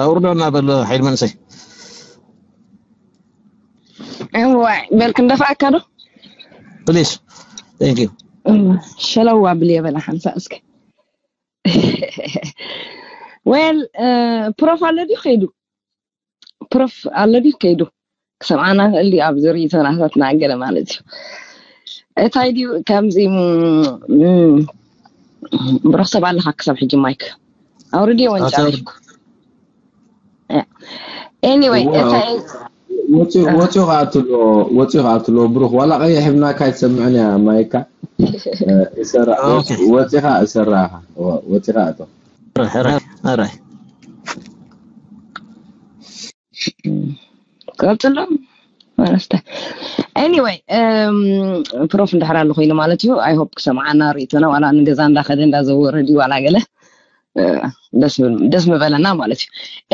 ኣውርዶ እናበለ ሓይል መንሰይ እዋይ በል ክንደፋእካ ዶ ፕሊስ ቴንክ ዩ ሸለዋ ብልየ በላ ሓንሳ እስከ well ፕሮፍ ኣሎ ድዩ ከይዱ ፕሮፍ ኣሎ ድዩ ከይዱ ክሰምዓና ክእል ድዩ ኣብ ዝርእቶናታትና ገለ ማለት እዩ እታይ ድዩ ከምዚ ብሩክ ሰብ ኣለካ ክሳብ ሕጂ ማይክ ኣውርድዮ ወንጫ anyway እታይ ወፂኡ ከኣትሎ ወፂኡ ከኣትሎ ብሩክ ዋላ ቀይሕ ብናካ ኣይትሰምዕን እያ ማይካ ወፂኻ እሰራኻ ወፂኻ ኣቶ ራይ ቀፅሎ ማለስተ anyway ፕሮፍ እንድሕር ኣሎ ኮይኑ ማለት እዩ i hope ክሰምዓና ርእቶና ዋላ ንገዛ እንዳኸደ እንዳዘወረ ድዩ ዋላ ገለ ደስ ምበለና ማለት እዩ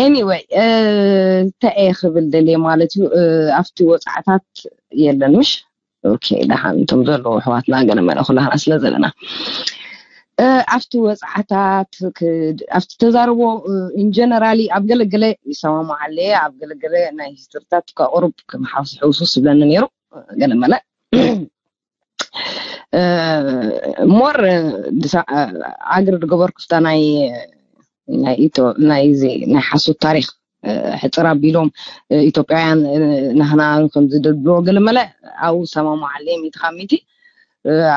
anyway እንታይ ክብል ደልየ ማለት እዩ ኣብቲ ወፃዕታት የለን ምሽ okay ደሓን እቶም ዘለዉ ኣሕዋትና ገለ መለ ኩላህና ስለ ዘለና ኣብቲ ወፃዕታት ኣብቲ ተዛረቦ in generally ኣብ ገለገለ ይሰማማዓለ ኣብ ገለገለ ናይ ሂስትርታት ከቅሩብ ከም ሓውሲ ሕውሱ ስብለኒ ነይሩ ገለ መለ more ኣግር ዝገበርኩ ስታ ናይ ናይ ኢቶ ናይዚ ናይ ሓሶት ታሪክ ሕፅር ኣቢሎም ኢትዮጵያውያን ናህና ከም ዝደድብዎ ገለ መለ ኣብኡ ሰማማዓለ ሚእቲ ካብ ሚእቲ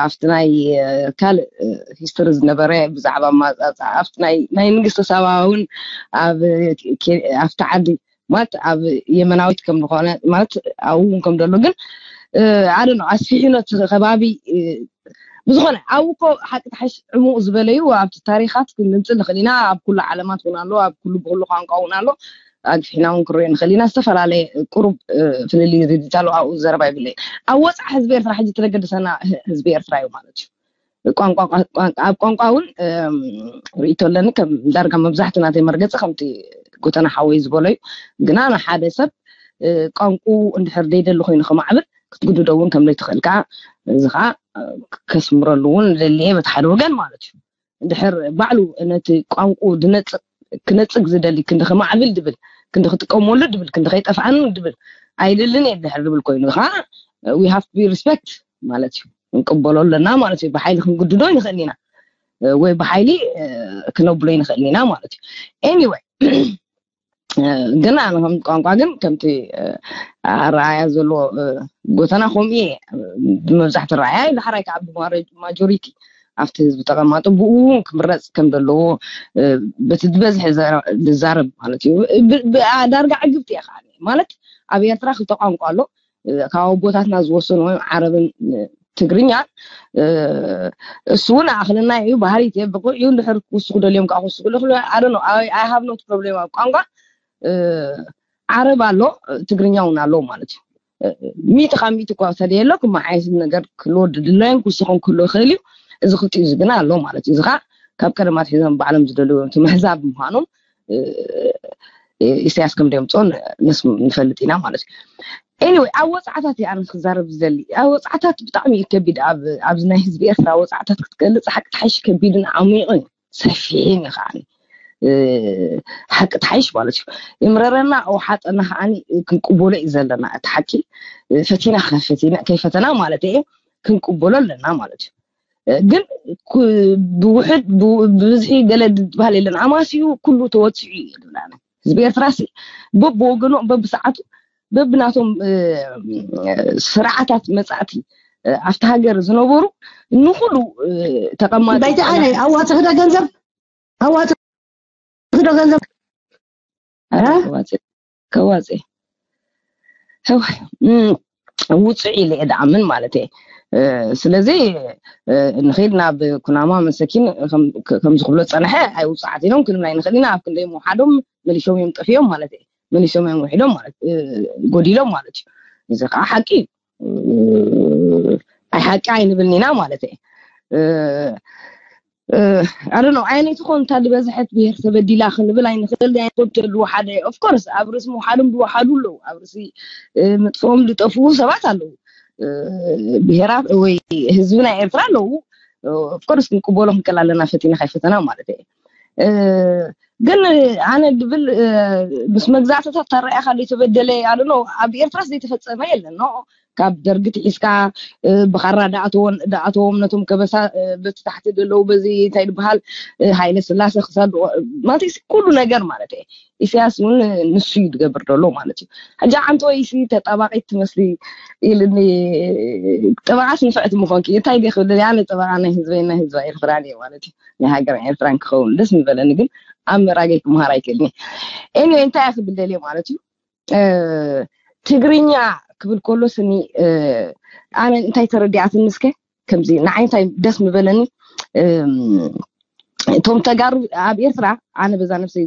ኣብቲ ናይ ካልእ ሂስትሪ ዝነበረ ብዛዕባ ማፃፃ ኣብቲ ናይ ናይ ንግስተ ሳባ እውን ኣብ ኣብቲ ዓዲ ማለት ኣብ የመናዊት ከም ዝኾነ ማለት ኣብኡ እውን ከም ዘሎ ግን ኣደ ነው ኣስፊሒኖት ከባቢ ብዝኾነ ኣብኡ እኮ ሓቂ ተሓሽ ዕሙቕ ዝበለዩ ኣብቲ ታሪኻት ክንምፅእ ንኽእል ኢና ኣብ ኩሉ ዓለማት እውን ኣሎ ኣብ ኩሉ ብኩሉ ቋንቋ እውን ኣሎ ኣግፊሕና እውን ክንሪኦ ንኽእል ኢና ዝተፈላለየ ቁሩብ ፍልልይ ሪዲት ኣሎ ኣብኡ ዘረባ ይብለይ ኣብ ወፃኢ ህዝቢ ኤርትራ ሕጂ ተለገደሰና ህዝቢ ኤርትራ እዩ ማለት እዩ ቋንቋ ኣብ ቋንቋ እውን ርእቶ ኣለኒ ከም ዳርጋ መብዛሕትኡ ናተይ መርገፂ ከምቲ ጎተና ሓወይ ዝበሎ እዩ ግና ንሓደ ሰብ ቋንቁ እንድሕር ደይደሊ ኮይኑ ከማዕብል ክትግድዶ እውን ከም ዘይትኽእል ከዓ እዚ ከዓ ከስምረሉ እውን ደልየ በቲ ሓደ ወገን ማለት እዩ እንድሕር ባዕሉ ነቲ ቋንቁ ድነፅግ ክነፅግ ዝደሊ ክንዲ ከማዕብል ድብል ክንዲ ክጥቀመሉ ድብል ክንዲ ከይጠፍኣኒ ድብል ኣይልልን እየ ድሕር ድብል ኮይኑ ከዓ we have to be respect ማለት እዩ ክንቅበሎ ኣለና ማለት እዩ ብሓይሊ ክንግድዶ ይንኽእል ኢና ወይ ብሓይሊ ክነብሎ ይንኽእል ኢና ማለት እዩ anyway ግን ኣነ ከም ቋንቋ ግን ከምቲ ኣረኣያ ዘሎ ጎተና ከምኡ እየ ብመብዛሕቲ ረኣያ ዳሕራይ ከዓ ብማጆሪቲ ኣብቲ ህዝቢ ተቐማጦ ብኡ እውን ክምረፅ ከም ዘለዎ በቲ ዝበዝሐ ዝዛረብ ማለት እዩ ዳርጋ ዕግብቲ እየ ከዓ ማለት ኣብ ኤርትራ ክልተ ቋንቋ ኣሎ ካብ ኣቦታትና ዝወሰኑ ዓረብን ትግርኛ እሱ እውን ኣኽልና እዩ ባህሪት እየ ብቑዕ እዩ እንድሕር ክውስኹ ደልዮም ከዓ ክውስኹ ደኽሉ ኣደ ነው I have not problem ኣብ ቋንቋ ዓረብ ኣሎ ትግርኛ እውን ኣሎ ማለት እዩ ሚእቲ ካብ ሚእቲ እኳ ተደየሎ ክመሓየስ ነገር ክህልዎ ድድላዮም ክውስኹም ክህልዎ ይኽእል እዩ እዚ ክልቲኡ እዚ ግና ኣሎ ማለት እዩ እዚ ከዓ ካብ ቀደም ኣትሒዞም ባዕሎም ዝደልዎም እቲ ምሕዛብ ምዃኖም ኢሳያስ ከም ደምፅኦ ንፈልጥ ኢና ማለት እዩ anyway ኣብ ወፃዕታት እየ ኣነ ክዛረብ ዝደሊ ኣብ ወፃዕታት ብጣዕሚ እዩ ከቢድ ኣብዚ ናይ ህዝቢ ኤርትራ ወፃዕታት ክትገልፅ ሓቂ ተሓይሽ ከቢድን ዓሚቕን እዩ ሰፊሕን እዩ ከዓ ሓቂ ተሓይሽ ማለት እዩ ይምረረና ኣውሓጠና ከዓ ክንቅበሎ እዩ ዘለና እቲ ሓቂ ፈቲና ከይፈተና ማለት እየ ክንቅበሎ ኣለና ማለት እዩ ግን ብውሕድ ብብዝሒ ገለ ዝበሃል የለን ኣማስዩ ኩሉ ተወፂዑ እዩ ዝብላ ህዝቢ ኤርትራ ሲ በብወገኖም በብሰዓቱ በብናቶም ስርዓታት መፃእቲ ኣብቲ ሃገር ዝነበሩ ንኩሉ ተቐማጢ በይታ ሓይለ ኣዋፅኽዶ ገንዘብ ኣዋፅኽዶ ገንዘብ ከዋፅእ ውፅዕ ኢለ እየ ድኣምን ማለት እየ ስለዚ ንኸይድ ናብ ኩናማ መሰኪን ከምዚ ክብሎ ፀንሐ ኣይውፅዓት ኢሎም ክንብል ኣይንኽእል ኢና ኣብ ክንደይ ምውሓዶም መሊሾም እዮም ጠፊኦም ማለት እየ መሊሾም እዮም ውሒዶም ማለት ጎዲሎም ማለት እዩ እዚ ከዓ ሓቂ እዩ ኣይ ሓቂ ኣይንብልን ኢና ማለት እየ ኣነ ነው ኣየነይቲ ኮንታ ዝበዝሐት ብሄር ተበዲላ ክንብል ኣይንኽእል ናይ ኮንቶ ኣለዎ ሓደ of course ኣብ ርእሲ ምውሓዶም ዝወሓዱ ኣለዉ ኣብ ርእሲ ምጥፍኦም ዝጠፍኡ ሰባት ኣለዉ ብሄራት ወይ ህዝቢ ናይ ኤርትራ ኣለዉ of course ክንቅበሎ ክንክእል ኣለና ፈቲና ካይፈተና ማለት እየ ግን ኣነ ድብል ምስ መግዛእትታት ተረኣኻ ዘይተበደለ ኣለ ኣብ ኤርትራ ዘይተፈፀመ የለን። ካብ ደርጊ ትሒዝካ ብኻራ ዳኣተዎም ነቶም ከበሳ በቲ ታሕቲ ዘለዉ በዚ እንታይ ዝበሃል ሃይለ ስላሴ ክሳድ ማለት ኩሉ ነገር ማለት እየ። ኢሳያስ እውን ንሱ እዩ ዝገብር ዘሎ ማለት እዩ። ሕጂ ዓንተ ወይ ሲ ተጣባቂት ትመስሊ ኢልኒ። ጠበቃስ ንፍዕቲ ምኾንኪ እንታይ ዲ ክብል ኣነ ጠበቃ ናይ ህዝበይ ናይ ህዝባ ኤርትራ እየ ማለት እዩ። ናይ ሃገር ኤርትራን ክኸውን ደስ ምበለኒ ግን ኣብ ምራገይ ክምሃር ኣይክእልኒ። ኤኒወይ እንታይ እየ ክብል ደልየ ማለት እዩ። ትግርኛ ክብል ከሎ ስኒ ኣነ እንታይ ተረዲኣትኒ እስከ ከምዚ ንዓይ እንታይ ደስ ምበለኒ እቶም ተጋሩ ኣብ ኤርትራ ኣነ በዛ ነብሰይ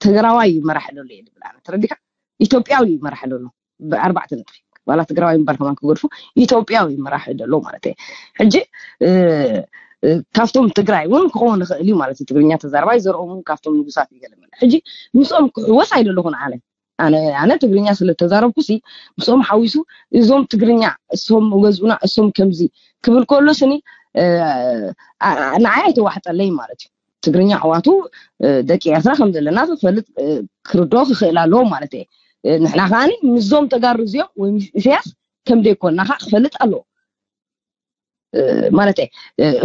ትግራዋይ እዩ መራሕ ዘሎ እየ ድብል ኣነ ተረዲካ ኢትዮጵያዊ እዩ መራሕ ዘሎ ብኣርባዕተ ነጥቢ ዋላ ትግራዋይ ምባል ከማን ክገድፎ ኢትዮጵያዊ መራሕ ዘሎ ማለት እየ። ሕጂ ካብቶም ትግራይ እውን ክኸውን ይኽእል እዩ ማለት እዩ። ትግርኛ ተዛርባይ ዘርኦም ካብቶም ንጉሳት ይገለመለ ሕጂ ምስኦም ክሕወስ ኣይደለኹን ኣነ ኣነ ትግርኛ ስለተዛረብኩ ሲ ምስኦም ሓዊሱ እዞም ትግርኛ እሶም ገዝኡና እሶም ከምዚ ክብል ከሎ ስኒ ንዓይ ኣይተዋሕጠለይ ማለት እዩ። ትግርኛ ኣሕዋቱ ደቂ ኤርትራ ከም ዘለና ክፈልጥ ክርድኦ ክኽእል ኣለዎ ማለት እየ። ንሕና ከዓኒ ምስዞም ተጋሩ እዚኦም ወይ ምስ ኢሳያስ ከም ደይኮንና ከዓ ክፈልጥ ኣለዎ ማለት እየ።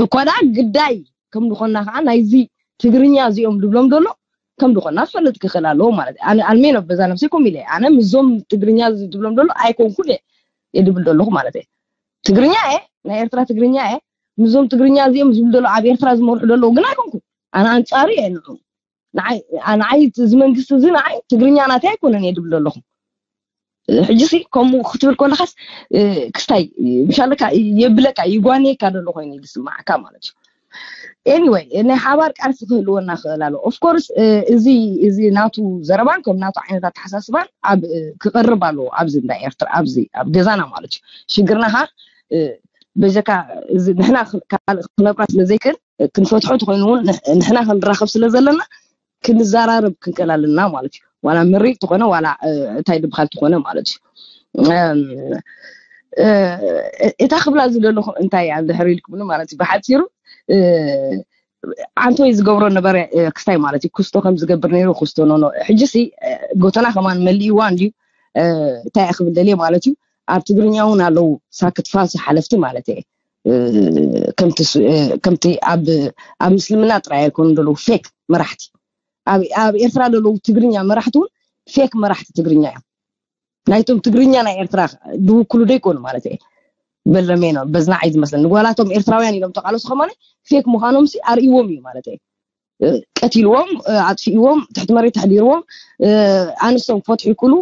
እኳ ደኣ ግዳይ ከም ዝኾንና ከዓ ናይዚ ትግርኛ እዚኦም ድብሎም ዘሎ ከም ዝኾንና ክፈልጥ ክኽእል ኣለዎ ማለት እየ። ኣነ ኣልሜኖ በዛ ነብሰይ ኮም ኢለ ኣነ ምስዞም ትግርኛ ዝብሎም ዘሎ ኣይኮንኩን እየ ድብል ዘለኹ ማለት እየ። ትግርኛ እየ ናይ ኤርትራ ትግርኛ እየ ምስዞም ትግርኛ እዚኦም ዝብል ዘሎ ኣብ ኤርትራ ዝመርሑ ዘለዉ ግን ኣይኮንኩን። ኣነ ኣንጻሩ እየ ንዑ ንዓይ እዚ መንግስቲ እዚ ንዓይ ትግርኛ ናተይ ኣይኮነን እየ ድብል ዘለኹ። ሕጂ ሲ ከምኡ ክትብል ከለካስ ክስታይ ምሻለካ የብለካ ይጓንየካ ዘሎ ኮይኑ ዝስማዓካ ማለት እዩ። ኤኒወይ ናይ ሓባር ቃልሲ ክህልወና ክእል ኣሎ። ኦፍኮርስ እዚ እዚ ናቱ ዘረባን ከም ናቱ ዓይነት ኣተሓሳስባን ኣብ ክቐርብ ኣለዎ ኣብዚ እንዳ ኤርትራ ኣብዚ ኣብ ገዛና ማለት እዩ። ሽግርና ካ በጀካ ንሕና ክነብራ ስለዘይክእል ክንፈትሖ ተኮይኑ እውን ንሕና ክንራኸብ ስለ ዘለና ክንዘራረብ ክንክእል ኣለና ማለት እዩ። ዋላ ምሪር ትኾነ ዋላ እንታይ ድብሃል ትኾነ ማለት እዩ። እታ ክብላ ዝደለኹ እንታይ እያ ድሕሪ ኢልኩምኒ ማለት እዩ። ብሓፂሩ ዓንቶይ ዝገብሮ ነበረ ክስታይ ማለት እዩ። ክስቶ ከም ዝገብር ነይሩ ክስቶ ኖኖ ሕጂ ሲ ጎተና ከማን መሊእዋ እንድዩ እንታይ ክብል ደልየ ማለት እዩ። ኣብ ትግርኛ እውን ኣለዉ ሳክትፋስ ሓለፍቲ ማለት እየ። ከምቲ ኣብ ምስልምና ጥራይ ኣይኮኑ ዘለዉ ፌክ መራሕቲ ኣብ ኤርትራ ዘለዉ ትግርኛ መራሕቲ እውን ፌክ መራሕቲ ትግርኛ እዮም። ናይቶም ትግርኛ ናይ ኤርትራ ዝውክሉ ዶ ይኮኑ ማለት እየ። በለሜኖ በዝና ዓይ ዝመስለኒ ጓላቶም ኤርትራውያን ኢሎም ተቃለሱ ከማነ ፌክ ምዃኖም ሲ ኣርእዎም እዩ ማለት እየ። ቀቲልዎም ኣጥፊእዎም ትሕቲ መሬት ተሕዲርዎም ኣንስቶም ክፈትሑ ይክእሉ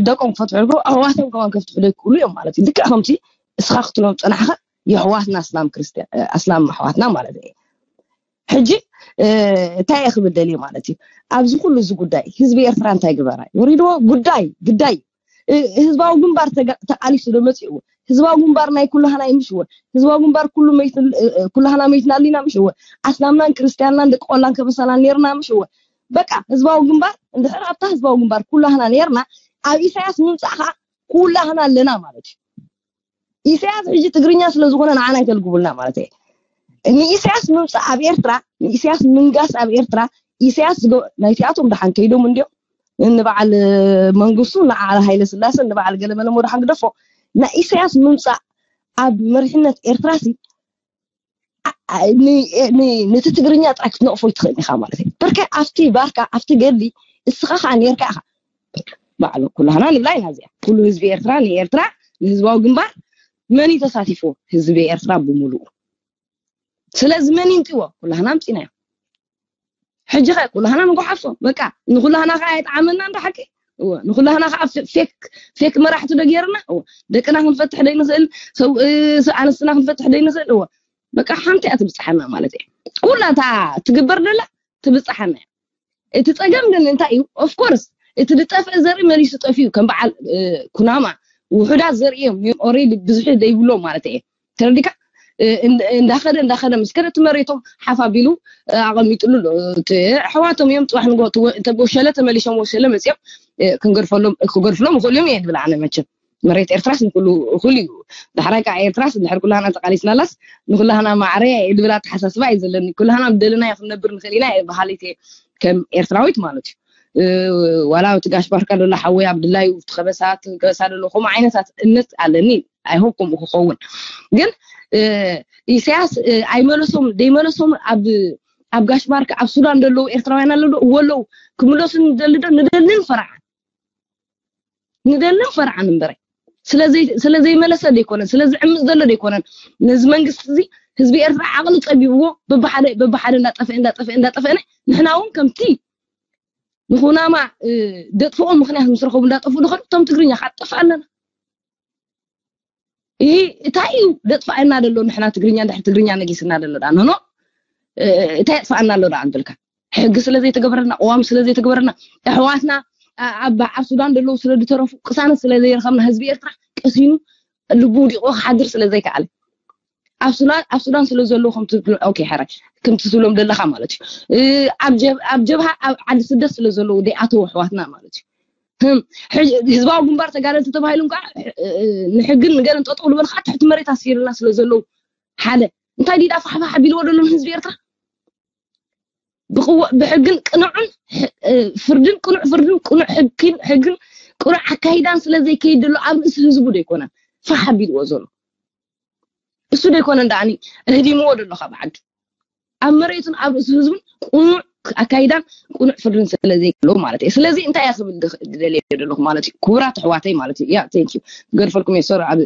ደቆም ክፈትሑ ይክእሉ ኣሕዋቶም ከማን ከፍትሑ ዶ ይክእሉ እዮም ማለት እዩ። ልክዕ ከምቲ እስኻ ክትሎም ፀናሕካ የሕዋትና ኣስላም ክርስትያን ኣስላም ኣሕዋትና ማለት እዩ። ሕጂ እንታይ እየ ክብል ደልየ ማለት እዩ። ኣብዚ ኩሉ እዚ ጉዳይ ህዝቢ ኤርትራ እንታይ ግበራ ወሪድዎ ጉዳይ ግዳይ ህዝባዊ ግንባር ተቃሊሱ ዶ መፅእዎ ህዝባዊ ግንባር ናይ ኩላህና ይምሽወ ህዝባዊ ግንባር ኩሉ ኩላህና መይትና ኣሊና ምሽወ ኣስላምናን ክርስትያንናን ደቂ ቆላን ከበሳናን ነርና ምሽወ በቃ ህዝባዊ ግንባር እንድሕር ኣብታ ህዝባዊ ግንባር ኩላህና ነርና ኣብ ኢሳያስ ምምፃእ ከዓ ኩላህና ኣለና ማለት እዩ። ኢሳያስ ሕጂ ትግርኛ ስለዝኾነ ንዓና ኣይተልግቡልና ማለት እየ። ንኢሳያስ ምምፃእ ኣብ ኤርትራ ንኢሳያስ ምንጋስ ኣብ ኤርትራ ኢሳያስ ናይቲኣቶም ደሓን ከይዶም እንዲዮም ንበዓል መንግስቱ ንዓል ሃይለ ስላሰ ንበዓል ገለመለ ሞ ደሓን ግደፎ ናይ ኢሳያስ ምምፃእ ኣብ መሪሕነት ኤርትራ ሲ ነቲ ትግርኛ ጥራይ ክትነቕፎ ይትኽእል ኢኻ ማለት እዩ። ብርከ ኣብቲ ባርካ ኣብቲ ገድሊ እስኻ ከዓ ነርካ ኢኻ ባዕሉ ኩላህና ንብላ ኢና እዚኣ ኩሉ ህዝቢ ኤርትራ ንኤርትራ ንህዝባዊ ግንባር መን እዩ ተሳቲፎ ህዝቢ ኤርትራ ብምሉኡ ስለዚ መን ይምፅዎ ኩላህና ምፂናዮ ሕጂ ከ ኩላህና ንጎሓፎ በቃ ንኩላህና ከዓ የጥዓመና እንዳ ሓቂ ንኩላህና ከዓ ፌክ መራሕቲ ዶ ገይርና ደቅና ክንፈትሕ ዶ ይንኽእል ኣንስትና ክንፈትሕ ዶ ይንኽእል በቃ ሓንቲ እያ ትብፅሓና ማለት እየ ኩላ እታ ትግበር ደላ ትብፅሓና እቲ ፀገም ግን እንታይ እዩ ኦፍኮርስ እቲ ዝጠፍአ ዘርኢ መሊሱ ጠፊኡ ከም በዓል ኩናማ ውሑዳት ዘርእዮም እዮም ኦሬዲ ብዙሕ ዘይብሎም ማለት እየ ተረዲካ እንዳኸደ እንዳኸደ ምስ ከደ እቲ መሬቶም ሓፍ ኣቢሉ ኣቐሚጥሉ ኣሎ እቲ ኣሕዋቶም እዮም ፅባሕ ንጎ ተጎሸለ ተመሊሶም ወሸለ መፅኦም ክንገድፈሎም ክገድፍሎም ይኽእሉ እዮም እየ ድብል ኣነ መቸም መሬት ኤርትራስ ንኩሉ እኹል እዩ ዳሕራይ ከዓ ኤርትራስ ድሕር ኩላህና ተቃሊስናላስ ንኩላህና ማዕረ ድብል ኣተሓሳስባ እዩ ዘለኒ ኩላህና ብደለና ክንነብር ንኽእል ኢና በሃሊት እየ ከም ኤርትራዊት ማለት እዩ። ዋላ እቲ ጋሽ ባርካ ዘሎ ሓወይ ኣብ ድላዩ ከበሳት ከበሳ ዘሎ ከምኡ ዓይነታት እምነት ኣለኒ። ኣይሆብ ከምኡ ክኸውን ግን ኢሳያስ ኣይመለሶም ደይመለሶም ኣብ ኣብ ጋሽ ባርካ ኣብ ሱዳን ዘለዉ ኤርትራውያን ኣለዉ እወ ኣለዉ ክምለሱ ንደሊ ዶ ንደልን ፈርዓን ንደልን ፈርዓን እምበረ ስለዘይመለሰ ዘይኮነን ስለዝዕምፅ ዘሎ ዘይኮነን ነዚ መንግስቲ እዚ ህዝቢ ኤርትራ ዓቕሊ ፀቢብዎ በብሓደ በብሓደ እንዳጠፍአ እንዳጠፍአ እንዳጠፍአነ ንሕና እውን ከምቲ ንኹናማ ደጥፍኦ ምክንያት ምስ ረኸቡ እንዳጠፍኡ ድኸኑ እቶም ትግርኛ ከዓ ትጠፍእ ኣለና ይህ እንታይ እዩ ደጥፋእና ደሎ ንሕና ትግርኛ እንድሕር ትግርኛ ነጊስና ደሎ ዳ ኖኖ እንታይ የጥፋእና ኣሎ ዳ እንብልካ ሕጊ ስለ ዘይተገበረና ቅዋም ስለ ዘይተገበረና ኣሕዋትና ኣብ ኣብ ሱዳን ደለዉ ስለ ዝተረፉ ቅሳነት ስለ ዘይረኸብና ህዝቢ ኤርትራ ቀሲኑ ልቡ ውዲቑ ክሓድር ስለ ዘይከኣለ ኣብ ሱዳን ኣብ ሱዳን ስለ ዘለዉ ከምቲ ኦኬ ሕራይ ከምቲ ትብሎም ደለኻ ማለት እዩ ኣብ ጀብ- ኣብ ጀብሃ ኣብ ዓዲ ስደት ስለ ዘለዉ ደይኣተዉ ኣሕዋትና ማለት እዩ ህም፣ ሕጅ- ህዝባዊ ግንባር ተጋደልቲ ተባሂሎም ከዓ እ፣ ንሕግን ንገርን ጠጠው ልበሉ ከዓ ትሕቲ መሬት ኣሲርና ስለ ዘለዉ ሓደ እንታይ ዲዳ ፋሕፋሕ ኣቢልዎ ደሎ ንህዝቢ ኤርትራ ብቅወ- ብሕግን ቅኑዕን ሕ- እ፣ ፍርድን ቅኑዕ ፍርድን ቅኑዕ ሕግን ሕግን ቅኑዕ ኣካይዳን ስለ ዘይከይድ ደሎ ኣብ ርእሲ ህዝቡ ዶ ኣይኮነን ፋሕ ኣቢልዎ ዘሎ እሱ ዶ ኣይኮነን ደኣኒ ህዲምዎ ደሎ ካብ ዓዱ ኣብ መሬቱን ኣብ ርእሲ ህዝቡን ቅኑዕ ኣካይዳን ቅኑዕ ፍርድን ስለ ዘይክለው ማለት እዩ ስለዚ እንታይ እያ ክብል ድኽ- ድደልየ ዘለኹ ማለት እዩ ክቡራት ኣሕዋተይ ማለት እዩ ያ ቴንክ ዩ ገርፈልኩም እየ ሶሪ ኣብ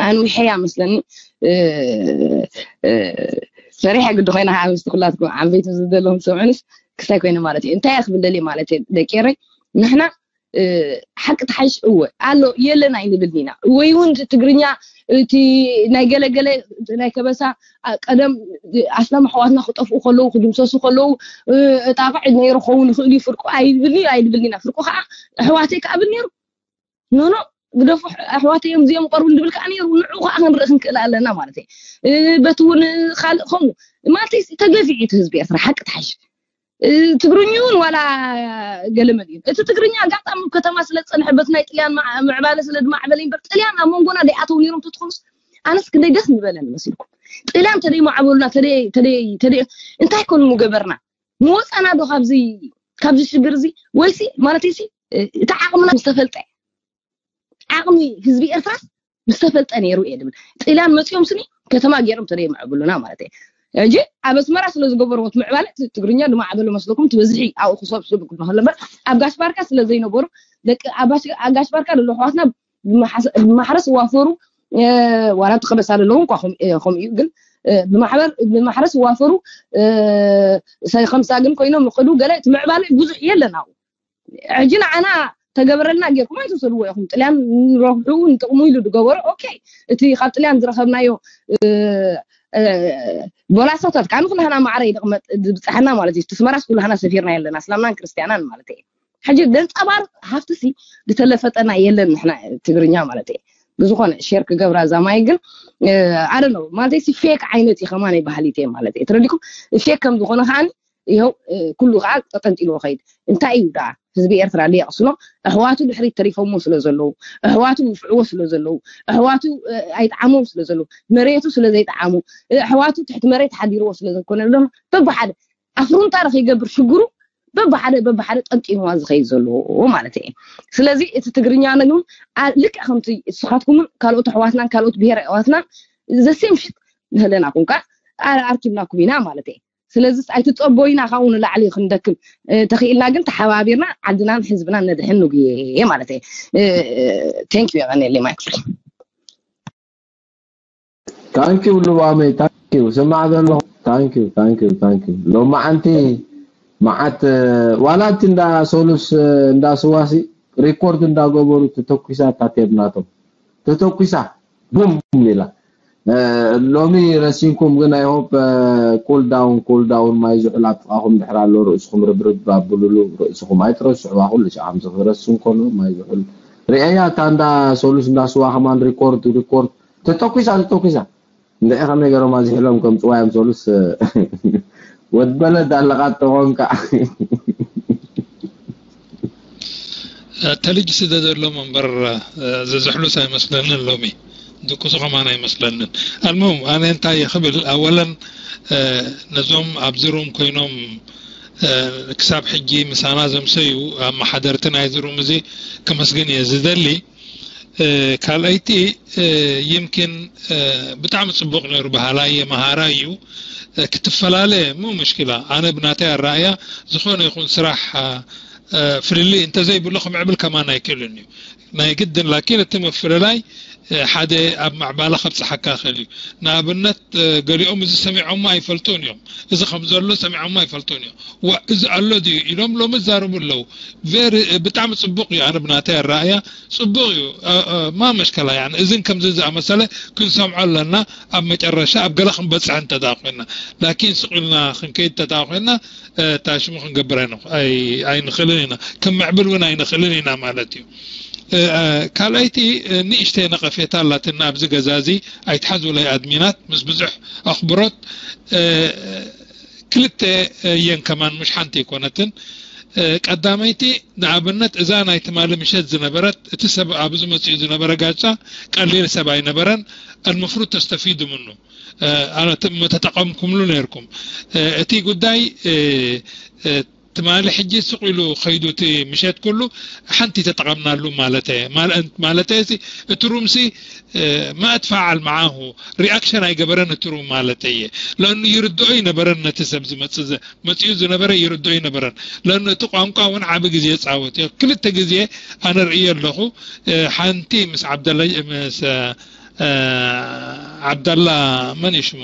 ኣንዊሐያ መስለኒ እ፣ እ፣ ሰሪሐ ግዲ ኮይና ከዓ ምስቲ ኩላትኩም ዓበይቲ ዘለዎም ሰምዑንስ ክሳይ ኮይነ ማለት እዩ እንታይ እያ ክብል ደልየ ማለት እዩ ደቂ ኤረይ ንሕና ሓቂ ተሓይሽ እወ ኣሎ የለን ኣይንብልን ኢና ወይ እውን ትግርኛ እቲ ናይ ገለገለ ናይ ከበሳ ቀደም ኣስላም ኣሕዋትና ክጠፍኡ ከለዉ ክድምሰሱ ከለዉ ጣቕዕ ነይሩ ኸውን ይኽእል እዩ ፍርቁ ኣይብልን ኣይንብልን ኢና ፍርቁ ከዓ ኣሕዋተይ ክኣብል ነይሩ ኖኖ ግደፉ ኣሕዋተይ እዮም እዚኦም ቀርቡ ንብል ከዓ ነይሩ ንዑ ከዓ ክንርኢ ክንክእል ኣለና ማለት እዩ በቲ እውን ካልእ ከምኡ ማለት ተገፊዑ እቲ ህዝቢ ኤርትራ ሓቂ ተሓይሽ ትግርኛ እውን ዋላ ገለመል እዩ እቲ ትግርኛ ኣጋጣሚ ኣብ ከተማ ስለ ዝፀንሐ በቲ ናይ ጥልያን ምዕባለ ስለ ዝማዕበለ እምበር ጥልያን ኣብ መንጎና ደይኣተው ነይሮም ተትኾኑስ ኣነስ ክንደይ ደስ ምበለኒ መሲልኩም ጥልያን ተደይ ማዕበሉና ተደይ ተደይ ተደይ እንታይ ኮኑ ምገበርና ምወፃና ዶ ካብዚ ካብዚ ሽግር እዚ ወይሲ ማለት ሲ እቲ ዓቕምና ምስ ተፈልጠ ዓቕሚ ህዝቢ ኤርትራስ ምስተፈልጠ ነይሩ እየ ድብል ጥልያን መፂኦም ስኒ ከተማ ገይሮም ተደይ ምዕብሉና ማለት እየ ሕጂ ኣብ ኣስመራ ስለ ዝገበርዎ እቲ ምዕባለ እቲ ትግርኛ ዝማዕበለ መስለኩም እቲ በዝሒ ኣብኡ ክሰብ ስብ ክመሃሎ እምበር ኣብ ጋሽ ባርካ ስለ ዘይነበሩ ደቂ ኣብ ጋሽ- ኣብ ጋሽ ባርካ ዘሎ ኣሕዋትና ብማሓስ- ብማሕረስ ዋፈሩ እ፣ ዋላ እቲ ከበሳ ዘለዉ እንኳ ከም- እ፣ ከምኡ እዩ ግን እ፣ ብማሕበር ብማሕረስ ዋፈሩ እ፣ ሰ- ከምሳ ግን ኮይኖም ይኸዱ ገለ እቲ ምዕባለ ብዙሕ የለን ኣብኡ ሕጂ ንዓና ተገበረልና ጌርኩም ኣይትውሰድዎ ኢኹም ጥልያን ንረብሑ ንጥቕሙ ኢሉ ዝገበሮ ኦኬ እቲ ካብ ጥልያን ዝረኸብናዮ እ፣ እ፣ ቦላሳታት ከዓ ንኩላህና ማዕረ ይደቕመጥ ዝብፅሐና ማለት እዩ ትስመራስ ኩላህና ሰፊርና የለና እስላምናን ክርስትያናን ማለት እዩ ሕጂ ደንፀባር ሃፍትሲ ዝተለፈጠና የለን ንሕና ትግርኛ ማለት እዩ ብዝኾነ ሼር ክገብራ እዛ ማይ ግን ኣደ ነው ማለት ሲ ፌክ ዓይነት እዩ ከማን ባህሊት ማለት እዩ ተረዲኩም ፌክ ከም ዝኾነ ከዓ ይኸው ኩሉ ከዓ ጠጠንጢልዎ ከይድ እንታይ እዩ ደኣ ህዝቢ ኤርትራ ደየቕስኖ ኣሕዋቱ ድሕሪት ተሪፎሞ ስለ ዘለዉ ኣሕዋቱ ይፍዕዎ ስለ ዘለዉ ኣሕዋቱ ኣይጠዓሞም ስለ ዘለዉ መሬቱ ስለ ዘይጠዓሙ ኣሕዋቱ ትሕቲ መሬት ሓዲርዎ ስለ ዘኮነ ድማ በብሓደ ኣፍሩንታ ዶ ከይገብር ሽግሩ በብሓደ በብሓደ ጠንጢንዋ ዝኸይድ ዘለዎ ማለት እየ ስለዚ እቲ ትግርኛ ነግም ልክዕ ከምቲ እስኻትኩምን ካልኦት ኣሕዋትናን ካልኦት ብሄር ኣሕዋትናን ዘሴም ሽት ንህለናኩም ከዓ ኣርኪብናኩም ኢና ማለት እየ ስለዚ ኣይትፀበዩና ካብኡ ንላዕሊ ክንደክም ተኽኢልና ግን ተሓባቢርና ዓድናን ህዝብናን ነድሕን ንጉየ ማለት እየ thank you የቐንየለይ ማይክ ፍሪ ታንኪው ልባመይ ታንኪው ስማዕ ዘለኹ ታንኪው ታንኪው ታንኪው ሎማዓንቲ መዓት ዋላ እቲ እንዳ ሶሉስ እንዳ ስዋሲ ሪኮርድ እንዳገበሩ ተተኩሳ እታ ቴብ ናቶም ተተኩሳ ቡም ኢላ ሎሚ ረሲንኩም ግን I hope cool down cool down ማይ ዝሑል ኣብ ጥቓኹም ድሕር ኣሎ ርእስኹም ርብርብ ኣብሉሉ ርእስኹም ኣይትረስዕዋ ኩሉ ሻዕ ከምዚ ክረስን ከሎ ማይ ዝሑል ርእያ እታ እንዳ ሶሉስ እንዳ ስዋ ከማን ሪኮርድ ሪኮርድ ተተኩሳ ተተኩሳ እንድዒ ከመይ ገይሮም ኣዝሒሎም ከምፅዋ እዮም ሶሉስ ወድ በለድ ኣለቓጥቖም ከዓ ተልጅ ስደ ዘሎም እምበር ዘዝሕሉስ ኣይመስለንን ሎሚ ድቁሱ ከማን ኣይመስለንን ኣልሙም ኣነ እንታይ ክብል ኣወለን ነዞም ኣብዚ ሩም ኮይኖም ክሳብ ሕጂ ምሳና ዘምሰዩ ኣመሓደርቲ ናይዚ ሩም እዚ ከመስግን እየ ዝደሊ። ካልኣይቲ፣ ይምኪን ብጣዕሚ ጽቡቕ ነይሩ፣ በሃላይ እየ፣ መሃራይ እዩ። ክትፈላለ ሙ ምሽኪላ፣ ኣነ ብናተይ ኣረኣያ ዝኾነ ይኹን ስራሕ ፍልልይ እንተዘይብሉ ክምዕብል ከማን ኣይክእልን እዩ። ናይ ግድን ላኪን እቲ ምፍልላይ ሓደ ኣብ ማዕባላ ከብጽሓካ ይኽእል እዩ። ንኣብነት ገሊኦም እዚ ሰሚዖሞ ኣይፈልጡን እዮም። እዚ ከም ዘሎ ሰሚዖሞ ኣይፈልጡን እዮም። ዋ፣ እዚ ኣሎ ድዩ ኢሎም ሎሚ ይዛረቡ ኣለዉ። ብጣዕሚ ጽቡቕ እዩ። ኣነ ብናተይ ኣረኣያ ጽቡቕ እዩ። ማመሽከላ፣ ያኒ እዝን ከምዚ ዝኣመሰለ ክንሰምዖ ኣለና። ኣብ መጨረሻ ኣብ ገለ ክንበጽሕ እንተ ደኣ ኮይና፣ ላኪን ስቕ ኢልና ክንከይድ እንተ ደኣ ኮይና፣ ታሽሙ ክንገብር ኣይንኽእልን ኢና፣ ክምዕብል እውን ኣይንኽእልን ኢና ማለት እዩ። ካልኣይቲ ንእሽተይ ነቐፌታ ኣላትና ኣብዚ ገዛ እዚ፣ ኣይትሓዙለይ ኣድሚናት፣ ምስ ብዙሕ ኣኽብሮት። ክልተ እየን ከማን፣ ምሽ ሓንቲ ኣይኮነትን። ቀዳመይቲ ንኣብነት እዛ ናይ ትማሊ ምሸት ዝነበረት፣ እቲ ሰብ ኣብዚ መጺኡ ዝነበረ ጋጫ ቀሊል ሰብ ኣይነበረን። ኣልመፍሩድ ተስተፊዱ ምኑ ኣነ ተጠቐምኩምሉ ነይርኩም። እቲ ጉዳይ ትማሊ ሕጂ ስቕ ኢሉ ኸይዱ፣ እቲ ምሸት ኩሉ ሓንቲ ተጠቐምናሉ ማለት እየ። ማለተይ እቲ ሩምሲ ማእትፋዓል መዓሁ ሪኣክሽን ኣይገበረን እቲ ሩም ማለት እየ። ለእኑ ይርድኦ ይነበረን፣ ነቲ ሰብ ዝመፅእ መፂኡ ዝነበረ ይርድኦ ይነበረን። ለእኑ እቲ ቋንቋ እውን ዓቢ ግዜ ይፃወት እዩ። ክልተ ግዜ ኣነ ርእየ ኣለኹ። ሓንቲ ምስ ዓብደላ ምስ ዓብደላ፣ መን እዩ ሽሙ?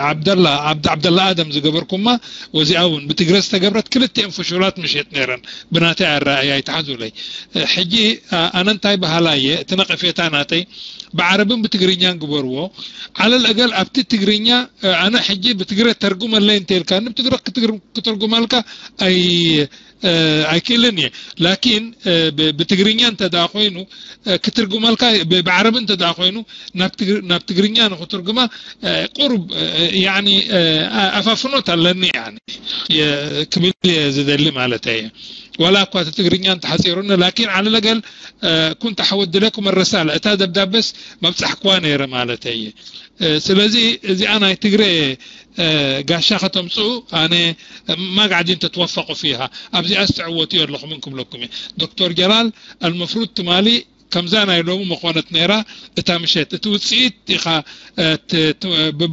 ዓብደላ ዓብደላ ኣደም ዝገበርኩማ፣ ወዚኣ እውን ብትግረ ዝተገብረት፣ ክልቲኤን ፍሹላት ምሸት ነይረን። ብናተይ ኣረኣእያ ኣይትሓዙለይ። ሕጂ ኣነ እንታይ በሃላ እየ፣ እቲ ነቐፌታ ናተይ ብዓረብን ብትግርኛን ግበርዎ። ዓለል ኣገል ኣብቲ ትግርኛ ኣነ ሕጂ ብትግረ ተርጉመለይ እንተልካ፣ ብትግረ ክትርጉመልካ ኣይ ኣይክእልን እየ። ላኪን ብትግርኛ እንተ ደኣ ኮይኑ ክትርጉመልካ፣ ብዓረብ እንተ ደኣ ኮይኑ ናብ ትግርኛ ንክትርጉማ ቁሩብ ያኒ ኣፋፍኖት ኣለኒ ያኒ ክብል እየ ዝደሊ ማለት እየ። ዋላ እኳ እቲ ትግርኛ እንተሓፂሩኒ፣ ላኪን ዓለል ኣገል ኩንት ሓወድለኩም ኣረሳለ፣ እታ ደብዳቤስ መብፃሕክዋ ነይረ ማለት እየ። ስለዚ እዚኣ ናይ ትግረ ጋሻ ከተምፅኡ ኣነ ማጋዕዲን ተትወፈቑ ፊሃ ኣብዚኣ ዝተዕወቱ ኣለኹምን ክብለኩም እየ። ዶክተር ጀላል ኣልመፍሩድ ትማሊ ከምዛ ናይ ሎሚ መኾነት ነይራ እታ ምሸት። እቲ ውፅኢት ኢኻ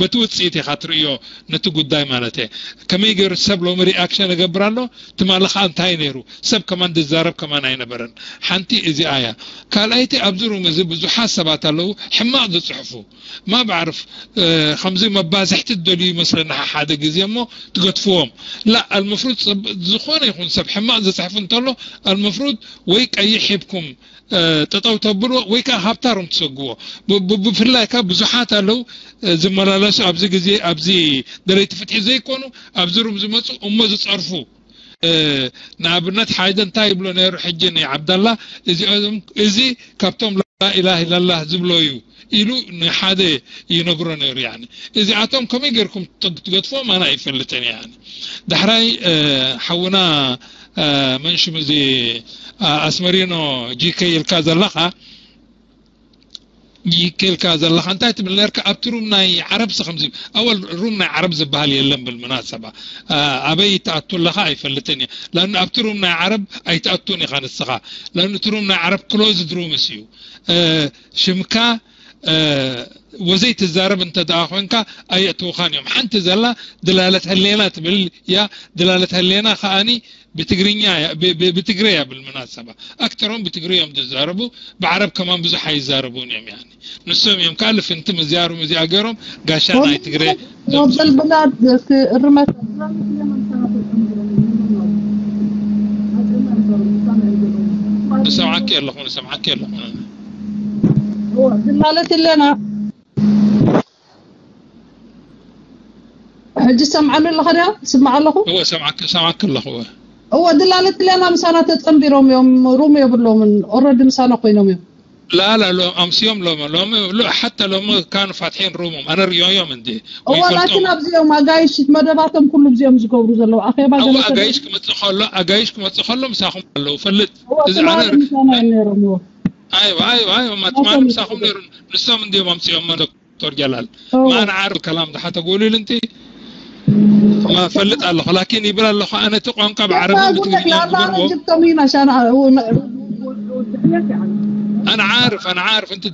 በቲ ውፅኢት ኢኻ ትርእዮ ነቲ ጉዳይ ማለት እየ። ከመይ ገይሩ ሰብ ሎሚ ሪኣክሽን እገብር ኣሎ፣ ትማሊ ከዓ እንታይ ነይሩ፣ ሰብ ከማን ዝዛረብ ከማን ኣይነበረን። ሓንቲ እዚኣ እያ። ካልኣይቲ ኣብዚ ሩም እዚ ብዙሓት ሰባት ኣለዉ ሕማቕ ዝፅሕፉ። ማ ባዕርፍ ከምዚ መባዝሕቲ ትደልዩ ይመስለና ሓደ ግዜ እሞ ትገትፍዎም። ላ ኣልመፍሩድ ዝኾነ ይኹን ሰብ ሕማቕ ዝፅሕፍ እንተሎ ኣልመፍሩድ ወይ ቀይሕ ሂብኩም ጠጠው ተብልዎ ወይ ከዓ ሃብታሮም ትሰግዎ። ብፍላይ ከዓ ብዙሓት ኣለዉ ዝመላለሱ ኣብዚ ግዜ ኣብዚ ደለይቲ ፍትሒ ዘይኮኑ ኣብዚ ሩም ዝመፁ እሞ ዝፀርፉ። ንኣብነት ሓደ እንታይ ይብሎ ነይሩ ሕጂ ንዓብዳላ፣ እዚኦም እዚ ካብቶም ላኢላህ ኢላላህ ዝብሎ እዩ ኢሉ ንሓደ ይነግሮ ነይሩ። ያኒ እዚኣቶም ከመይ ጌርኩም ትገ- ትገድፎም ኣነ ኣይፈልጥን እየ። ያኒ ዳሕራይ ሓውና መን ሽሙ እዚ ኣስመሪኖ ጂከ ኢልካ ዘለኻ ይከልካ ዘለኻ እንታይ ትብል ነርካ? ኣብቲ ሩም ናይ ዓረብ ሲ ከምዚ ኣወል ሩም ናይ ዓረብ ዝበሃል የለን። ብልመናሰባ ኣበይ ትኣቱ ኣለኻ ኣይፈልጥን እየ። ላን ኣብቲ ሩም ናይ ዓረብ ኣይትኣቱን ኢኻ ንስኻ። ላን እቲ ሩም ናይ ዓረብ ክሎዝድ ሩምስ እዩ። ሽምካ ወዘይ ትዛረብ እንተ ደኣ ኮንካ ኣየእትውኻን እዮም። ሓንቲ ዘላ ድላለት ህሌና ትብል እያ። ድላለት ህሌና ከኣኒ ብትግርኛ እያ፣ ብ- ብ- ብትግረ እያ። ብልመናሰባ ኣክተሮም ብትግረ እዮም ዝዛረቡ። ብዓረብ ከማን ብዙሕ ኣይዛረቡን እዮም። ያኒ ንሶም እዮም ካልፍ እንትም እዚኣ ሩም እዚኣ ገይሮም ጋሻ ናይ ትግረ ዞም- ወበል ብላድ ክእርመት ንሰምዓኪ ኣለኹ፣ ንሰምዓኪ ኣለኹ። ማለት ኣለና። ሕጂ ሰምዓሉ ኣለኻ ድያ? ስምዓ ኣለኹ። እወ ሰምዓኪ፣ ሰምዓኪ ኣለኹ። እወ እወ ድላለት ኣለና። ምሳና ተጸንቢሮም እዮም፣ ሩም የብሎምን። ኦረዲ ምሳና ኮይኖም እዮም። ላላ ሎ ኣምስዮም ሎም ሎም ሎ ሓታ ሎም ካኑ ፋትሒን ሩሞም ኣነ ርእዮዮም እንዲ እወ ላኪን ኣብዚኦም ኣጋይሽ መደባቶም ኩሉ ብዚኦም ዝገብሩ ዘለዉ ኣኼባ ኣው ገለ ኣጋይሽ ክመጽእ ከሎ ኣጋይሽ ክመጽእ ከሎ ምሳኹም ኣለዉ ፈልጥ። እወ እዚ ኣነ ትማሊ ምሳና እዮም ነይሮም። እወ ኣይዋ ኣይዋ ኣይዋ ማትማን ምሳኹም ነይሩ። ንሶም እንዲዮም ኣምጽዮም ዶክተር ጀላል። እወ ማን ዓርብ ከላም ድሓ ተጎሊል እንዲ እፈልጥ ኣለኹ፣ ላኪን ይብል ኣለኹ ኣነ እቲ ቋንቋ ብዓረብን ብትግርኛ ግበርዎ። جبتهم هنا عشان أنا عارف، أنا عارف أنت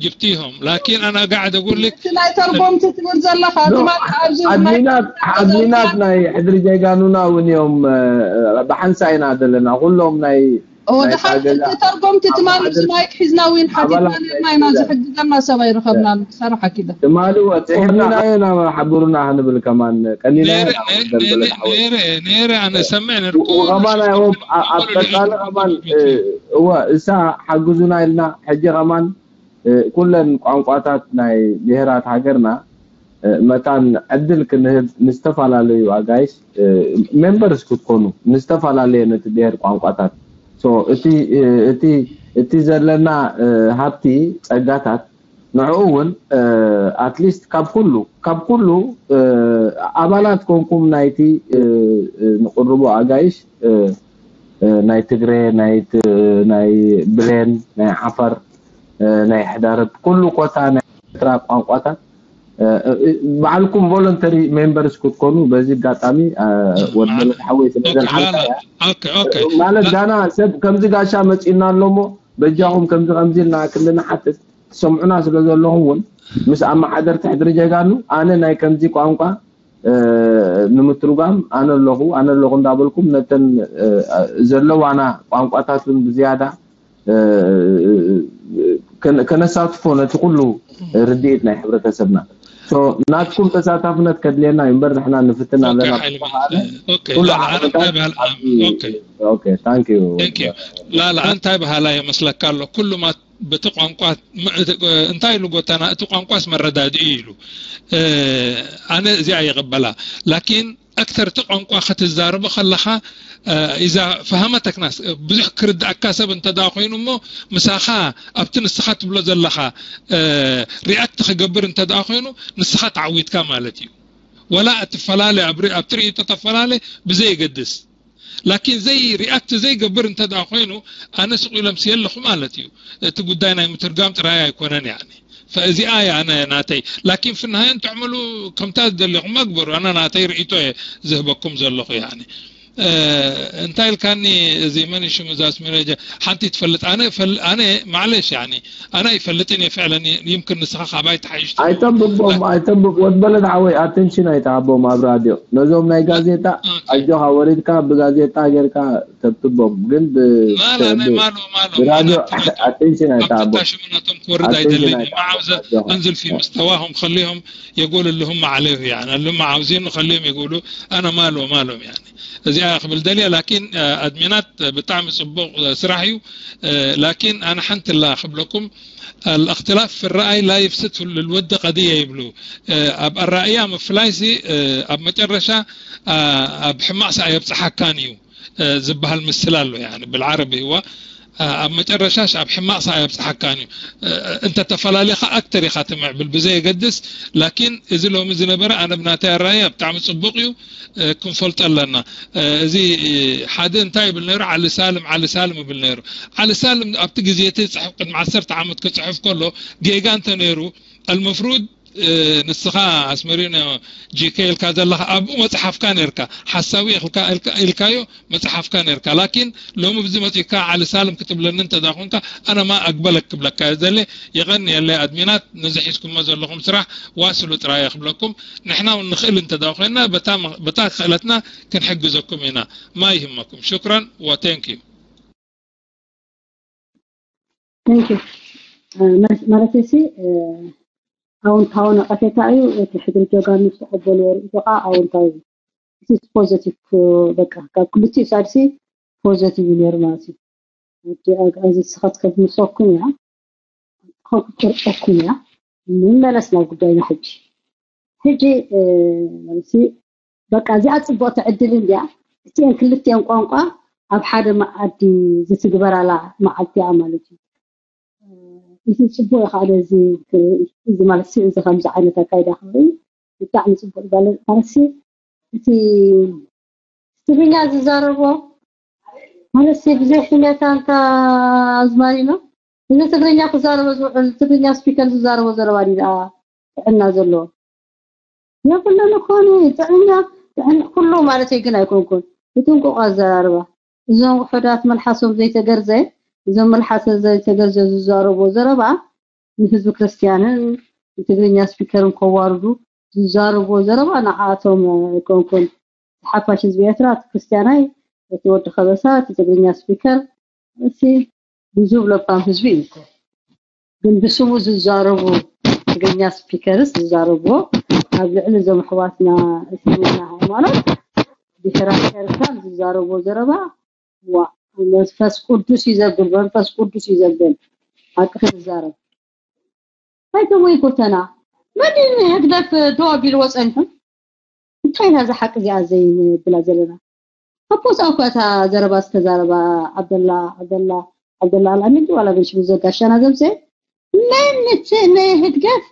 جبتيهم، لكن أنا قاعد أقول لك ናይ ተርጎምቲ ትብል ዘለኻ ትማሊ ኣብዚ ኣድሚናት ኣድሚናት ናይ ሕድሪ ጀጋኑና እውን እዮም። ብሓንሳ ኢና ዘለና ኩሎም ናይ ወደ ሓንቲ ተርጎምቲ ትማሊ ማይክ ሒዝና እውን ሓቲትና ነርና ኢና። ዝሕግዘና ሰብ ኣይረኸብናን። ሰራሓ ኪዳ ትማሊ ወፂሕና ኢና ሓብሩና ክንብል ከማን ቀኒና ኢና። ነይረ ነይረ ኣነ ሰምዕ ነርኩ ከማን ኣይሆም ኣብ ቀፃሊ ከማን እወ እሳ ሓግዙና ኢልና ሕጂ ከማን ኩለን ቋንቋታት ናይ ብሄራት ሃገርና መታን ዕድል ክንህብ ንዝተፈላለዩ ኣጋይሽ ሜምበርስ ክትኮኑ ንዝተፈላለየ ነቲ ብሄር ቋንቋታት እቲ እቲ ዘለና ሃብቲ ጸጋታት ንዕኡ እውን ኣትሊስት ካብ ኩሉ ካብ ኩሉ ኣባላት ኮንኩም ናይቲ ንቅርቦ ኣጋይሽ ናይ ትግሬ ናይ ብሌን ናይ ዓፈር ናይ ሕዳርብ ኩሉ ኮታ ናይ ኤርትራ ቋንቋታት ባዕልኩም ቮለንተሪ ሜምበርስ ክትኮኑ በዚ ኣጋጣሚ ወድመለት ሓወይ ስለዘን ሓንታ ማለት ዳና ሰብ ከምዚ ጋሻ መፂና ኣሎሞ በጃኹም ከምዚ ከምዚ ኢልና ክልንሓትት ትሰምዑና ስለ ዘለኹም እውን ምስ ኣመሓደርቲ ሕድሪ ጀጋኑ ኣነ ናይ ከምዚ ቋንቋ ንምትርጓም ኣነ ኣለኹ ኣነ ኣለኹ እንዳበልኩም ነተን ዘለዋና ቋንቋታት እውን ብዝያዳ ከነሳትፎ ነቲ ኩሉ ርድኢት ናይ ሕብረተሰብና ናትኩም ተሳታፍነት ከድልየና እዩ እምበር ንሕና ንፍትን ኣለና። ላላ እንታይ በሃላ ይመስለካ ኣሎ ኩሉ በቲ ቋንቋ እንታይ ኢሉ ጎተና እቲ ቋንቋስ መረዳድኢ ኢሉ ኣነ እዚኣ ይቕበላ ላኪን ኣክተር እቲ ቋንቋ ክትዛረቦ ከለኻ እዛ ፈሃመተክናስ ብዙሕ ክርድኣካ ሰብ እንተ ደኣ ኮይኑ እሞ ምሳኻ ኣብቲ ንስኻ ትብሎ ዘለኻ ሪኣክት ክገብር እንተ ደኣ ኮይኑ ንስኻ ተዓዊትካ ማለት እዩ። ወላ እትፈላለ ኣብቲ ርእይቶ ተፈላለ ብዘየገድስ ላኪን ዘይ ሪኣክት ዘይገብር እንተ ደኣ ኮይኑ ኣነ ስቕ ኢሎም ስየ ኣለኹ ማለት እዩ። እቲ ጉዳይ ናይ ምትርጋም ጥራይ ኣይኮነን ያኒ ፈእዚኣ እያ ኣነ ናተይ ላኪን ፍናሃየን ትዕመሉ ከምታ ዝደለኹም ኣግበሩ ኣነ ናተይ ርእይቶ እየ ዝህበኩም ዘለኹ ያኒ እንታይ ኢልካኒ እዚ መን ሽሙ ዛስ መረጃ ሓንቲ ትፈልጥ ኣነ ኣነ ማዕለሽ ያኒ ኣነ ይፈልጥን እየ ፍዕለን ይምክን ንስኻ ካባይ ተሓይሽ ኣይተንብቦም ኣይተንብብ ወድበለድ ሓወይ ኣቴንሽን ኣይተሃቦም ኣብ ራድዮ ነዞም ናይ ጋዜጣ ኣጆኻ ወሪድካ ብጋዜጣ ጌርካ ተብትቦም ግን ብራድዮ ኣቴንሽን ኣይተሃቦም ሽምናቶም ክወርድ ኣይደልን ማዓውዘ እንዝል ፊ ምስተዋሁም ከሊሆም የጎል ልሁም ማዓለዩ ያን ልማ ዓውዚን ከሊሆም የጎሉ ኣነ ማሎ ማሎም ያን እዚኣ ክብል ደልያ ላኪን ኣድሚናት ብጣዕሚ ፅቡቅ ስራሕ እዩ ላኪን ኣነ ሓንቲ ላ ክብለኩም الاختلاف في الرأي لا يفسد للود قضية ይብሉ ኣብ ኣራእያ ምፍላይሲ ኣብ መጨረሻ ኣብ ሕማቕ ሰዓ የብፅሓካን እዩ ዝበሃል ምስል ኣሎ ብልዓረቢ እዋ ኣብ መጨረሻሽ ኣብ ሕማቕ ሰዓ የብፅሓካን እዩ እንተ ተፈላለኻ ኣክተር ኢኻ ትምዕብል ብዘየገድስ ላኪን እዚ ሎሚ ዝነበረ ኣነ ብናተይ ኣራእያ ብጣዕሚ ፅቡቅ እዩ ክንፈልጦ ኣለና እዚ ሓደ እንታይ ይብል ነይሩ ዓሊ ሳልም ዓሊ ሳልም ይብል ነይሩ ዓሊ ሳልም ኣብቲ ግዜ እቲ ፅሕፍ ቅድሚ ዓሰርተ ዓመት ክፅሕፍ ከሎ ጌጋ እንተ ነይሩ المفروض ንስኻ ኣስመሪኖ ጂከ ኢልካ ዘለኻ ኣብኡ መፅሓፍካ ነርካ ሓሳዊ ኢልካዮ መፅሓፍካ ነርካ ላኪን ሎሚ ብዚ መፂካ ዓሊ ሳልም ክትብለኒ እንተዳ ኮንካ ኣነ ማ ኣግበለክ ክብለካ እየ ዘለ የቐንየለይ ኣድሚናት ነዚ ሒዝኩሞ ዘለኹም ስራሕ ዋስሉ ጥራየ ክብለኩም ንሕና እውን ንኽእል እንተዳ ኮይና በታ ክእለትና ክንሕግዘኩም ኢና ማ ይህመኩም ሽክራን ወቴንክ ዩ Thank you. ማለት ሲ ኣውንታዊ ነቐፌታ እዩ እቲ ሕድሪ ጀጋኑ ዝተቐበልዎ ርእቶ ከዓ ኣውንታዊ እዩ ፖዘቲቭ በቃ ካብ ክልቲኡ ሳድሲ ፖዘቲቭ እዩ ነይሩ ማለት እዩ ወዲ ኣግኣዚ ስኻት ከብምሰኩም እያ ከብቁርጠኩም እያ ንመለስ ናብ ጉዳይና ሕጂ ሕጂ ማለት በቃ እዚኣ ፅቡቕቲ ዕድል እንድያ እቲአን ክልቲአን ቋንቋ ኣብ ሓደ መኣዲ ዝትግበራላ መዓልቲ እያ ማለት እዩ እቲ ፅቡቅ እዩ ከዓ ነዚ እዚ ማለት እዚ ከምዚ ዓይነት ኣካይዳ ክርኢ ብጣዕሚ ፅቡቅ ማለት እቲ ትግርኛ ዝዛረቦ ማለት ብዘይ ሕሜታ እንታ ኣዝማሪኖ እዚ ትግርኛ ክዛረቦ ዝውዕል ትግርኛ ስፒከር ዝዛረቦ ዘረባ ድኣ ጥዕና ዘለዎ የብሉን እኮ ጥዕና ኩሉ ማለት ግን ኣይኮንኩን። ብጥንቁቕ ኣዘራርባ። እዞም ውሑዳት መልሓሶም ዘይተገርዘ፣ እዞም መልሓሶ ዘይተገርዘ ዝዛረብዎ ዘረባ ንህዝቢ ክርስትያንን ንትግርኛ ስፒከርን ከዋርዱ ዝዛረብዎ ዘረባ ንዓኣቶም ኣይኮንኩን። ሓፋሽ ህዝቢ ኤርትራ እቲ ክርስትያናይ፣ እቲ ወዲ ከበሳ፣ እቲ ትግርኛ ስፒከር፣ እቲ ብዙብ ለባም ህዝቢ እዩ እኮ። ግን ብስሙ ዝዛረቡ ትግርኛ ስፒከርስ ዝዛረብዎ ኣብ ልዕሊ እዞም ኣሕዋትና እስልምና ሃይማኖት ብሄራት ኤርትራ ዝዛረብዎ ዘረባ ዋ መንፈስ ቅዱስ እዩ ዘብል መንፈስ ቅዱስ እዩ ዘብል ሓቂ ክዛረብ ኣይተ ወይ ጎተና መን ህግደፍ ደው ኣቢልዎ ጸኒሑ እንታይ ኢና እዛ ሓቂ እዚኣ ዘይንብላ ዘለና ኣቦታ እኳ እታ ዘረባ ዝተዛረባ ዓብደላ ዓብደላ ዓብደላ ኣልኣሚን ዋላ በሽሙ ዘጋሻና ዘብዘ መን ንህግደፍ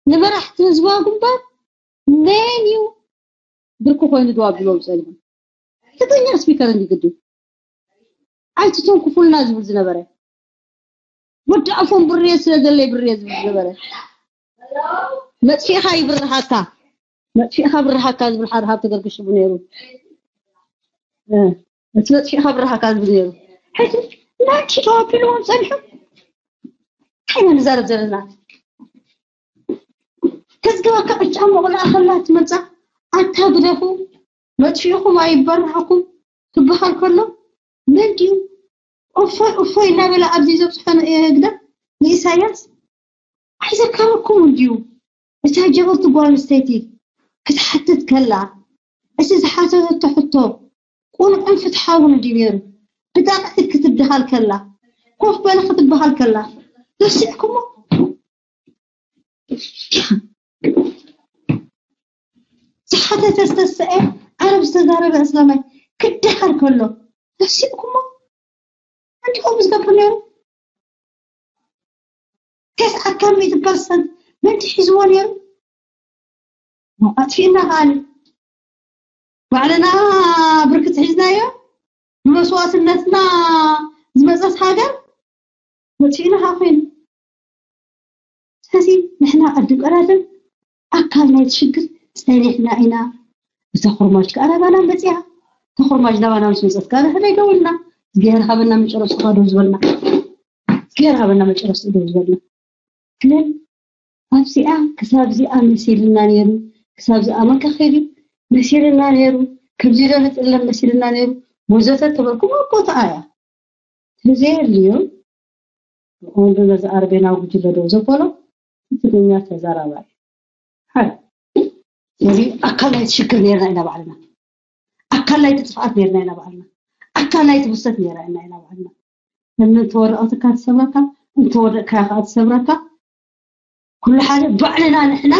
ንመራሕቲ ህዝባዊ ግንባር መን እዩ ብርኩ ኮይኑ ደው ኣቢልዎም ጸኒሑ ትግርኛ ስፒከር እንዲ ግዲ ኣይትተንኩፉልና ዝብል ዝነበረ ወዲ ኣፎም ብሬ ስለ ዘለይ ብሬ ዝብል ዝነበረ መጥፊእኻ ይብርሃካ መጥፊእኻ ብርሃካ ዝብል ሓደ ሃብቲ ገርግሽቡ ነይሩ እቲ መጥፊእኻ ብርሃካ ዝብል ነይሩ ሕጂ ናንቺ ተዋቢልዎም ጸኒሑ እንታይ ኢና ንዛረብ ዘለና ተዝግበካ ዕጫ መቑላእ ከላ ትመጻ ኣታ ግደፉ መጥፊእኹም ኣይበርሃኩም ክበሃል ከሎ መን ድዩ እፎይ እፎይ እናበለ ኣብዚ ዘብፅሖ ህግደፍ ንኢሳያስ ኣይዘከረኩምን ድዩ እታ ጀበርቲ ጓል ኣንስተይቲ ክትሓትት ከላ እቲ ዝሓተተቶ ሕቶ ቁኑዕን ፍትሓውን ድዩ ነይሩ ብጣዕሚ ክትበሃል ከላ ኮፍ በሊ ክትበሃል ከላ ረሲዕኩሞ ዝሓተተ ዝተስአ ዓረብ ዝተዛረበ እስላማይ ክደሓር ከሎ ረሲዕኩሞ እንታይ ከምኡ ዝገብር ነይሩ? ተስዓካ ሚእቲ ፐርሰንት መን ሒዝዎ ነይሩ? ኣጥፊእና ከኣኒ ባዕልና ብርክት ሒዝናዮ ብመስዋእትነትና ዝመፀት ሃገር መፅኡና ከዓ ኮይኑ ስለዚ ንሕና ቅድም ቀዳድም ኣካል ናይቲ ሽግር ፀኒሕና ኢና እዛ ኩርማጅ ከዓ ናባና መፅያ እታ ኩርማጅ ናባና ምስ መፀት ከዓ ንሕና ይደውልና እግዚኣብሔር ሃበና መጨረስቱ ከዓ ደው ዝበልና እግዚኣብሔር ሃበና መጨረስቱ ደው ዝበልና ግን ኣብዚኣ ክሳብ እዚኣ መሲልና ነይሩ ክሳብ ዝኣመንካ ከይዱ መሲልና ነይሩ ከምዚ ዶ ንጥለም መሲልና ነይሩ ወዘተ ተበልኩም ኣብ ቦታኣ እያ ተዘየድልዩ ብቐንዱ ነዚ ኣርቤናዊ ጉጅለ ደው ዘበሎ ትግርኛ ተዛራባይ ሓደ እዚ ኣካል ናይቲ ሽግር ነርና ኢና ባዕልና ኣካል ናይቲ ጥፍኣት ነርና ኢና ባዕልና ኣካል ናይቲ ብሰት ነርና ኢና ባዕልና እምኒ እንተወደቐትካ ትሰብረካ እንተወደቕካያ ከዓ ትሰብረካ ኩሉ ሓደ ባዕልና ንሕና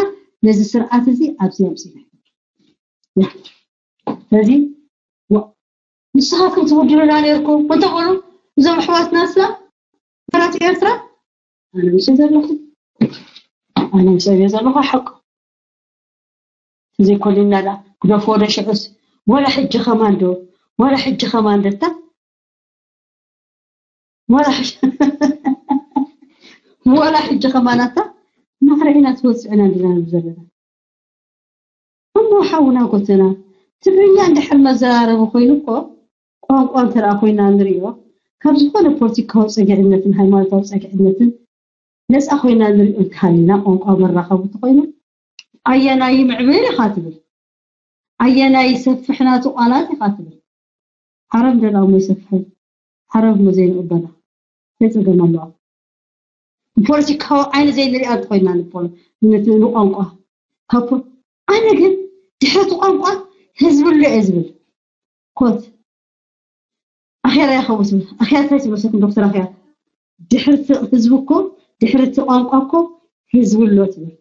ነዚ ስርዓት እዚ ኣብዚ ኣምፂና ስለዚ ንስኻትኩም ትብድሉና ነርኩም እንታይ ኮኑ እዞም ኣሕዋትና ስላ ራት ኤርትራ ኣነ ምስ ዘለኹ ኣነ ምስ ኣብየ ዘለኹ ሓቁ ዘይኮንና ዳ ግደፎ ዶ ሽዑስ ወላ ሕጂ ከማን ዶ ወላ ሕጂ ከማን ደታ ወላ ሕጂ ከማን ኣታ ማዕረ ኢና ትወፅዕና እንዲና ዘለና እሞ ሓውና ጎተና ትግርኛ እንድሕር መዘራረቢ ኮይኑ እኮ ቋንቋ እንተ ኮይና ንሪኦ ካብ ዝኾነ ፖለቲካዊ ፀግዕነትን ሃይማኖታዊ ፀግዕነትን ነፃ ኮይና ንሪኦ እንተሃሊና ቋንቋ መራኸቢ ተኮይኑ ኣየናይ ምዕብል ኢኻ ትብል ኣየናይ ሰፍሕ ናቱ ቃላት ኢኻ ትብል ዓረብ ደላሞ ይሰፍሐን ዓረብ እሞ ዘይንቕበላ እንታይ ፀገም ኣለዋ ብፖለቲካዊ ዓይኒ ዘይንሪኣ እንተኮይና ንቋንቋ ካብ ኣነ ግን ድሕረቲ ቋንቋ ህዝቢ ኣሎ እየ ዝብል ኮት ኣኼራ ይኸውን ትብል ኣኼራ እንታይ ትመስለኩም ዶክተር ኣኼራ ድሕርቲ ህዝቢ እኮ ድሕርቲ ቋንቋ እኮ ህዝቢ ኣሎ ትብል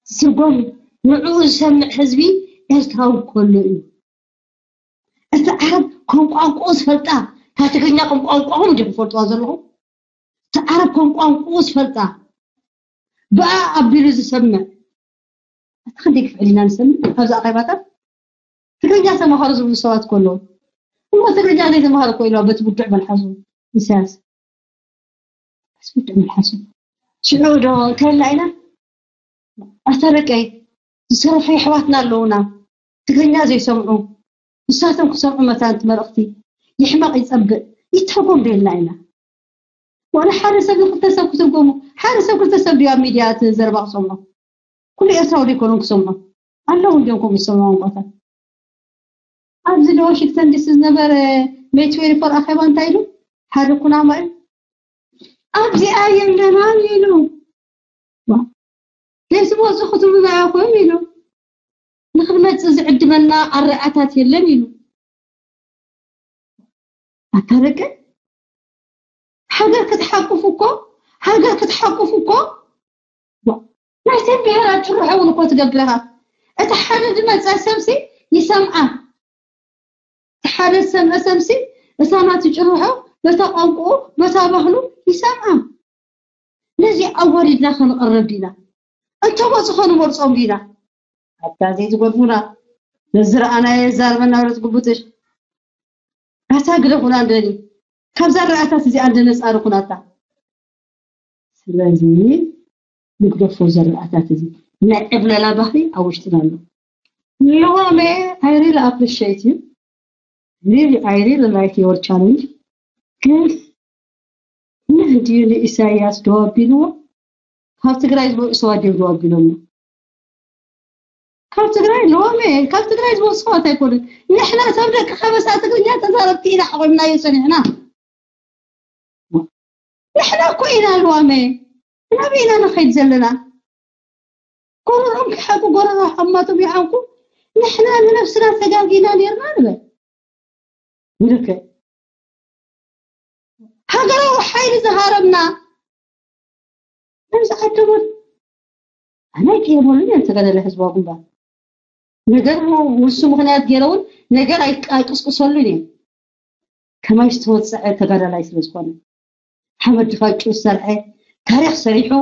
ስርጎም ንዕኡ ዝሰምዕ ህዝቢ ኤርትራዊ ከሎ እዩ እቲ ዓረብ ከም ቋንቋኡ ዝፈልጣ እታ ትግርኛ ከም ቋንቋኹም እንዲኹም ፈልጥዋ ዘለኹም እቲ ዓረብ ከም ቋንቋኡ ዝፈልጣ ብኣ ኣቢሉ ዝሰምዕ እቲ ክንደይ ክፍዕል ኢና ንሰምዕ ኣብዚ ኣኼባታት ትግርኛ ተማሃሩ ዝብሉ ሰባት ከለዉ እሞ ትግርኛ ዘይተማሃሩ እኮ ኢልዋ በቲ ብዱዕ መልሓሱ ኢሳያስ በቲ ብዱዕ መልሓሱ ሽዑ ዶ እንታይ ኢልና ኢና ኣታ ደቀይ ዝሰርሑ የሕዋትና ኣለዉና ትግርኛ ዘይሰምዑ ንሳቶም ክሰምዑ መታን እቲ መልእኽቲ ይሕመቕ ይጸብእ ይተርጎም ቤልና ኢና። ዋላ ሓደ ሰብ ንክልተ ሰብ ክትርጎሙ ሓደ ሰብ ክልተ ሰብ ድዩ ኣብ ሚድያ እቲ ዘረባ ክሰምዖ? ኩሉ ኤርትራዊ ዶ ኣይኮኑን ክሰምዖ? ኣለዉ እንዲዮም ከምኡ ዝሰምዑ ቋንቋታት። ኣብዚ ዶ ዋሽንግተን ዲሲ ዝነበረ ሜይ ትዌንቲ ፎር ኣኼባ እንታይ ኢሉ? ሓደ ኩናማ እዩ። ኣብዚኣ የለናን ኢሉ። ዋ፣ ዘይትመፁ ክትብሉ ኢኹም ኢሉ። ንክንመፅእ ዝዕድመና ኣረኣታት የለን ኢሉ። ኣታ ደቂ፣ ሃገር ክትሓቁፍ እኮ፣ ሃገር ክትሓቁፍ እኮ፣ ዋ፣ ናይተን ብሄራት ጭርሖ እውን እኮ ትገብር ኢኻ። እቲ ሓደ ዝመፀ ሰብሲ ይሰምዓ። እቲ ሓደ ዝሰምዐ ሰብሲ እታ ናቱ ጭርሖ በታ ቋንቋኡ፣ በታ ባህሉ ይሰምዓ። ነዚ ኣዋሪድና ከንቕረብ ዲና? እንተመፁ ከንመርፆም ዲና? ኣታ ዘይትጎድፉና፣ ነዚ ረኣናዮ የዛርበና ወለት ግቡትሽ። ኣታ ግደፉና እንደኒ። ካብዛ ረኣታት እዚኣ እንደ ነፃ ርኹናታ። ስለዚ ንግደፎ ዘረኣታት እዚ ናይ ዕብለላ ባህሪ ኣብ ውሽጥና ኣሎ። ልዋመ፣ I really appreciate you. Really, I really like your challenge. ግን መን ድዩ ንኢሳያስ ደው ኣቢልዎ? ካብ ትግራይ ዝመፁ ሰባት ድዮም ደው ኣቢሎሞ? ካብ ትግራይ ልዋመ፣ ካብ ትግራይ ዝመፁ ሰባት ኣይኮኑን። ንሕና ሰብ ደቂ ከበሳ ትግርኛ ተዛረብቲ ኢና ኣቑምናዮ ጸኒሕና። ንሕና እኮ ኢና ልዋመ፣ ናበይ ኢና ንኸይድ ዘለና? ጎረርኦም ክሓቁ፣ ጎረሮ ሓማቶም ይሓንኩ። ንሕና ንነብስና ተጋጊና ነርና ንበል። ንልክዕ ሃገራዊ ሓይሊ ዝሃረምና ነዚ ዓደቦት ኣነ ኣይቅየመሉን እየ። ዝተጋደለ ህዝባዊ ግንባር ነገር ውሱ ምኽንያት ገይረ እውን ነገር ኣይ-፣ ኣይቅስቅሰሉን እየ። ከማይ ዝተወፀዐ ተጋዳላይ ስለ ዝኾነ፣ ሓመድ ድፋጩ ዝሰርሐ፣ ታሪኽ ሰሪሑ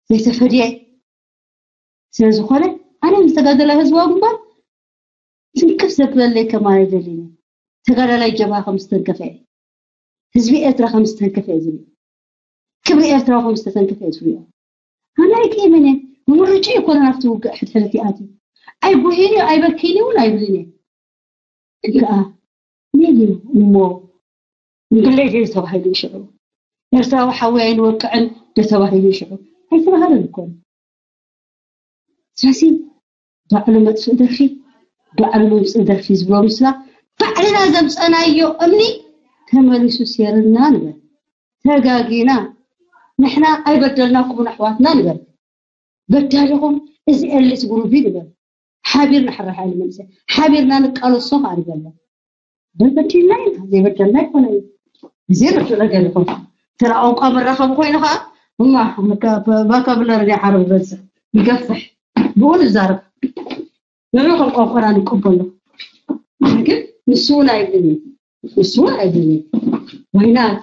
ዘይተፈድየ ስለ ዝኾነ፣ ኣነ ዝተጋደለ ህዝባዊ ግንባር ትንክፍ ዘብለለይ ከማን ኣይደልን እየ። ተጋዳላይ ጀብሃ ከም ዝተንከፈ እየ። ህዝቢ ኤርትራ ከም ዝተንከፈ እየ ዝርኢ። ክብሪ ኤርትራ ከም ዝተተንከፈ እየ ዝሪኦ። ኣነ ኣይቅየምን እየ። ምርጭ ይኮነ ናብቲ ውግእ ሕድሕደት ይኣትዩ። ኣይጉህይን እዩ፣ ኣይበክይን እውን ኣይብልን እየ። ግን ከኣ ሜሊ እሞ ንግለይ ድዩ ተባሂሉ እዩ ሽዑ። ኤርትራዊ ሓዊ ኣይንወቅዕን ዶ ተባሂሉ እዩ ሽዑ። ኣይተባሃለን እኮ። ስለዚ ባዕሉ መጥፍእ ደርፊ፣ ባዕሉ መምፅእ ደርፊ ዝብሎ ምስላ ባዕልና ዘምፀናዮ እምኒ ተመሊሱ ሴርና ንበል። ተጋጊና። ንሕና ኣይበደልናኩምን ኣሕዋትና ንበል። በዳሊኹም እዚ ኤሊት ግሩፕ እዩ ንበል። ሓቢርና ሕራሕ ኣይንመልሰ። ሓቢርና ንቃለሶ ከዓ ንበሎ። በበዲልና ኢና፣ ዘይበደልና ኣይኮነ እዩ። ግዜ ርቱ ነገር ይኹን። ተራ ቋንቋ መራኸቢ ኮይኑ ከዓ እማ ቫካብለሪ ናይ ዓረብ ይበዝሕ፣ ይገፍሕ፣ ብኡ ንዛረብ። ንዑ ከም ቋንቋና ንቀበሎ። ግን ንሱ እውን ኣይብልን እዩ። ንሱ እውን ኣይብልን እዩ። ዋይናት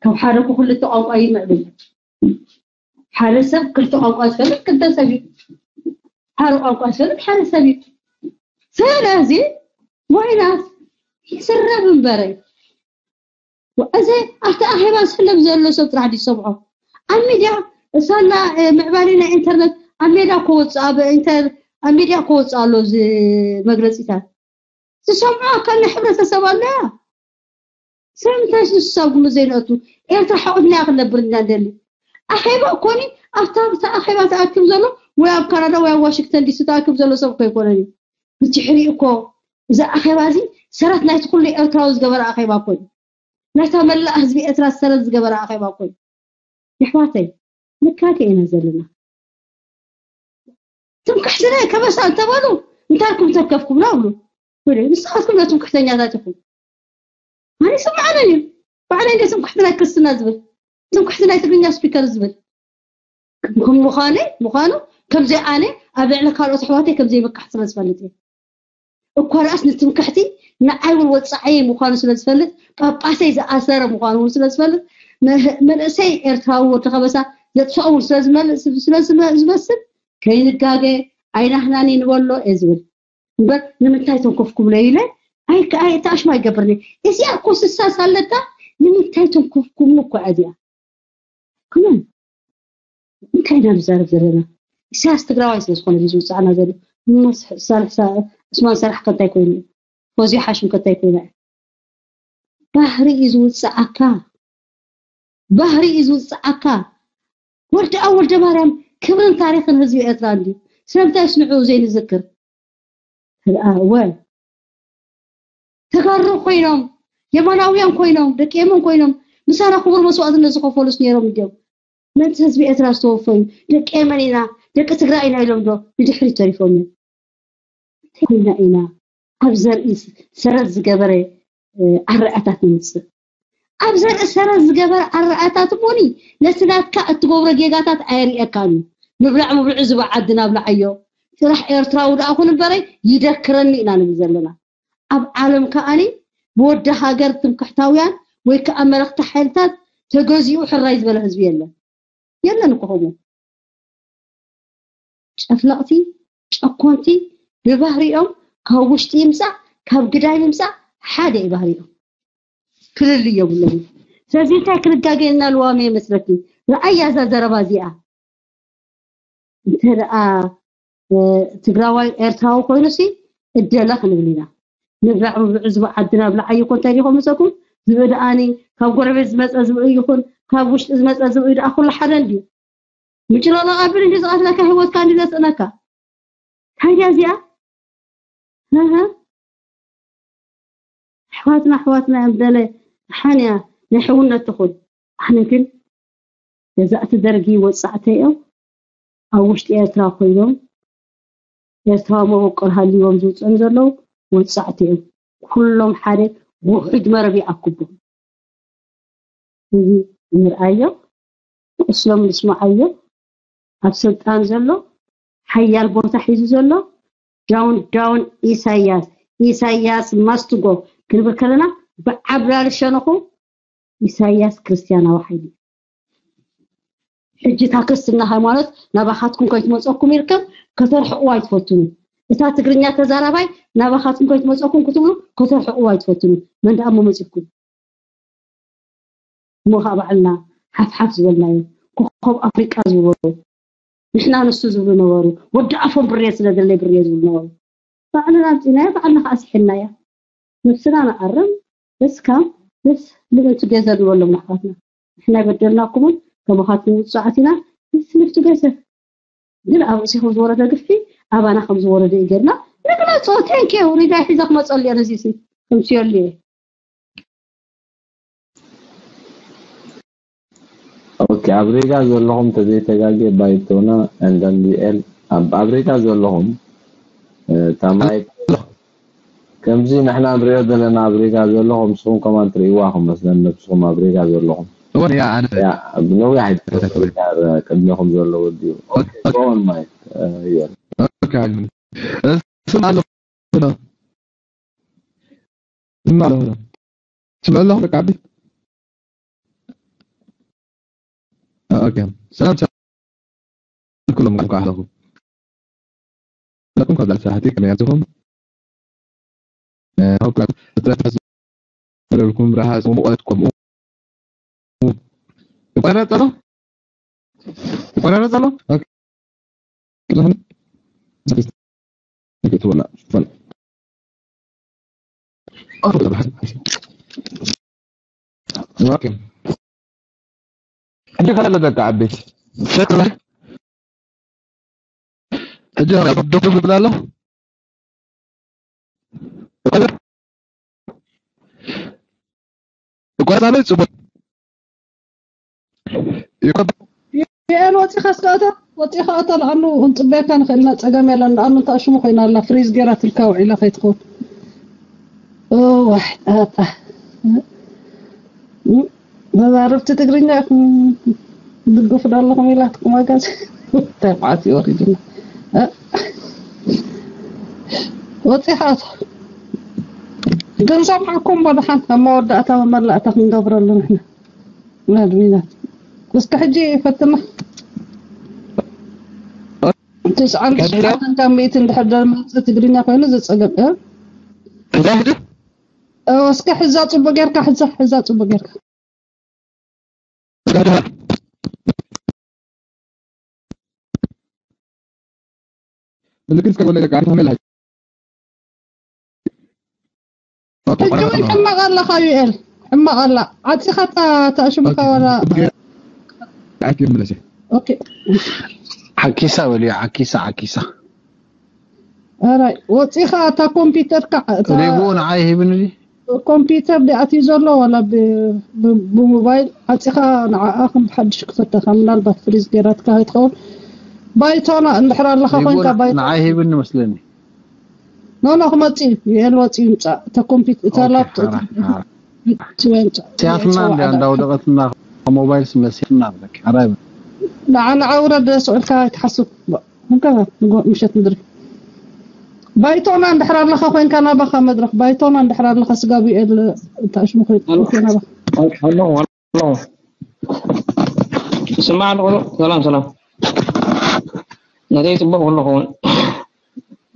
ካብ ሓደ ክልተ ቋንቋ ይምዕብል። ሓደ ሰብ ክልተ ቋንቋ ዝፈልጥ ክልተ ሰብ እዩ። ሓደ ቋንቋ ዝፈልጥ ሓደ ሰብ እዩ። ስለዚ ዋይናት ይስረብ እምበረ። እዚ ኣብቲ ኣኼባ ዝሕለፍ ዘሎ ሰብ ጥራሕ ድዩ ዝሰምዖ? ኣብ ሚድያ ሳላ፣ እ፣ ምዕባለ ናይ ኢንተርነት ኣብ ሜዳ ከወፅእ፣ ኣብ ኢንተር-፣ ኣብ ሚድያ ከወፅእ ኣሎ እዚ መግለፂታት። ዝሰምዖ ኣካል ናይ ሕብረተሰብ ኣሎ እያ። ስለምንታይ ንሱ ኣብ ግምት ዘይነእቱ? ኤርትራ ሓቑፍና ክንነብር ኢና እንደሊ። ኣኼባ እኮኒ ኣብታ ኣብታ ኣኼባ ተኣኪቡ ዘሎ ወይ ኣብ ካናዳ ወይ ኣብ ዋሽንግተን ዲሲ ተኣኪቡ ዘሎ ሰብ እኮ ኣይኮነን እዩ። ብድሕሪ እኮ እዚ ኣኼባ እዚ ሰረት ናይቲ ኩሉ ኤርትራዊ ዝገበረ ኣኼባ እኮ እዩ። ናይታ መላእ ህዝቢ ኤርትራ ሰረት ዝገበረ ኣኼባ እኮ እዩ። የሕዋተይ፣ መካከ ኢና ዘለና። ትምክሕቲ ናይ ከበሳ እንተበሉ፣ እንታልኩም ተከፍኩም ነው ብሉ። ወደ ንስኻትኩም ዶ ትምክሕተኛታት ኢኹም? ኣነ ይስምዓንን እዩ። ባዕለይ እንደ ትምክሕቲ ናይ ክርስትና ዝብል፣ ትምክሕቲ ናይ ትግርኛ ስፒከር ዝብል። ከም ምዃነ፣ ምዃኑ፣ ከምዚ ኣነ ኣብ ልዕሊ ካልኦት ኣሕዋተይ ከምዘይ ምካሕ ስለ ዝፈልጥ እየ። እኳ ደኣስ ንትምክሕቲ ንዓይ እውን ወጻዓይ ምዃኑ ስለ ዝፈልጥ፣ ጳጳሰይ ዝኣሰረ ምዃኑ እውን ስለ ዝፈልጥ፣ መህ-፣ መንእሰይ ኤርትራዊ ወዲ ከበሳ ዘጥፍኦ እውን ስለ ዝመል-፣ ስለ ዝመ-፣ ዝመስል፣ ከይንጋገ ኣይናህናን ንበሎ እየ ዝብል። እምበር ንምንታይ ተንኮፍኩምለይ ኢለ ኣይ-፣ ኣይ-፣ ተኣሽማ ኣይገብርን እየ። እዚኣ እኮ ስሳ ሳለታ ንምንታይ ተንኮፍኩምኒ እኮ እያ እዚኣ። ከመን እንታይ ኢና ንዛረብ ዘለና? ኢሳያስ ትግራዋይ ስለ ዝኾነ እዩ ዝውፅዓና ዘሎ። እሞ ስ-፣ ሳልሕ ሳ-፣ ዑስማን ሰራሕ ከ እንታይ ኮይኑ እዩ? ፎዝያ ሓሽም ከ እንታይ ኮይና እያ? ባህሪ እዩ ዝውፅኣካ። ባህሪ እዩ ዝውፅኣካ። ወዲ ኣወልደ ማርያም ክብርን ታሪኽን ህዝቢ ኤርትራ እንድዩ። ስለምንታይ ስንዑ ዘይንዝክር? እወ፣ ተጋሩ ኮይኖም፣ የማናውያን ኮይኖም፣ ደቂ የመን ኮይኖም ምሳና ክቡር መስዋእትነት ዝኸፈሉስ ነይሮም እንድዮም። ምእንቲ ህዝቢ ኤርትራ ዝተወፈዩ ደቂ የመን ኢና፣ ደቂ ትግራይ ኢና ኢሎም ዶ ንድሕሪት ተሪፎም እዮም? እንታይ ኮይና ኢና ኣብ ዘርኢ ሰረት ዝገበረ ኣረኣታት ንምፅእ? ኣብ ዘርኢ ሰረት ዝገበረ ኣረኣታት እሞኒ ነቲ ናትካ እትገብሮ ጌጋታት ኣየርእየካን እዩ። ምብላዕ ምብልዑ ዝብዓዲ ናብ ለዓዮ ጥራሕ ኤርትራዊ ደኣ ኩን እምበረይ ይደክረኒ ኢና ንብል ዘለና። ኣብ ዓለም ከኣኒ ብወዲ ሃገር ትምክሕታውያን ወይ ከዓ መለኽቲ ሓይልታት ተገዚኡ ሕራይ ዝበለ ህዝቢ የለን። የለን እኮ ከምኡ። ጨፍለቕቲ፣ ጨኮንቲ ብባህሪኦም ካብ ውሽጢ ይምፃእ ካብ ግዳይ ምምፃእ ሓደ እዩ ባህሪኦም። ፍልልይ የብሎም። ስለዚ እንታይ ክንጋገየና ልዋም ይመስለኪ? ረኣያ እዛ ዘረባ እዚኣ። እንተ ደኣ ትግራዋይ ኤርትራዊ ኮይኑ ሲ እደለ ክንብል ኢና። ንብላዕ ብብዑ ዝብኢ ዓድና ብላዓዮ እኮ እንታይ ዲኹም ምሰኩም? ዝብኢ ደኣኒ ካብ ጎረቤት ዝመፀ ዝብኢ ይኹን ካብ ውሽጢ ዝመፀ ዝብኢ ደኣ ኩሉ ሓደ እንድዩ። ምጭሎሎ ኣብል እንዲ ዝቐትለካ ህይወትካ እንዲ ዘስእነካ እንታይ ድያ እዚኣ? ኣሕዋትና ኣሕዋትና እዮም ደለ ሓንያ ናይ ሕውነት ትኹን። ኣነ ግን ገዛእቲ ደርጊ ወፃዕተ እዮም። ኣብ ውሽጢ ኤርትራ ኮይኖም ኤርትራዊ መበቆል ሃልዎም ዝውፅኦም ዘለዉ ወፃዕቲ እዮም። ኩሎም ሓደ ውሑድ መረብ ይኣክቦም። እዚ ንርኣዮ፣ ቁስሎም ንስምዓዮ። ኣብ ስልጣን ዘሎ ሓያል ቦታ ሒዙ ዘሎ ዳውን ዳውን ኢሳያስ ኢሳያስ ማስትጎ ክንብል ከለና ብዓብላሊ ሸነኹ ኢሳያስ ክርስትያናዊ ሓይሊ እዩ። ሕጂ እታ ክርስትና ሃይማኖት ናባኻትኩም ከይትመፀኩም ኢልኩም ከተርሕቕዋ ኣይትፈትኑ። እታ ትግርኛ ተዛራባይ ናባኻትኩም ከይትመፀኩም ክትብሉ ከተርሕቕዋ ኣይትፈትኑ። መን ደኣ እሞ መፂኩም? እሞ ከዓ ባዕልና ሓፍሓፍ ዝበልናዮ ኮኾብ ኣፍሪቃ ዝበሉ ንሕና ንሱ ዝብሉ ነበሩ። ወዲ ኣፎም ብሬ ስለ ዘለይ ብሬ ዝብሉ ነበሩ። ባዕልና ኣምፂናዮ ባዕልና ከዓ ስሒናዮ። ነብስና ንኣርም። እስካም ደስ ልብል ቱጌዘር ንበሎም ንኣሕዋትና። ንሕና ይበደልናኩምን ከማኻትኩም ውፁዓት ኢና። ደስ ልብ ቱጌዘር ግን ኣብ ርእሲ ከም ዝወረደ ግፍዒ ኣባና ከም ዝወረደ እዩ ገርና ንግለፆ። ቴንኪዩ ሪዳይ ሒዘ ክመፀሉ እየ ነዚ ሲ ከምስየሉ እየ። ኦኬ ኣብ ሪጋ ዘለኹም ተዘይተጋጌ ባይቶና እንደንቢኤል ኣብ ሪጋ ዘለኹም ታማይ ከምዚ ንሕና ንሪኦ ዘለና ኣብ ሪጋ ዘለኹም ንስኹም ከማን ትርእይዋ ክመስለን ነብስኹም ኣብ ሪጋ ዘለኹም እወ ያ ኣነ ያ ብነዊሕ ኣይተፈተፈ ቅድሚኹም ዘሎ ወዲኡ ኦኬ ጎን ማይክ እየል ኦኬ ስም ኣሎ ስም ኣሎ ስም ኣሎ ደቂ ዓዲ ኦኬ ሰላም ሰላም ኩሎም እንኳዕ ኣለኹም ለኩም ካብ ላዕሊ ሳሕቲ ከመይ ኣለኹም እጥረት ዝበለልኩም ረሃፅ ሙቐት ከምኡ ይቆራረፅ ኣሎ ይቆራረፅ ኣሎ ሕጂ ከለ ደቂ ዓበይቲ ፈትረ ሕጂ ደብደቡ ዝብል ኣሎ ይቆረፃለይ ፅቡቅ ይቆ ዩኤል ወፂኻ እስከ እቶ ወፂኻ እቶ ንኣኑ ክንፅበየካ ንኽእል ኢና ፀገም የለን ንኣኑ እንታይ ሽሙ ኮይና ኣላ ፍሪዝ ገይራትልካ ውዒላ ከይትኸውን እዋይ ጣጣ መዛርብቲ ትግርኛ ኢኹም ትድግፉ ዶ ኣለኹም ኢላትኩም ኣጋዚ እንታይ መዓት እዩ ወሪዱና ወፂኻ እቶ ክንሰምዓኩም እሞ ደሓን ኣብ መወዳእታ መመላእታ ክንገብረሉ ንሕና ናድሚናት እስከ ሕጂ ፈትና ትስዓን ትሽዓን ካብ ሚእቲ እንድሕር ደመፀ ትግርኛ ኮይኑ ዝፀገም እ እንታይ ሕጂ እስከ ሕዛ ፅቡቅ ጌርካ ሕዛ ሕዛ ፅቡቅ ጌርካ ምልክት እስከ ጎለ ደቃ ከመላ ሕጂ እውን ሕማቕ ኣለኻ ዩኤል፣ ሕማቕ ኣላ። ዓፂኻ እታ ተኣሽሙካ ዋላ። ዓኪ መለሰ። ኦኬ። ዓኪሳ በልዮ። ዓኪሳ፣ ዓኪሳ። ኣራይ ወፂኻ እታ ኮምፒውተርካ፣ እታ ሪቡ ንዓይ ሂብኒ ድዩ? ኮምፒውተር ድዩ ኣትዩ ዘሎ ዋላ ብ- ብ- ብሞባይል ዓፂኻ ንዓኣ ከም ብሓድሽ ክፈተኻ፣ ምናልባት ፍሪዝ ገይራትካ ከይትኸውን። ባይቶና እንድሕር ኣለኻ ሪቡ ኮይንካ ባይቶ ንዓይ ሂብኒ መስለኒ። ኖ ኖ ክመፅእ እዩ፣ ዩኤል ወፂኡ ይምፃእ። እታ ኮምፒውተር እታ ኦኬ፣ ላፕቶፕ ሓራ፣ ሓራ። ትወንጫ ሲያትና እንዲ እንዳወደቐትና ሞባይል ስመስልና በቃ። ሓራ ይበል። ንዓ ንዓ ውረድ ስቕ ኢልካ ኣይትሓስብ። እንካ ንጎ ምሸት ምድሪ ባይቶና እንድሕር ኣለኻ ኮይንካ ናባኻ መድረኽ ባይቶና እንድሕር ኣለኻ ስጋብ ዩኤል ተኣሽሙ ኮይኑ ናባኻ ሄሎ ሄሎ። ስማዕ ኣለኹ። ሰላም ሰላም። ነተይ ጽቡቕ ኩሉ ኸውን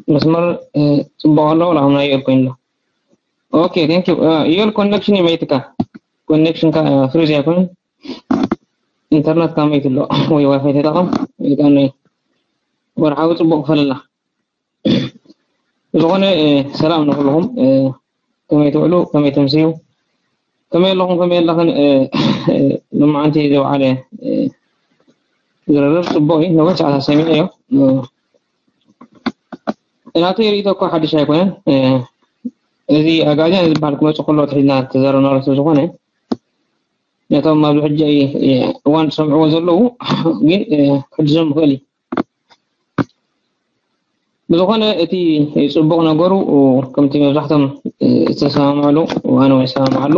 መስመር ጽቡቕ ኣሎ። ወላ ናይ ዩኤል ኮይኑ ኣሎ። ኦኬ፣ ቴንክ ዩ። ዩኤል ኮኔክሽን ይመይትካ። ኮኔክሽን ካ ፍሪዝ ኣይኮን። ኢንተርነት ካ መይት ኣሎ ወይ ዋይፋይ ተጠቐም። ይጣነ ወርሓዊ ጽቡቕ ክፈልላ። ዝኾነ ሰላም ንኹልኹም። ከመይ ትውዕሉ፣ ከመይ ተምስዩ፣ ከመይ ኣለኹም፣ ከመይ ኣለኽን? ሎማዓንቲ ዝወዓለ ዝርርብ ጽቡቕ እዩ። ነዊሕ ሰዓታት ሰሚዐዮ። ናተይ ርእይቶ እኮ ሓድሽ ኣይኮነን። እዚ ኣጋዚያን ዝበሃል ክመጽእ ከሎ ትሒዝና ተዘረብናሉ ስለ ዝኾነ ነቶም ኣብዚ ሕጂ እዋን ዝሰምዕዎ ዘለዉ ግን ክሕድዞም ይኽእል እዩ። ብዝኾነ እቲ ጽቡቕ ነገሩ ከምቲ መብዛሕቶም ዝተሰማምዕሉ ኣነ እውን ይሰማምዓሉ።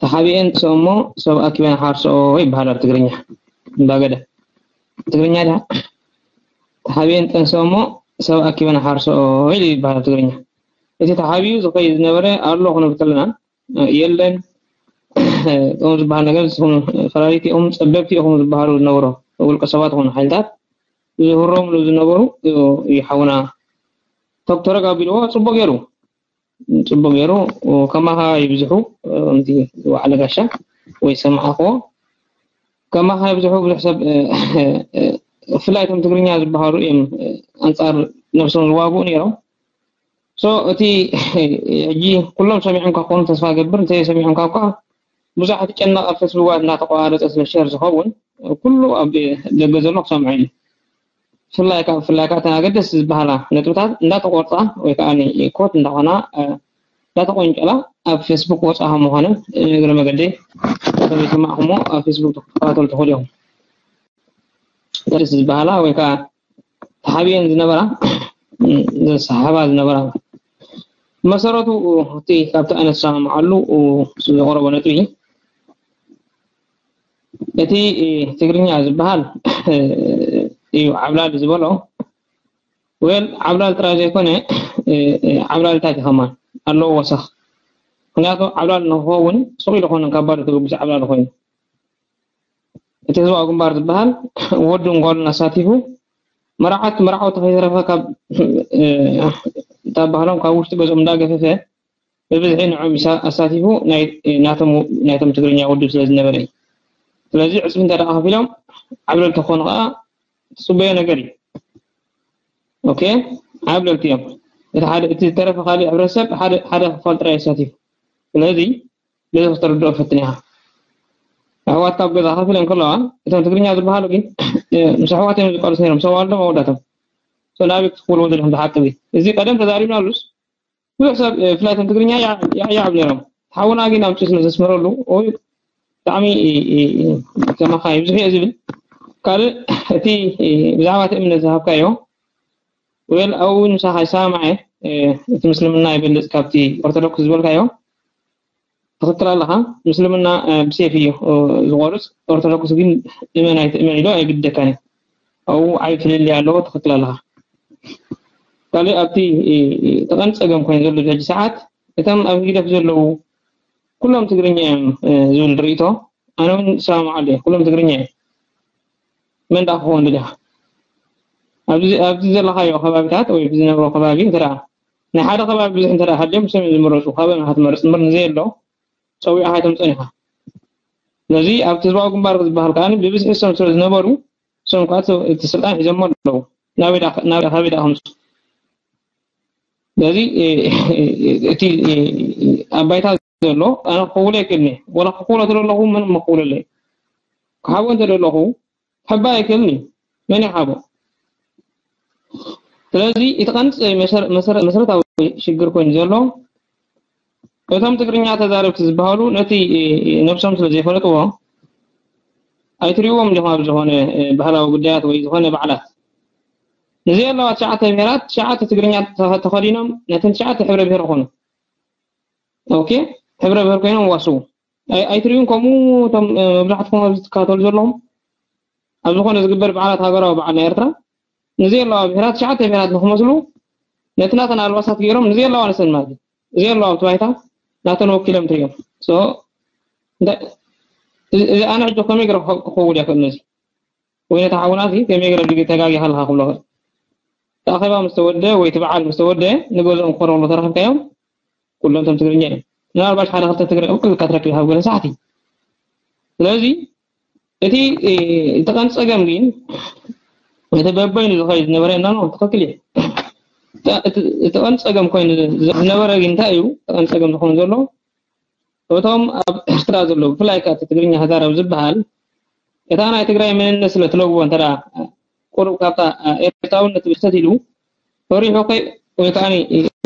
ተሓቢኤን ጥንሰኦ እሞ ሰብ ኣኪበን ሓርሰኦ ይበሃል ኣብ ትግርኛ። እንዳገደ ትግርኛ ድያ? ተሓቢኤን ጥንሰኦ እሞ ሰብ ኣኪበን ሓርሰኦ ኢሉ ይበሃል ኣብ ትግርኛ። እቲ ተሓቢኡ ዝኸይድ ዝነበረ ኣሎ ክንብል ከለና የለን። እቶም ዝበሃል ነገር ንስኹም ፈላሊቲ ኢኹም፣ ጸበብቲ ኢኹም ዝበሃሉ ዝነበሩ ውልቀ ሰባት ይኹኑ ሓይልታት ዝህረምሉ ዝነበሩ እዩ ሓውና ቶክተረግ ኣቢልዎ ጽቡቕ ገይሩ ጽቡቕ ገይሩ ከማኻ ይብዝሑ። ከምዚ ዝወዓለ ጋሻ ወይ ሰማዕኽዎ ከማኻ ይብዝሑ። ብዙሕ ሰብ ብፍላይ እቶም ትግርኛ ዝበሃሉ እዮም ኣንጻር ነብሶም ዝዋግኡ ነይሮም። ሶ እቲ ሕጂ ኩሎም ሰሚዖምካ ክኾኑ ተስፋ ገብር። እንተ ሰሚዖምካ እኳ ብዙሕ ትጨነቕ ኣብ ፌስቡክ እንዳተቋረጸ ስለ ሸር ዝኸውን ኩሉ ኣብ ደገ ዘሎ ክሰምዖ እዩ። ብፍላይ ካብ ብፍላይ ካብ እተን ኣገደስቲ ዝበሃላ ነጥብታት እንዳተቆርጻ ወይ ከዓ ኮት እንዳኾና እንዳተቆንጨላ ኣብ ፌስቡክ ወፃ ከም ምዃነን እግረ መገደይ ከም ዝሰማዕኹሞ ኣብ ፌስቡክ ክትከታተሉ ትኽእሉ ኢኹም። ደስ ዝበሃላ ወይ ከዓ ተሓቢአን ዝነበራ ዘሰሓባ ዝነበራ መሰረቱ እቲ ካብቲ ኣነ ዝሰማምዓሉ ዝቐረቦ ነጥቢ እቲ ትግርኛ ዝበሃል እዩ ዓብላል ዝበሎ። ወል ዓብላል ጥራይ ዘይኮነ ዓብላልታት ይኸማን ኣለዎ ወሰኽ። ምክንያቱ ዓብላል ንክኸውን ሱቕ ኢሉ ኮነ ካብ ባዶ ተበግሱ ዓብላል ኮይኑ እቲ ህዝባዊ ግንባር ዝበሃል ወዱን ጓሉን ኣሳቲፉ መርዓት መርዓውቲ ከይተረፈ ካብ እታ ባህሎም ካብ ውሽጢ ገዝኦም እንዳገፈፈ ብብዝሒ ንዖም ኣሳቲፉ ናይቶም ትግርኛ ውድብ ስለ ዝነበረ እዩ። ስለዚ ዕፅፊ እንተ ከፊሎም ዓብለልቲ ክኾኑ ከዓ ትፅበዮ ነገር እዩ። ኦኬ፣ ዓብለልቲ እዮም። እቲ ሓደ እቲ ዝተረፈ ካሊእ ሕብረተሰብ ሓደ ሓደ ክፋል ጥራይ ኣሳቲፉ። ስለዚ ነዚ ክተረድኦ ፈትን ኢኻ። ኣሕዋት ካብ ገዛ ከፊለን ከለዋ እቶም ትግርኛ ዝበሃሉ ግን ምስ ኣሕዋት እዮም ዝቃለሱ ነይሮም። ሰው ኣልዶም ኣወዳቶም ሰው ናበይ ክትክውልዎ ዘለኹም ዝሓቂ እዚ ቀደም ተዛሪብናሉስ ብዙሕ ሰብ ብፍላይ እቶም ትግርኛ ያዕያዕብ ነይሮም። ሓውና ግን ኣምፅኡ ስለ ዘስመረሉ ኦይ ብጣዕሚ ከማኻ ይብዝሑ እየ ዝብል። ካልእ እቲ ብዛዕባ እቲ እምነት ዝሃብካዮ ወል ኣብኡ እውን ምሳኻ ይሰማማዕ እየ። እቲ ምስልምና ይበልፅ ካብቲ ኦርቶዶክስ ዝበልካዮ ትኽክል ኣለኻ። ምስልምና ብሴፍ እዩ ዝቆርፅ፣ ኦርቶዶክስ ግን እመን ኣይትእመን ኢሎ ኣይግደካን እዩ። ኣብኡ ዓብዪ ፍልልይ ኣለዎ። ትኽክል ኣለኻ። ካልእ ኣብቲ እቲ ቀንዲ ፀገም ኮይኑ ዘሎ ሕጂ ሰዓት እቶም ኣብ ህግደፍ ዘለዉ ኩሎም ትግርኛ እዮም ዝብል ርእይቶ ኣነ እውን እሰማምዓሉ እየ። ኩሎም ትግርኛ እዮም። መን ደኣ ክኸውን ደሊኻ? ኣብዚ ኣብዚ ዘለኻዮ ከባቢታት ወይ ብዝነብሮ ከባቢ እንተ ደኣ ናይ ሓደ ከባቢ ብዙሕ እንተ ደኣ ሃልዮም ንሶም እዮም ዝምረፁ። ካበይ ኢኻ ትመርፅ እምበር ንዘየሎ ፀዊዕኻ ኣይተምፅኦን ኢኻ። ስለዚ ኣብቲ ህዝባዊ ግንባር ዝበሃል ከዓ ብብዝሒ እሶም ስለ ዝነበሩ እሶም ከዓ እቲ ስልጣን ሒዞሞ ኣለዉ። ናበይ ደኣ ናበይ ደኣ ካበይ ደኣ ከምፅኡ ስለዚ እቲ ኣብ ባይታ ዘሎ ኣነ ክኽውሎ ኣይክእልኒ። ወላ ክኽውሎ ተደለኹ ምንም ክኽውለለይ ክሓቦ እንተደለኹ ክሕባ ኣይክእልኒ። መን ይሓቦ? ስለዚ እቲ ቀንዲ መሰረታዊ ሽግር ኮይኑ ዘሎ እቶም ትግርኛ ተዛረብቲ ዝበሃሉ ነቲ ነብሶም ስለ ዘይፈለጥዎ ኣይትሪእዎም ዲኹም ኣብ ዝኾነ ባህላዊ ጉዳያት ወይ ዝኾነ በዓላት ንዘይ ኣለዋ ትሽዓተ ብሄራት ትሽዓተ ትግርኛ ተኸዲኖም ነተን ትሽዓተ ሕብረ ብሄር ኾኑ ኦኬ ሕብረ ብሄር ኮይኖም ዋስው ኣይትሪኡን ከምኡ እቶም መብዛሕትኩም ኣብዚ ትከታተሉ ዘለኹም ኣብ ዝኾነ ዝግበር በዓላት ሃገራዊ በዓል ናይ ኤርትራ ንዘይ ኣለዋ ብሄራት ትሽዓተ ብሄራት ንክመስሉ ነቲ ናተን ኣልባሳት ገይሮም ንዘይ ኣለዋ ነሰን ማለት እዩ ንዘይ ኣለዋ ኣብቲ ባይታ ናተን ወኪሎም ትሪኦም እዚ ኣነ ሕጂ ከመይ ገረ ክኸውን እያ ክእል ነዚ ወይ ነቲ ሓውና እዚ ከመይ ገረ ተጋጊኻ ኣለኻ ክብሎ ክእል እቲ ኣኼባ ምስ ተወደ ወይ እቲ በዓል ምስ ተወደ ንገዝኦም ክኾረሉ ተረኽብካዮም ኩሎም ቶም ትግርኛ እዮም ምናልባሽ ሓደ ክልተ ትግረ እኩል ካትረክብ ካብ ገለ ሳሕቲ ስለዚ እቲ እቲ ቀንዲ ጸገም ግን እቲ በበይኑ ዝኸይድ ዝነበረ እና ነው ትኽክል እዩ እቲ ቀንዲ ጸገም ኮይኑ ዝነበረ ግን እንታይ እዩ ቀንዲ ጸገም ዝኾኑ ዘሎ እቶም ኣብ ኤርትራ ዘለዉ ብፍላይ ከኣ ትግርኛ ተዛረብ ዝበሃል እታ ናይ ትግራይ መንነት ስለ ትለውዎ እንተ ቁሩብ ካብታ ኤርትራውነት ብሕተት ኢሉ ፈሪሑ ወይ ከዓ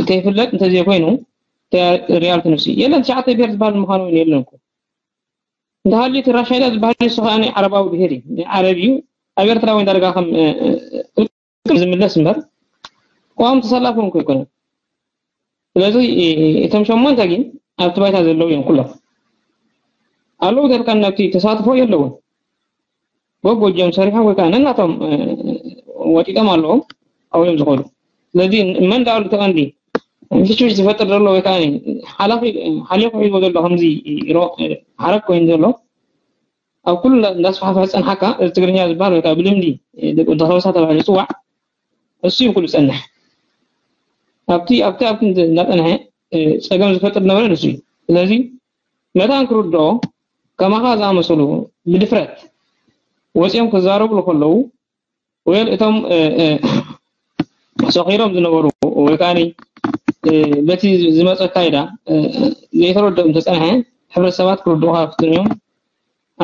ከይፍለጥ እንተዘይኮይኑ ሪያልቲ ንሱ የለን ትሽዓተ ብሄር ዝበሃል ምዃኑ እውን የለን እኮ እንተሃልዩ እቲ ራሻይዳ ዝበሃል ንሱ ከዓ ዓረባዊ ብሄር እዩ ዓረብ እዩ ኣብ ኤርትራ ወይ ዳርጋ ከም ዝምለስ እምበር ቆም ተሰላፎም ከይኮነ ስለዚ እቶም ሸሞንተ ግን ኣብቲ ባይታ ዘለዉ እዮም ኩሎም ኣለዉ ተልካ ናብቲ ተሳትፎ የለውን በጎጆም ሰሪሖም ወይ ከዓ ነናቶም ወጢጦም ኣለዎም ኣብዮም ዝኸዱ ስለዚ መን ዳኣሉ ተቐንዲ ምሽሽ ዝፈጥር ዘሎ ወይ ከዓ ሓላፊ ሓሊኹ ሒዝዎ ዘሎ ከምዚ ሓረግ ኮይኑ ዘሎ ኣብ ኩሉ እንዳስፋሕፈሐ ዝፀንሓካ እዚ ትግርኛ ዝበሃል ወይ ከዓ ብልምዲ ደቂ ወዲ ከበሳ ተባሂሉ ዝፅዋዕ እሱ እዩ ኩሉ ዝፀንሕ ኣብቲ ኣብቲ ኣብቲ እንዳፀንሐ ፀገም ዝፈጥር ነበረ ንሱ እዩ ስለዚ መታን ክርድኦ ከማኻ ዝኣመሰሉ ብድፍረት ወፂኦም ክዛረቡ ከለዉ ወይ እቶም ሰኺሮም ዝነበሩ ወይ ከዓ በቲ ዝመፀ ኣካይዳ ዘይተረድኦም ተፀንሐ ሕብረተሰባት ክርድኡካ ክፍትኑ እዮም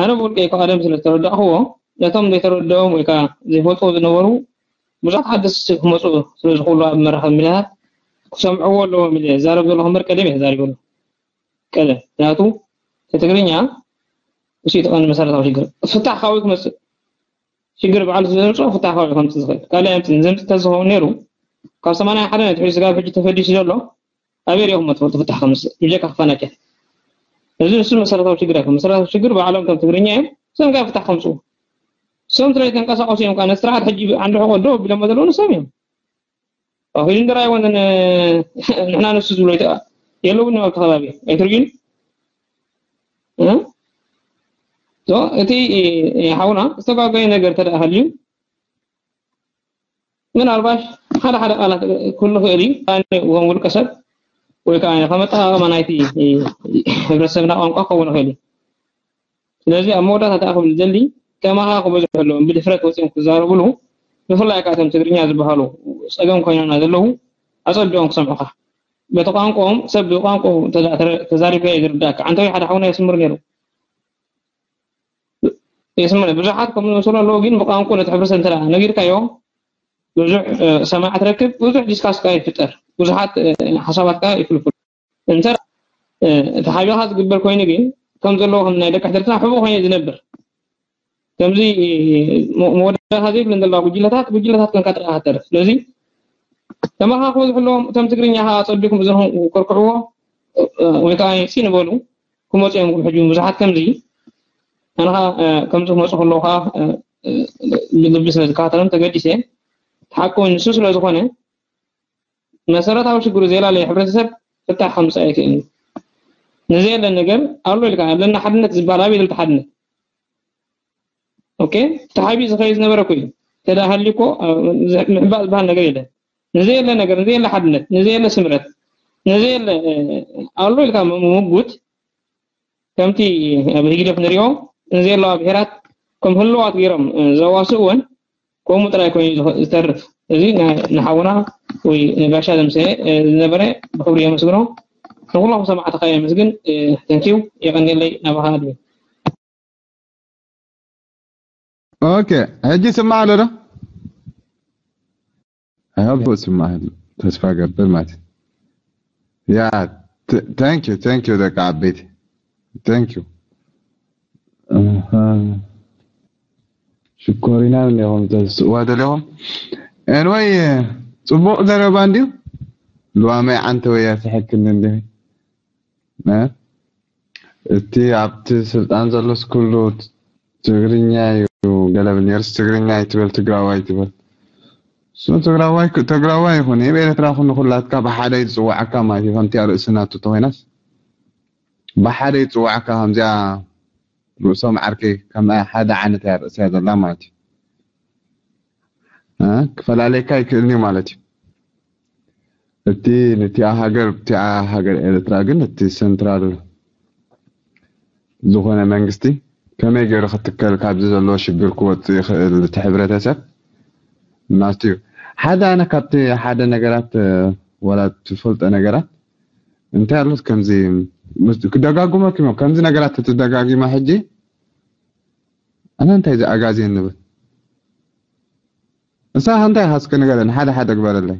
ኣነ ብውልቀይ ቀደም ስለ ዝተረዳእክዎ ነቶም ዘይተረድኦም ወይ ከዓ ዘይፈልጥዎ ዝነበሩ ብዙሓት ሓደስቲ ክመፁ ስለ ዝኽእሉ ኣብ መራኸቢ ሚድያታት ክሰምዕዎ ኣለዎም ኢለ ዝዛረብ ዘለኹ እምበር ቀደም እየ ተዛሪበሉ ቀደም ምክንያቱ እቲ ትግርኛ እሱ እቲ ቀንዲ መሰረታዊ ሽግር ፍታሕ ካብኡ ክመፅእ ሽግር ባዕሉ ዘምፅኦ ፍታሕ ካብኡ ከምፅእ ዝኽእል ካልእ ኣይምፅእን ዘምፅእ ተዝኸውን ነይሩ ካብ ሰማንያ ሓደ ነቲ ስጋብ ሕጂ ተፈዲሱ ዘሎ ኣበይ ሪኢኹሞ ትፈልጡ ፍታሕ ከምፅእ ብጀካ ክፈናጨ እዚ ንሱ መሰረታዊ ሽግር ኣይኮን መሰረታዊ ሽግር ባዕሎም ከም ትግርኛ እዮም እሶም ጋር ፍታሕ ከምፅኡ እሶም ስለ ተንቀሳቀሱ እዮም ነቲ ስርዓት ሕጂ ዓንዲ ሕቆ ደው ቢሎሞ ዘለዉ ንሶም እዮም ኣኺሉ እንደራ ኣይኮነን ንሕና ንሱ ዝብሎ የለውን ኣብቲ ከባቢ ኣይትርዩን እቲ ሓውና ዝተጓጎየ ነገር ተደኣ ሃልዩ ምናልባሽ ሓደ ሓደ ቃላት ክህሉ ክእል እዩ ከም ውልቀ ሰብ ወይ ከዓ ከም ኣጠቃቅማ ናይቲ ህብረተሰብና ቋንቋ ክኸውን ይኽእል እዩ ስለዚ ኣብ መወዳእታ ተኣ ክብል ዘሊ ከማኻ ክበዝሑ ኣለዎም ብድፍረት ወፂኦም ክዛረብሉ ብፍላይ ከዓ እቶም ትግርኛ ዝበሃሉ ፀገም ኮይኖና ዘለዉ ኣፀቢቖም ክሰምዑኻ በቲ ቋንቋኦም ሰብ ብቋንቋ ተዛሪብካ እዩ ዝርዳእካ ዓንተዊ ሓደ ሓውና የስምር ነይሩ የስምር ብዙሓት ከም ዝመስሉ ኣለዉ ግን ብቋንቋ ነቲ ሕብረተሰብ እንተ ነጊርካዮ ብዙሕ ሰማዕ ትረክብ ብዙሕ ዲስካስ ከዓ ይፍጠር ብዙሓት ሓሳባት ከዓ ይፍልፍሉ እንተ ተሓቢኻ ዝግበር ኮይኑ ግን ከም ዘለዎ ከም ናይ ደቂ ሕድርትና ሕቡእ ኮይኑ ዝነብር ከምዚ መወዳእታ ዘይብለን ዘለዋ ጉጅለታት ጉጅለታት ኮንካ ጥራይ ሃተር ስለዚ ተመኻኽቦ ዝሕለዎም እቶም ትግርኛ ከዓ ኣፀቢኩም እዝንኹም ከርክዕዎ ወይ ከዓ ፂ ንበሉ ክመፁ እዮም ሕጂ ብዙሓት ከምዚ ኣነ ከዓ ከምዚ ክመፁ ከለዉ ከዓ ብልቢ ስለ ዝከታተሎም ተገዲሰ ሓቂ ንሱ ስለ ዝኾነ መሰረታዊ ሽግሩ ዘይላለየ ሕብረተሰብ ፍታሕ ከምፅእ ኣይክእልን እዩ። ንዘየለ ነገር ኣሎ ኢልካ ኣለና ሓድነት ዝበሃል ኣበይ ዘሎ ሓድነት? ኦኬ ተሓቢኡ ዝኸይድ ዝነበረ እኮ እዩ። ተዳ ሃልዩ እኮ ምሕባእ ዝበሃል ነገር የለን። ንዘየለ ነገር፣ ንዘየለ ሓድነት፣ ንዘየለ ስምረት፣ ንዘየለ ኣሎ ኢልካ ምጉት ከምቲ ኣብ ህግደፍ ንሪኦ ንዘየለዋ ብሄራት ከም ህልዋት ገይሮም ዘዋስእወን ከምኡ ጥራይ ኮይኑ ዝተርፍ እዚ ንሓውና ወይ ንጋሻ ዘምሰየ ዝነበረ ብክብሪ የመስግኖ። ንኩሎም ሰማዕትካ የመስግን። ተንኪው። የቀንየለይ። ናባኻ ኣድሚ። ኦኬ፣ ሕጂ ስማዕ ኣሎ ዶ? ኣይ ሆፕ ስማዕ ኣሎ። ተስፋ ገብር ማለት ያ። Thank you, thank you ደቂ ዓበይቲ። Thank you. ሽኮሪና እንዲኹም ተስዋ ደለኹም። Anyway፣ ጽቡቕ ዘረባ እንዲዩ። ልዋመይ ዓንተ ወያ ስሕክኒ እንዲሁ። እቲ ኣብቲ ስልጣን ዘሎስ ኩሉ ትግርኛ እዩ። ገለ ብል ነርስ ትግርኛ ይትበል ትግራዋይ ይትበል። እሱ ትግራዋይ ትግራዋይ ይኹን ይብ ኤርትራ ኩን ኩላትካ ብሓደ ይፅዋዓካ ማለት እዩ። ከምቲ ርእስና ትተኮይናስ ብሓደ ይፅዋዓካ ከምዚኣ ርእሶም ዓርከይ ከም ሓደ ዓይነት እያ ርእስያ ዘላ ማለት እዩ። ክፈላለየካ ይክእልኒ ማለት እዩ። እቲ ነቲኣ ሃገር እቲኣ ሃገር ኤርትራ ግን እቲ ሰንትራል ዝኾነ መንግስቲ ከመይ ገይሩ ክትከል ካብዚ ዘለዎ ሽግር ክወፅእ ይኽእል እቲ ሕብረተሰብ ናስትዩ ሓደ ኣነ ካብቲ ሓደ ነገራት ወላ ትፈልጦ ነገራት እንታይ ኣሉት ከምዚ ክደጋግሞ ኪሞ ከምዚ ነገራት ተተደጋጊማ ሕጂ ኣነ እንታይ ዝኣጋዜ ንብል እሳ እንታይ ሃስከ ንገረን ሓደ ሓደ ግበረለይ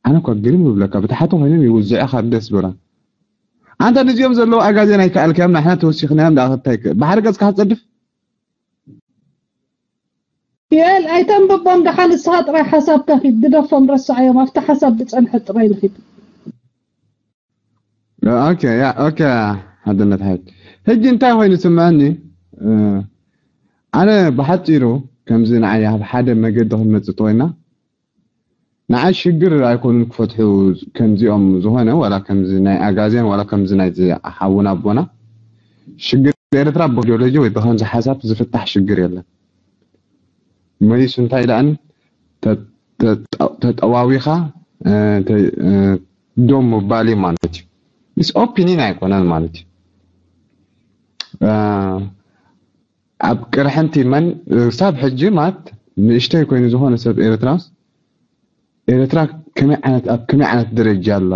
ኣነ እኳ ግርም ይብለካ ብታሕቲ ኮይኖም ይውዝዑ ካብ ደስ ብራ ኣንተ ንዚኦም ዘለዉ ኣጋዜን ኣይከኣልካዮም ንሕና ተወሲኽናዮም ዳኣ ክታይ ብሓደ ገጽካ ክትጸድፍ ዮኤል ኣይተንብቦም ደሓ ንስኻ ጥራይ ሓሳብካ ኪድ ግደፎም ረስዓዮም ኣብቲ ሓሳብ ዝጸንሐ ጥራይ ንኺድ ኦኬ ያ ኦኬ ሓድነት ሓይል ሕጂ እንታይ ኮይኑ ስምዐኒ ኣነ ብሓፂሩ ከምዚ ንዓይ ኣብ ሓደ መገዲ ክንመፅእ ተኮይና ንዓይ ሽግር ኣይኮኑን ክፈትሑ ከምዚኦም ዝኾነ ዋላ ከምዚ ናይ ኣጋዜን ዋላ ከምዚ ናይ ሓውን ኣቦና ሽግር ኤርትራ ብኢዲዮሎጂ ወይ ብከምዚ ሓሳብ ዝፍታሕ ሽግር የለን መሊሱ እንታይ ደኣን ተጠዋዊኻ ዶም ምባል እዩ ማለት እዩ ምስ ኦፒኒን ኣይኮነን ማለት እዩ ኣብ ቅርሕንቲ መን ክሳብ ሕጂ ማለት ንእሽተይ ኮይኑ ዝኾነ ሰብ ኤርትራስ ኤርትራ ከመይ ዓይነት ኣብ ከመይ ዓይነት ደረጃ ኣላ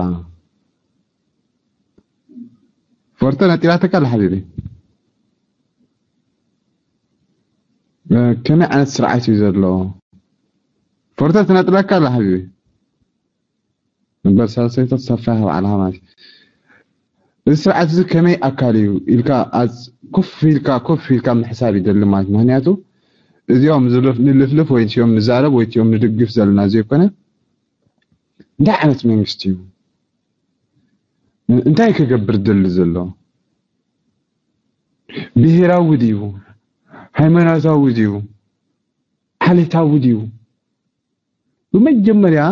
ፎርተ ነጢላተካ ኣላ ሓቢቢ ከመይ ዓይነት ስርዓት እዩ ዘሎ ፎርተ ትነጥለካ ኣላ ሓቢቢ እምበር ሳልሰይቶ ሰፋሕ ባዕልኻ ማለት እዚ ስርዓት እዚ ከመይ ኣካል እዩ ኢልካ ኮፍ ኢልካ ኮፍ ኢልካ ምሕሳብ ይደሊ ማለት ምክንያቱ እዚኦም ንልፍልፍ ወይ ኦም ንዛረብ ወይ ኦም ንድግፍ ዘለና ዘይኮነ እንታይ ዓይነት መንግስቲ እዩ እንታይ ክገብር ደሊ ዘሎ ብሄራዊ ድዩ ሃይማኖታዊ ድዩ ዓሌታዊ ድዩ ብመጀመርያ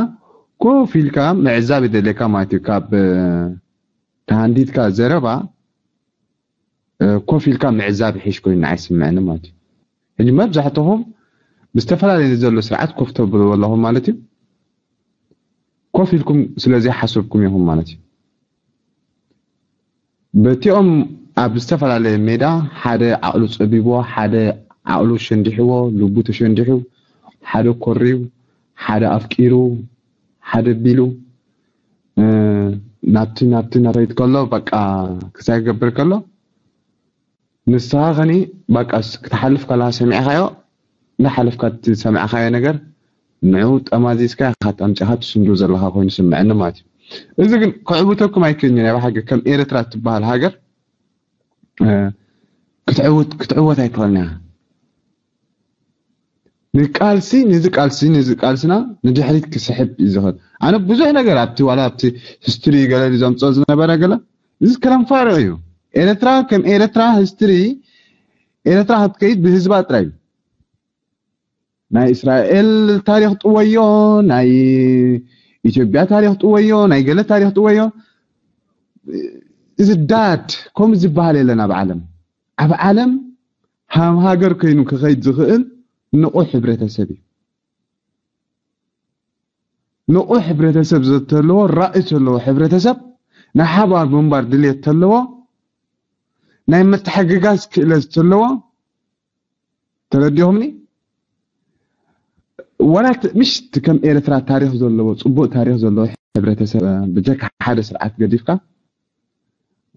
ኮፍ ኢልካ ምዕዛብ ይደልየካ ማለት እዩ ካብ ተሃንዲድካ ዘረባ ኮፍ ኢልካ ምዕዛብ ይሕሽ ኮይኑ ንዓይ ስምዐኒ ማለት እዩ ሕጂ መብዛሕትኹም ብዝተፈላለየ ዘሎ ስርዓት ኮፍ ተብሉ ኣለኹም ማለት እዩ ኮፍ ኢልኩም ስለዚ ሓሰብኩም ኢኹም ማለት እዩ በቲኦም ኣብ ዝተፈላለየ ሜዳ ሓደ ዓቕሉ ፀቢብዎ ሓደ ዓቕሉ ሸንዲሕዎ ልቡ ተሸንዲሑ ሓደ ኮርዩ ሓደ ኣፍቂሩ ሓደ ቢሉ ናብቲ ናብቲ ናረይት ከሎ በቃ ክሳይ ክገብር ከሎ ንስኻ ከኒ በቃ ክትሓልፍ ከለኻ ሰሚዕኻዮ እንዳሓለፍካ እቲ ዝሰማዕኻዮ ነገር ንዑ ጠማዚዝካ ኢኻ ኣምፂኻ ትስንዱ ዘለኻ ኮይኑ ስምዐኒ ማለት እዩ እዚ ግን ክዕውተኩም ኣይክእልኒ ናይ ብሓቂ ከም ኤርትራ ትበሃል ሃገር ክትዕውት ክትዕወት ኣይትኽእልን ኢኻ ንቃልሲ ንዚ ቃልሲ ንዚ ቃልስና ንድሕሪት ክስሕብ እዩ ዝኽእል ኣነ ብዙሕ ነገር ኣብቲ ዋላ ኣብቲ ሂስትሪ ገለ ዘምፅኦ ዝነበረ ገለ እዚ ክረም ፋርቕ እዩ ኤርትራ ከም ኤርትራ ሂስትሪ ኤርትራ ክትከይድ ብህዝባ ጥራይ እዩ ናይ እስራኤል ታሪክ ጥወዮ ናይ ኢትዮጵያ ታሪክ ጥወዮ ናይ ገለ ታሪክ ጥወዮ እዚ ዳድ ከምኡ ዝበሃል የለን ኣብ ዓለም ኣብ ዓለም ሃም ሃገር ኮይኑ ክኸይድ ዝኽእል ንቑሕ ሕብረተሰብ እዩ ንቑሕ ሕብረተሰብ ዘተለዎ ራእይ ዘለዎ ሕብረተሰብ ናይ ሓባር ምንባር ድልየት ተለዎ ናይ ምትሕግጋዝ ክእለት ተለዎ ተረዲኹምኒ ዋላ ት- ምሽ እቲ ከም ኤርትራ ታሪኽ ዘለዎ፣ ጽቡቕ ታሪኽ ዘለዎ ሕብረተሰብ፣ እ፣ ብጀካ ሓደ ስርዓት ገዲፍካ፣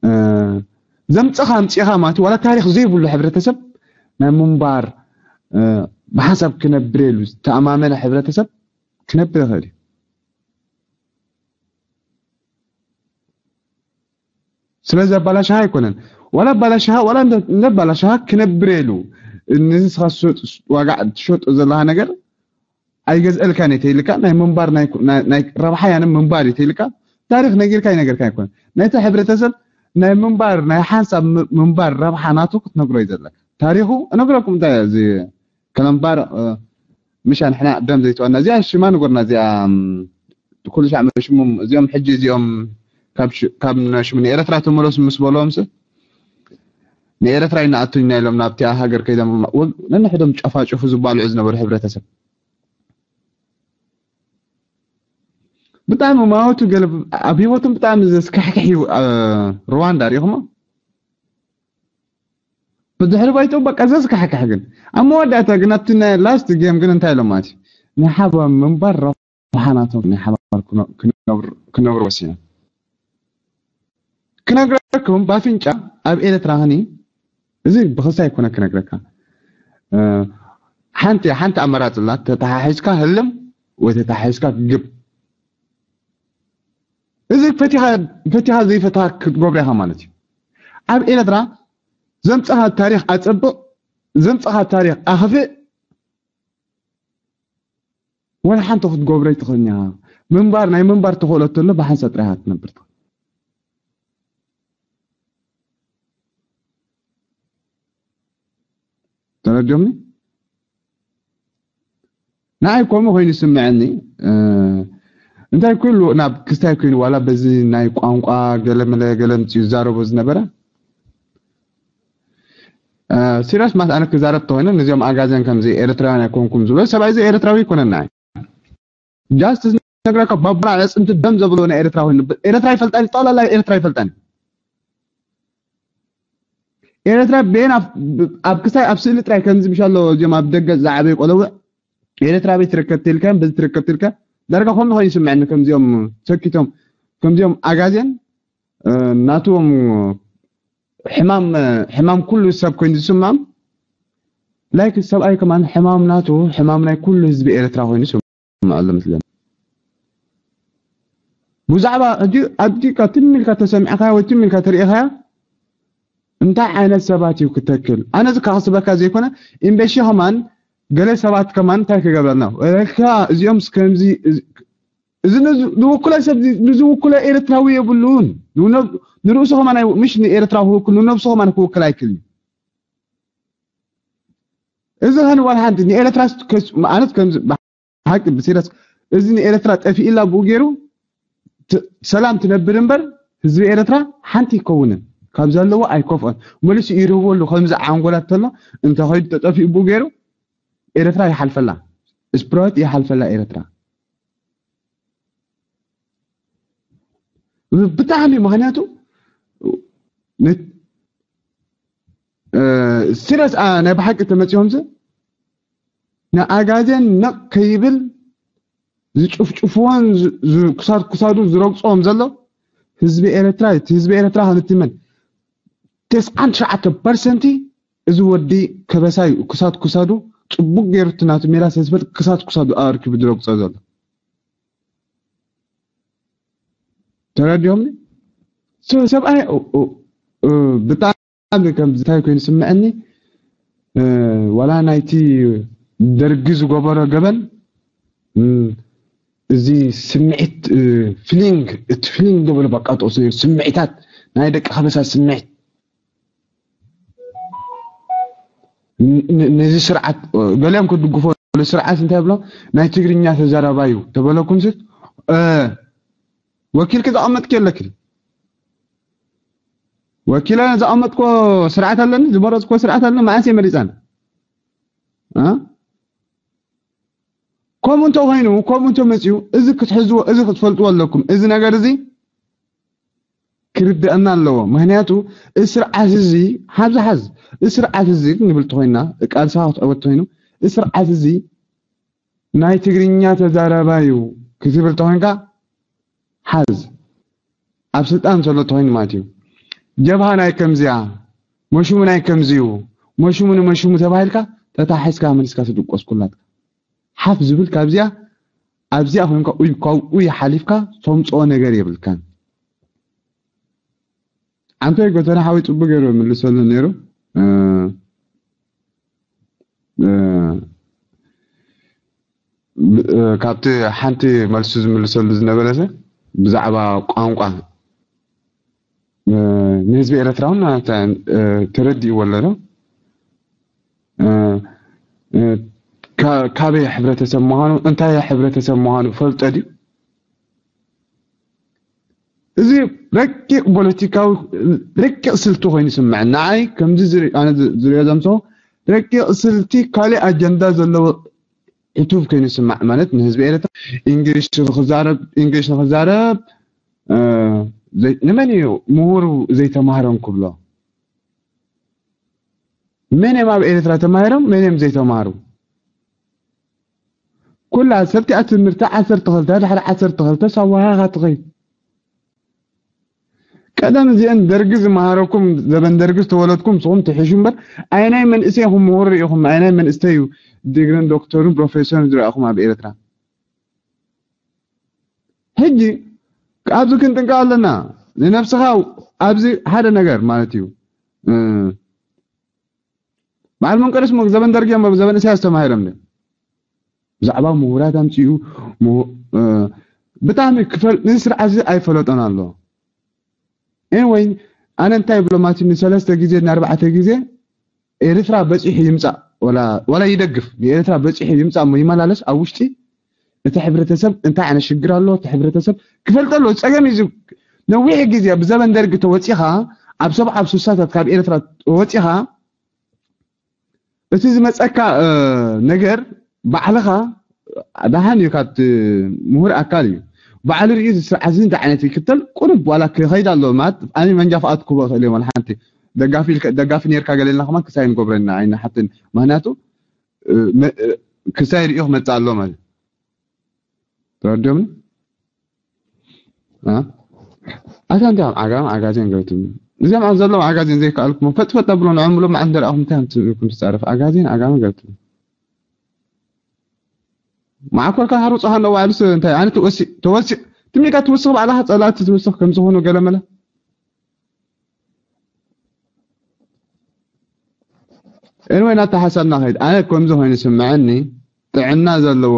እ፣ ዘምጽኻ ኣምጺኻ ማለት እዩ። ዋላ ታሪኽ ዘይብሉ ሕብረተሰብ ናይ ምንባር፣ እ፣ ብሓንሳብ ክነብረሉ ዝተኣማመነ ሕብረተሰብ ክነብር ይኽእል እዩ። ስለዚ ኣባላሽሃ ኣይኮነን። ዋላ ኣባላሽሃ፣ ዋላ እንደ- እንደ ኣባላሽሃ ክነብረሉ፣ ንስኻ ዝሸጥ- ዋጋ ትሸጦ ዘለኻ ነገር ኣይገዝአልካን እየ ተይልካ፣ ናይ ምንባር ናይ ናይ- ናይ ረብሓ ያነ ምንባር እዩ ተይልካ፣ ታሪኽ ነጊርካ ይነገርካ ኣይኮነን። ናይቲ ሕብረተሰብ ናይ ምንባር፣ ናይ ሓንሳብ ም- ምንባር ረብሓ ናቱ ክትነግሮ እዩ ዘለካ። ታሪኹ እነግረኩም እንታይ እዩ እዚ ከለምባር፣ እ፣ ምሻ ንሕና ደም ዘይትወና እዚኣ ሽማ ንጎርና እዚኣ፣ እም፣ ኩሉ ሻዕ መሽሙም እዚኦም ሕጂ እዚኦም ካብ ሽ- ካብ ነሽሙ ንኤርትራ ተመለሱ ምስ በልዎም ስ ንኤርትራ ይንኣቱ ኢና ኢሎም ናብቲ ሃገር ከይዶም ወግ- ነንሕዶም ጨፋጭፉ ዝባልዑ ዝነበሩ ሕብረተሰብ ብጣዕሚ ማወቱ ገለ ኣብ ህይወቶም ብጣዕሚ ዘስካሕክሕ እዩ። እ፣ ሩዋንዳ ሪኢኹሞ ብድሕሪ ባይቶ በቃ ዘስካሕክሕ ግን ኣብ መወዳእታ ግን ኣብቲ ናይ ላስት ጌም ግን እንታይ ኢሎም ማለት እዩ ናይ ሓባር ምንባር ረብሓ ናቶም ናይ ሓባር ክነ- ክነብሩ ክነብሩ ወሲኖም ክነግረኩም ባፍንጫ ኣብ ኤርትራ ኸኒ እዚ ብኽስታ ኣይኮነ ክነግረካ እ፣ ሓንቲ ሓንቲ ኣመራፅ ኣላ ተተሓሒዝካ ህልም ወይ ተተሓሒዝካ ግብ እዚ ፈቲኻ ፈቲኻ ዘይፈታ ክትገብሮ ኢኻ ማለት እዩ ኣብ ኤርትራ ዘምፀኻ ታሪኽ ኣፀብቕ ዘምፀኻ ታሪኽ ኣኽፍእ ወላ ሓንቲ ክትገብሮ ኣይትኽእልኛ ምንባር ናይ ምንባር ተኽእሎ ተሎ ብሓንሳብ ጥራይ ክትነብር ትኽእል ተረዲኦምኒ ንዓይ ከምኡ ኮይኑ ይስምዐኒ እ፣ እንታይ ኩሉ ናብ ክስታይ ኮይኑ ዋላ በዚ ናይ ቋንቋ ገለመለ ገለምፂ ዝዛረቦ ዝነበረ ሲሪየስ ማለት ኣነ ክዛረብ ተኮይነ ነዚኦም ኣጋዘን ከምዚ ኤርትራውያን ኣይኮንኩም ዝብሎ ሰብኣይ እዚ ኤርትራዊ ይኮነና ጃስት ነግረካ ባቡራ ዕፅምቲ ደም ዘብሎ ናይ ኤርትራ ኮይኑ ኤርትራ ይፈልጣኒ ጠቕላላ ኤርትራ ይፈልጣኒ ኤርትራ ቤን ኣብ ክሳይ ኣብ ስእሊ ጥራይ ከምዚ ምሻሎ እዚኦም ኣብ ደገ ዝዓበዩ ቆለውዕ ኤርትራ ቤት ትርከብ ትልካ በዚ ትርከብ ትልካ ዳርጋ ከምዚ ኮይኑ ይስምዐኒ ከምዚኦም ሰኪቶም ከምዚኦም ኣጋዜን ናቶም ሕማም ሕማም ኩሉ ሰብ ኮይኑ ዝስማም ላይክ ሰብኣይ ከማን ሕማም ናቱ ሕማም ናይ ኩሉ ህዝቢ ኤርትራ ኮይኑ ይስምዐሉ መስለኒ ብዛዕባ ሕጂ ኣብቲ ትም ኢልካ ተሰሚዕካ ወይ ትም ኢልካ ተሪኢኻያ እንታይ ዓይነት ሰባት እዩ ክተክል ኣነ እዚ ካክስበካ ዘይኮነ ኢምበሺ ከማን ገለ ሰባት ከማን እንታይ ክገብረልና እዚኦም ከምዚ እዚ ንውክሎ ሰብ ንዝውክሎ ኤርትራዊ የብሉን ንርእሱ ከማን ምሽ ንኤርትራ ክውክል ንነብሱ ከማን ክውክል ኣይክልን እዚ ኸን ዋላ ሓንቲ ንኤርትራ ኣነት ከም ሓቂ ብሲረስ እዚ ንኤርትራ ጠፊእላ ብኡ ገይሩ ሰላም ትነብር እምበር ህዝቢ ኤርትራ ሓንቲ ይከውንን ካብ ዘለዎ ኣይከፍኦን መሊሱ ይርህወሉ ከምዚ ዓንጎላት ተሎ እንተ ኸይዱ ተጠፊኡ ብኡ ገይሩ ኤርትራ ይሓልፈላ ስፕሮት ይሓልፈላ ኤርትራ ብጣዕሚ ምክንያቱ ሲረስ ናይ ብሓቂ ተመፂኦም ዚ ንኣጋዜን ነቕ ከይብል ዝጭፍጭፍዎን ክሳድ ክሳዱ ዝረግፅዎም ዘሎ ህዝቢ ኤርትራ ህዝቢ ኤርትራ ክንትመን ተስዓን ትሽዓተ ፐርሰንቲ እዚ ወዲ ከበሳይ ክሳድ ክሳዱ ፅቡቅ ገይሩ እቲ ናቱ ሜላ ስለዝፈልጥ ክሳድ ክሳዱ ኣርኪቡ ዝረግፆ ዘሎ ተረዲኦም ሰብኣይ ብጣዕሚ ከምዝታይ ኮይኑ ስምዐኒ ዋላ ናይቲ ደርጊ ዝገበሮ ገበን እዚ ስምዒት ፊሊንግ እቲ ፊሊንግ ዝበሎ በቃ ጥቕሱ ነይሩ ስምዒታት ናይ ደቂ ከበሳ ስምዒት ነዚ ስርዓት ገሊኦም ክድግፎ ስርዓት እንታይ ብሎ ናይ ትግርኛ ተዛራባዩ ተበለኩም ስ ወኪልክ ዘቐመጥክ የለክን ወኪለ ዘቐመጥኮ ስርዓት ኣለኒ ዝመረፅኮ ስርዓት ኣለኒ መዓስ የመሪፃን ከምኡ እንተኮይኑ ከምኡ እንተመፅኡ እዚ ክትሕዝዎ እዚ ክትፈልጥዎ ኣለኩም እዚ ነገር እዚ ክርድአና ኣለዎ ምክንያቱ እዚ ስርዓት እዚ ሓብዚ ሓዝ እዚ ስርዓት እዚ ንብል ተኮይና ቃልስኻ ክትዕወት ተኮይኑ እዚ ስርዓት እዚ ናይ ትግርኛ ተዛራባዩ ክትብል ተኾንካ ሓዝ። ኣብ ስልጣን ዘሎ ተኾይኑ ማለት እዩ። ጀብሃ ናይ ከምዚያ፣ መሹሙ ናይ ከምዚዩ፣ መሹሙ ንመሹሙ ተባሂልካ ተታሒዝካ መሊስካ ትድቆስ ኩላትካ። ሓፍ ዝብል ካብዚኣ ኣብዚኣ ኮይንካ ኡይ ካብኡ ይሓሊፍካ ተምፅኦ ነገር የብልካን። ዓንቶይ ጎተና ሓወይ ፅቡቅ ገይሩ መልሰሉ ነይሩ። እ፣ እ፣ ብ-፣ እ፣ ካብቲ ሓንቲ መልሱ ዝምልሰሉ ዝነበረ ዘ ብዛዕባ ቋንቋ፣ እ፣ ንህዝቢ ኤርትራ እውን ኣታ-፣ እ፣ ተረዲእዎ ኣሎ ዶ? እ፣ እ፣ ካ-፣ ካበይ ሕብረተሰብ ምዃኑ፣ እንታይ ሕብረተሰብ ምዃኑ ፈልጦ ድዩ? እዚ ረቂቕ ፖለቲካዊ፣ ረቂቕ ስልቲ ኮይኑ ይስምዐኒ። ንዓይ ከምዚ ዝሪ-፣ ኣነ ዝ-፣ ዝሪኦ ዘምስኦ ረቂቕ ስልቲ፣ ካልእ ኣጀንዳ ዘለዎ ዕቱብ ኮይኑ ይስማዕ። ማለት ንህዝቢ ኤርትራ እንግሊሽ ንኽዛረብ፣ እንግሊሽ ንኽዛረብ፣ እ፣ ዘይ-፣ ንመን እዩ ምሁር ዘይተማህሮም ክብሎ? መን እዮም ኣብ ኤርትራ ተማሂሮም፣ መን እዮም ዘይተማህሩ? ኩላ ሰብቲኣ ትምህርቲ ዓሰርተ ክልተ ድሕሪ ዓሰርተ ክልተ ሳዋሃኻ ትኸይድ። ቀደም እዚአን ደርጊ ዝመሃረኩም፣ ዘበን ደርጊ ዝተወለድኩም ንስኹም ትሕሹ እምበር፣ ኣይናይ መንእሰይ ኢኹም ምሁር ኢኹም፣ ኣይናይ መንእሰይ እዩ ዲግሪን ዶክተርን ፕሮፌሰርን ዝረኣኹም ኣብ ኤርትራ። ሕጂ ኣብዚ ክንጥንቀቕ ኣለና። ንነብስኻ ኣብዚ ሓደ ነገር ማለት እዩ። እ፣ በዓል መንቀርስ ሞ ዘበን ደርጊ እዮም፣ ዘበን ኢሳያስ ተማሂሮም ድዮም? ብዛዕባ ምሁራት ኣምፅኡ፣ ምሁ-፣ እ፣ ብጣዕሚ ክፈል-፣ ንስርዓት እዚ ኣይፈለጦን ኣሎ። ኤንወይ፣ ኣነ እንታይ ይብሎ ማለት እዩ፣ ንሰለስተ ግዜ፣ ንኣርባዕተ ግዜ ኤርትራ በፂሑ ይምፃእ፣ ወላ፣ ወላ ይደግፍ፣ ንኤርትራ በፂሑ ይምፃእ እሞ ይመላለስ ኣብ ውሽጢ እቲ ሕብረተሰብ እንታይ ዓይነት ሽግር ኣሎ፣ እቲ ሕብረተሰብ ክፈልጦ ኣለዎ። ፀገም እዩ። እዚ ነዊሕ ግዜ ብዘበን ደርጊ ተወፂኻ፣ ኣብ ሰብዓ ኣብ ስሳታት ካብ ኤርትራ ተወፂኻ፣ እቲ ዝመፀካ፣ እ፣ ነገር ባዕልኻ ደሓን እዩ፣ ካብቲ ምሁር ኣካል እዩ። ባዕሉ ርእዩ እዚ ስርዓት እዚ እንታይ ዓይነት ይክተል፣ ቁሩብ ዋላ ክኸይድ ኣለዎ ማለት፣ ኣነ መንጃ ፍቓድ ክህቦ እኽእል እየ፣ ዋላ ሓንቲ ደጋፊ ኢልካ፣ ደጋፊ ነርካ ገለ ኢልና ከማን ክሳይ ንገብረና ኣይንሓትን። ምኽንያቱ፣ እ፣ መ-፣ እ፣ ክሳይ ርእዩ ክመጽእ ኣለዎ ማለት እዩ። ተረዲኦምኒ? እ? ኣታ እንታይ ኣብ ዓጋም ዓጋዜን ገብትም? እዚኦም ኣብ ዘለዉ ዓጋዜን ዘይከኣልኩም፣ ፈጥ ፈጥ ኣብሎ፣ ንዖም ብሎ፣ መዓት እንተ ደኣኹም እንታይ ኣምትኩም ትጻረፍ? ዓጋዜን ዓጋም ገብትም። መዓኮርካ ሃሩጽኻ ኣለዋ፣ ኣልስ እንታይ? ኣነ ትወሲ-፣ ተወሲ-፣ ትም ኢልካ ትውስኽ ባዕልኻ ጸላእቲ ትውስኽ ከም ዝኾኑ ገለመለ። ኤንወይ፣ ናታ ሓሳብና ከይድ። ኣነ ከምዚ ኮይኑ ስምዐኒ፣ ጥዕና ዘለዎ፣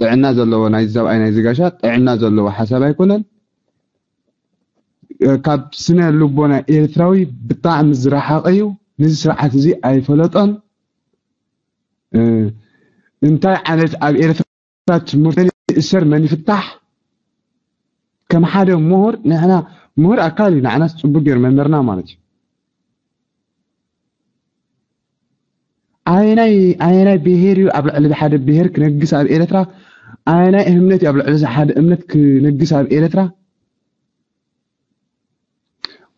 ጥዕና ዘለዎ ናይዚ ሰብኣይ ናይዚ ጋሻ ጥዕና ዘለዎ ሓሳብ ኣይኮነን። ካብ ስነ ልቦና ኤርትራዊ ብጣዕሚ ዝረሓቐ እዩ። ነዚ ስርዓት እዚ ኣይፈለጦን። እ፣ እንታይ ዓይነት ኣብ ኤርትራ ትምህርቲ ይእሰር መን ይፍታሕ? ከም ሓደ ምሁር፣ ንሕና ምሁር ኣካል እዩ፣ ንዓናስ ጽቡቅ ገይሩ መምህርና ማለት እዩ። ኣየናይ፣ ኣየናይ ብሄር እዩ ኣብ ልዕሊ ሓደ ብሄር ክነግስ ኣብ ኤርትራ? ኣየናይ እምነት እዩ ኣብ ልዕሊ ሓደ እምነት ክነግስ ኣብ ኤርትራ?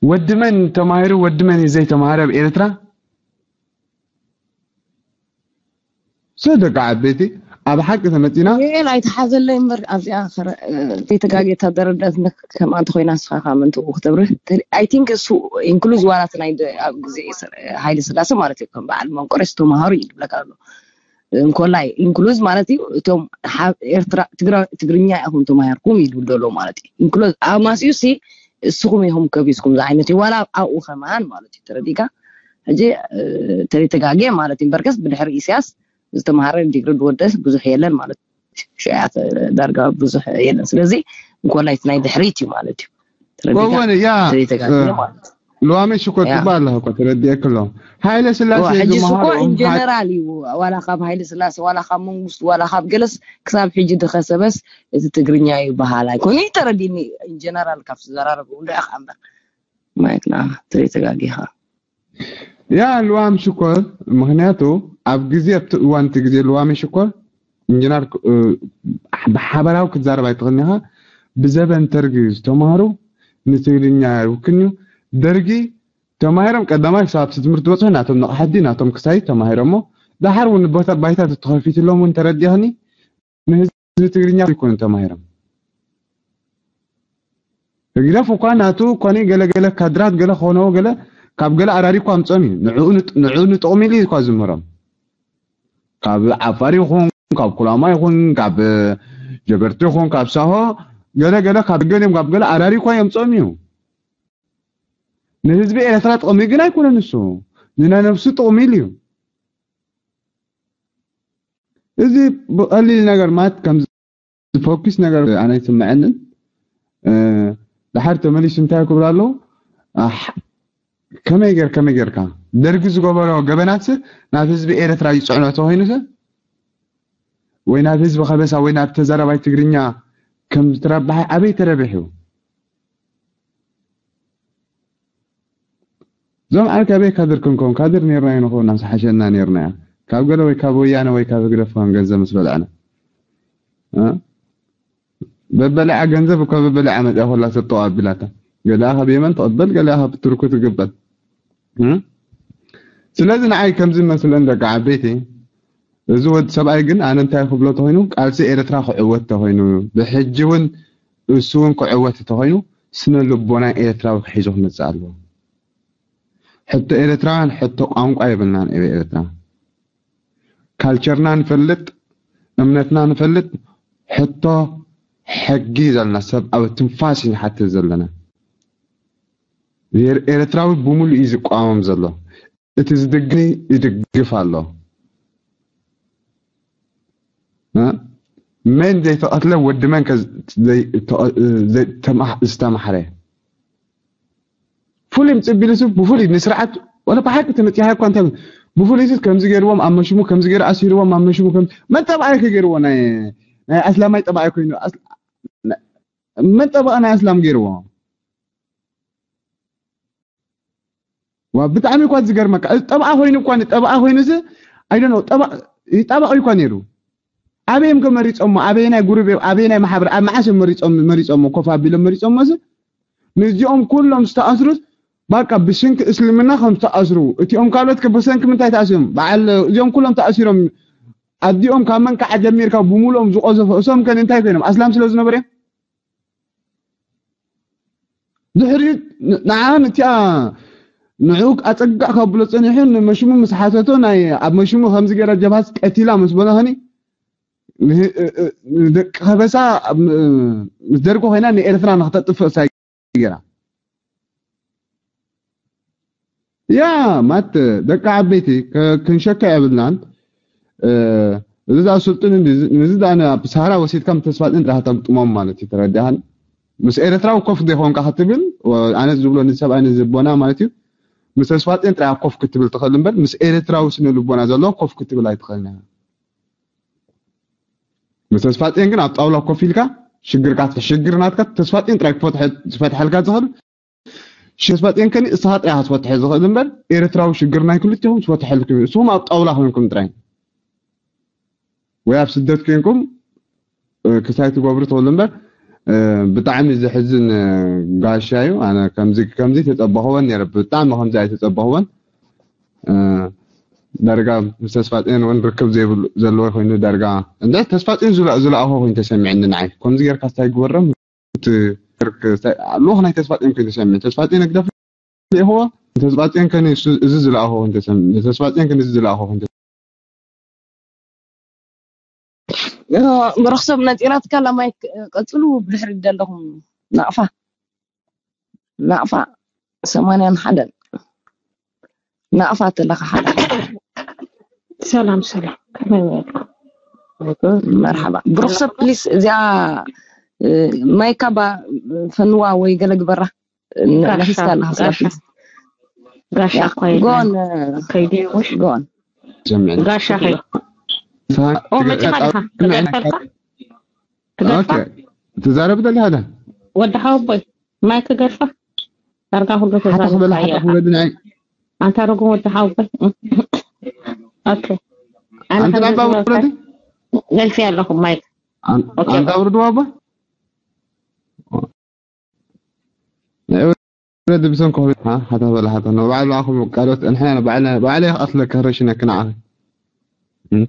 ወዲ መን ተማሂሩ፣ ወዲ መን እዩ ዘይተማሃረ ኣብ ኤርትራ? ስለ ደቂ ዓበይቲ ኣብ ሓቂ ተመጺና። ዩኤል ኣይተሓዘለይ እምበር ኣብዚኣ ከረ-፣ ዘይተጋጌታ ደረዳት ከምኣ እንተኮይና ንስኻ ካብ ምንትኡ ክትብርህ። I think እሱ ኢንክሉዝ ዋላት ናይ ደ-፣ ኣብ ግዜ ሰ-፣ ሃይለ ስላሴ ማለት እዩ። ከም በዓል መንቆሬ ዝተማሃሩ እዩ ዝብለካ ኣሎ። እንኮላይ ኢንክሉዝ ማለት እዩ። እቶም ሓ-፣ ኤርትራ፣ ትግራ-፣ ትግርኛ ኢኹም ተማሂርኩም እዩ ዝብል ዘሎ ማለት እዩ። ኢንክሉዝ ኣብ ማስዩ ሲ እስኹም ኢኹም ከቢዝኩም ዝዓይነት እዩ። ዋላ ኣብኡ ከማን ማለት እዩ። ተረዲእካ? ሕጂ፣ እ፣ ተዘይተጋግየ ማለት እዩ። እምበርከስ ብድሕሪ ኢሳያስ ዝተምሃረ ዲግሪ ዝወደስ ብዙሕ የለን ማለት እዩ። ሽያት ዳርጋ ብዙሕ የለን። ስለዚ እንኮላይ እቲ ናይ ድሕሪት እዩ ማለት እዩ። ተረዲእካ? ወወን፣ ያ፣ ተዘይተጋግየ እ፣ ማለት እዩ። ልዋመይ ሽኮር ያ። ትበሃል ኣለኻ እኮ፣ ተረዲኤክ ኣሎ። ሃይለ ስላሴ ዋ፣ ሕጂ እሱ እኮ ዝመሃሮም ኢን ሃይ- ጀነራል እዩ። ዋላ ካብ ሃይለ ስላሴ፣ ዋላ ካብ መንግስቱ፣ ዋላ ካብ ገለስ ክሳብ ሕጂ ድኸሰበስ እቲ ትግርኛ ይበሃል ኣይኮነ እዩ ተረዲኒ። ኢን ጀነራል ካብ ዝዘራረቡ እንዶ ኢኻ እምበር። ማይክ ንዓ ተዘይተጋጊኻ። ያ ልዋም ሽኮር፣ ምኽንያቱ ኣብ ግዜ፣ ኣብቲ እዋን እቲ ግዜ ልዋመይ ሽኮር፣ ኢንጂነር ክ-፣ እ፣ ብሓበራዊ ክትዛረብ ኣይትኽእልን ኢኻ። ብዘበን ደርጊ ዝተማህሩ ንትግርኛ ይውክን እዩ። ደርጊ ተማሂሮም ቀዳማይ ክሳብ ኣብቲ ትምህርቲ ዝበጽሑ ናቶም ንቕሓት ድዩ ናቶም ክሳይ ተማሂሮሞ። ደሓር እውን ቦታ ባይታ ተተኸፊትሎም እውን ተረዲእኽኒ። ንህዝቢ ትግርኛ ኣይኮኑን ተማሂሮም። ህግደፍ እኳ ናቱ ኮነ ገለገለ ካድራት ገለ ክኾነዎ ገለ ካብ ገለ ኣራሪ እኳ ኣምጾም እዩ። ንዕኡ ንጥ-፣ ንዕኡ ንጥቕሚ ኢሉ እዩ እኳ ዝምህሮም። ካብ ዓፋር ይኹን፣ ካብ ኩላማ ይኹን፣ ካብ ጀበርቲ ይኹን፣ ካብ ሳሆ ገለ ገለ ካብ ገሊኦም ካብ ገለ ኣራሪ እኳ የምጾም እዩ። ንህዝቢ ኤርትራ ጥቕሚ ግን ኣይኮነን እሱ። ንናይ ነብሱ ጥቕሚ ኢሉ እዩ። እዚ ብቐሊል ነገር ማለት ከም ዝፎኪስ ነገር ኣነ ኣይስምዐንን። እ፣ ድሓር ተመሊሱ እንታይ ክብል ኣለዉ? ኣሕ፣ ከመይ ገር-፣ ከመይ ጌርካ? ደርጊ ዝገበሮ ገበናትስ ናብ ህዝቢ ኤርትራ ይጽዕኖ ተኾይኑስ? ወይ ናብ ህዝቢ ከበሳ ወይ ናብ ተዛራባይ ትግርኛ ከም ዝተረባሐ ኣበይ ተረቢሑ? እዞም ዓርከበይ ካድር ክንከውን፣ ካድር ኔርና ይንኸውን፣ ዝሓሸና ኔርና እያ። ካብ ገለ ወይ ካብ ወያነ ወይ ካብ ህግደፍ ከም ገንዘብ ምስ በላዕና። እ? በበልዓ ገንዘብ እኮ በበልዓ መጽያ ኮላ ሰጠዋ ኣቢላታ። ገለኣ ካብ የመን ትቕበል፣ ገለኣ ካብ ቱርኩ ትግበል። እ? ስለዚ ንዓይ ከምዚ መስለን ደቂ ዓበይቲ፣ እዚ ወዲ ሰብኣይ ግን ኣነ እንታይ ክብሎ ተኾይኑ፣ ቃልሲ ኤርትራ ክዕወት ተኾይኑ፣ ብሕጂ እውን እሱ እውን ክዕወት ተኾይኑ፣ ስነ ልቦና ኤርትራዊ ክሒዙ ክመጽእ ኣለዎ። ሕቶ ኤርትራውያን ሕቶ ቋንቋ የብልናን። ኤ-፣ ኤርትራ ካልቸርና ንፈልጥ፣ እምነትና ንፈልጥ፣ ሕቶ ሕጊ ዘለና ሰብኣዊ ትንፋስ እዩ ንሓትት ዘለና። ኤር-፣ ኤርትራዊ ብምሉእ እዩ ዝቃወም ዘሎ። እቲ ዝድግፍ ይድግፍ ኣሎ። እ? መን ዘይተቐትለ ወዲ መን ከ ዘይ-፣ ተቐ-፣ ዘይ-፣ ተማ-፣ ዝተማሕረ? ፍሉይ ምጽእ ቢሉ ሰብ ብፍሉይ ንስርዓት ወላ ብሓቂ ተመጺሓ እኳ እንታይ ብፍሉይ ሰብ ከምዚ ገይርዎም ኣብ መሽሙ፣ ከምዚ ገይሩ ኣሲርዎም ኣብ መሽሙ፣ ከም መን ጠብኣይ ከ ገይርዎ? ናይ፣ ናይ ኣስላማይ ጠብኣይ ኮይኑ ኣስ-፣ ነ-፣ መን ጠብኣ ናይ ኣስላም ገይርዎ? ዋ፣ ብጣዕሚ እኳ ዝገርመካ፣ እዚ ጠብኣ ኮይኑ እኳ፣ ጠብኣ ኮይኑ እዚ፣ I don't know፣ ጠባ-፣ ይጣበቕ እኳ ነይሩ። ኣበይ እዮም ከ መሪጾሞ? ኣበየናይ ጉሩብ እዮም? ኣበየናይ ማሕበር? ኣብ መዓስ እዮም መሪጾም-፣ መሪጾሞ? ኮፍ ኣቢሎም መሪጾሞ እዚ? ንዚኦም ኩሎም ዝተኣስሩስ፣ ባቃ ብስንኪ እስልምና ከም ዝተኣስሩ፣ እቲኦም ካልኦት ከ ብሰንኪ ምንታይ ተኣሲሮም? በዓል እዚኦም ኩሎም ተኣሲሮም፣ ኣዲኦም ካብ መንካዓ ጀሚርካ ብምሉኦም ዝቆዘፎ፣ እሶም ከ እንታይ ኮይኖም? ኣስላም ስለ ዝነበሩ እዮም? ድሕሪ ን-፣ ንዓ ነቲኣ ንዕኡ ኣጸጋዕ ካብሎ ጸኒሑ ንመሽሙ ምስ ሓተቶ ናይ ኣብ መሽሙ ከምዚ ገይራ ጀብሃስ ቀቲላ ምስ በሎ ኸኒ ንህ-፣ እ-፣ እ-፣ ንደቂ ከበሳ ኣብ ም-፣ ምስ ደርጊ ኮይና ንኤርትራ ንኽተጥፍእ ሳይ ገይራ። ያ ማት ደቂ ዓበይቲ ከ-፣ ክንሸከ የብልናን። እ፣ እዚ ደኣ ስልጡን እንዲ-፣ ነዚ ደኣ ናብ ሰሃራ ወሲድካ ምስ ተስፋጽዮን ጥራሕ ተግጥሞም ማለት እዩ። ተረዲኣኒ? ምስ ኤርትራዊ ኮፍ ዘይኮንካ ክትብል፣ ወ-፣ ኣነ ዝብሎ ንሰብኣይ ንዝቦና ማለት እዩ። ምስ ተስፋጽዮን ጥራሕ ኮፍ ክትብል ትኽእል እምበር፣ ምስ ኤርትራዊ ስነ ልቦና ዘለዎ ኮፍ ክትብል ኣይትኽእልን ኢኻ። ምስ ተስፋጽዮን ግን ኣብ ጣውላ ኮፍ ኢልካ ሽግርካ፣ ሽግር ናትካ ተስፋጽዮን ጥራይ ክፈትሐ-፣ ዝፈትሐልካ ዝኽእል። ሽግር ተስፋጽዮን ከኒ እስኻ ጥራይ ኢኻ ትፈትሐ ዝኽእል እምበር፣ ኤርትራዊ ሽግር ናይ ክልቲኹም ዝፈትሐልኩም እዩ። ንስኹም ኣብ ጣውላ ኮይንኩም ጥራይ ወይ ኣብ ስደት ኮይንኩም፣ እ፣ ክስታይ ትገብሩ ትኽእሉ እምበር፣ እ፣ ብጣዕሚ ዘሕዝን፣ እ፣ ጋሻ እዩ። ኣነ ከምዚ፣ ከምዚ ተጸበኽዎን ነይረ። ብጣዕሚ ከምዚ ኣይተጸበኽዎን። እ፣ ዳርጋ ምስ ተስፋጽዮን እውን ርክብ ዘይብሉ፣ ዘለዎ ኮይኑ ዳርጋ፣ እንደ ተስፋጽዮን ዝለ-፣ ዝለኣኾ ኮይኑ ተሰሚዕኒ ንዓይ። ከምዚ ጌርካ ስታይ ግበሮም፣ እቲ ልኡኽ ናይ ተስፋጽዮን ኮይኑ ተሰሚዑ። ተስፋጽዮን ህግደፍ ልኢኽዎ፣ ተስፋጽዮን ከኒ እሱ፣ እዚ ዝለኣኾ ኮይኑ ተሰሚዑ። ተስፋጽዮን ከኒ እዚ ዝለኣኾ ኮይኑ ተሰሚዑ። እ፣ ብሩኽ ሰብ ነጺናትካ ላማይ ክ-፣ ቀጽሉ ብድሕሪት ዘለኹም ናቕፋ። ናቕፋ ሰማንያን ሓደን። ናቕፋ ተለኻ ሓደ። ሰላም፣ ሰላም። ከመይ ውዒልኩም? መርሓባ። ብሩኽ ሰብ፣ ፕሊስ፣ እዚኣ፣ እ፣ ማይካ ባ-፣ ፈንዋ ወይ ገለ ግበራ። ን-፣ ጋሻ፣ ነኺስካ ኣለኻ፣ ጋሻ። ስራሕ። ጋሻ ያ፣ እኮ የለን። ጎን፣ ከይዱ ይውሽ። ጎን። ጀምዕን። ጋሻ ከይ-፣ ሳ-፣ ኦ፣ መጺኻ ዲኻ? ክገድፈልካ? ክገድፋ? ኦኬ። ትዛረብ ደሊ ሓደ? ወዲ ሓወቦይ፣ ማይ ክገድፋ? ዳርጋ ሁሉ ሓታ ክበላ፣ ተዛሪብካ ሓታ እያ። ክበላ ድንዓይ። ኣንታ ርጉም ወዲ ሓወቦይ። ኦኬ። ኣነ ኣንተ ከምዚ ናባ ዝበልካ ውረድ? ገልፊ ኣለኹ ማይክ። ኣን-፣ ኦኬ። ኣንታ ውረድ ዋባ? ናይ ወረድ ብሰንኮ ሓ-፣ ሓታ በላ ሓታ። ንባዕሉ ኣኹም ቃሎት፣ እንሕና ንባዕልና፣ ባዕለ ይኽኣትለካ ረሽነክ ንዓኺ። እም?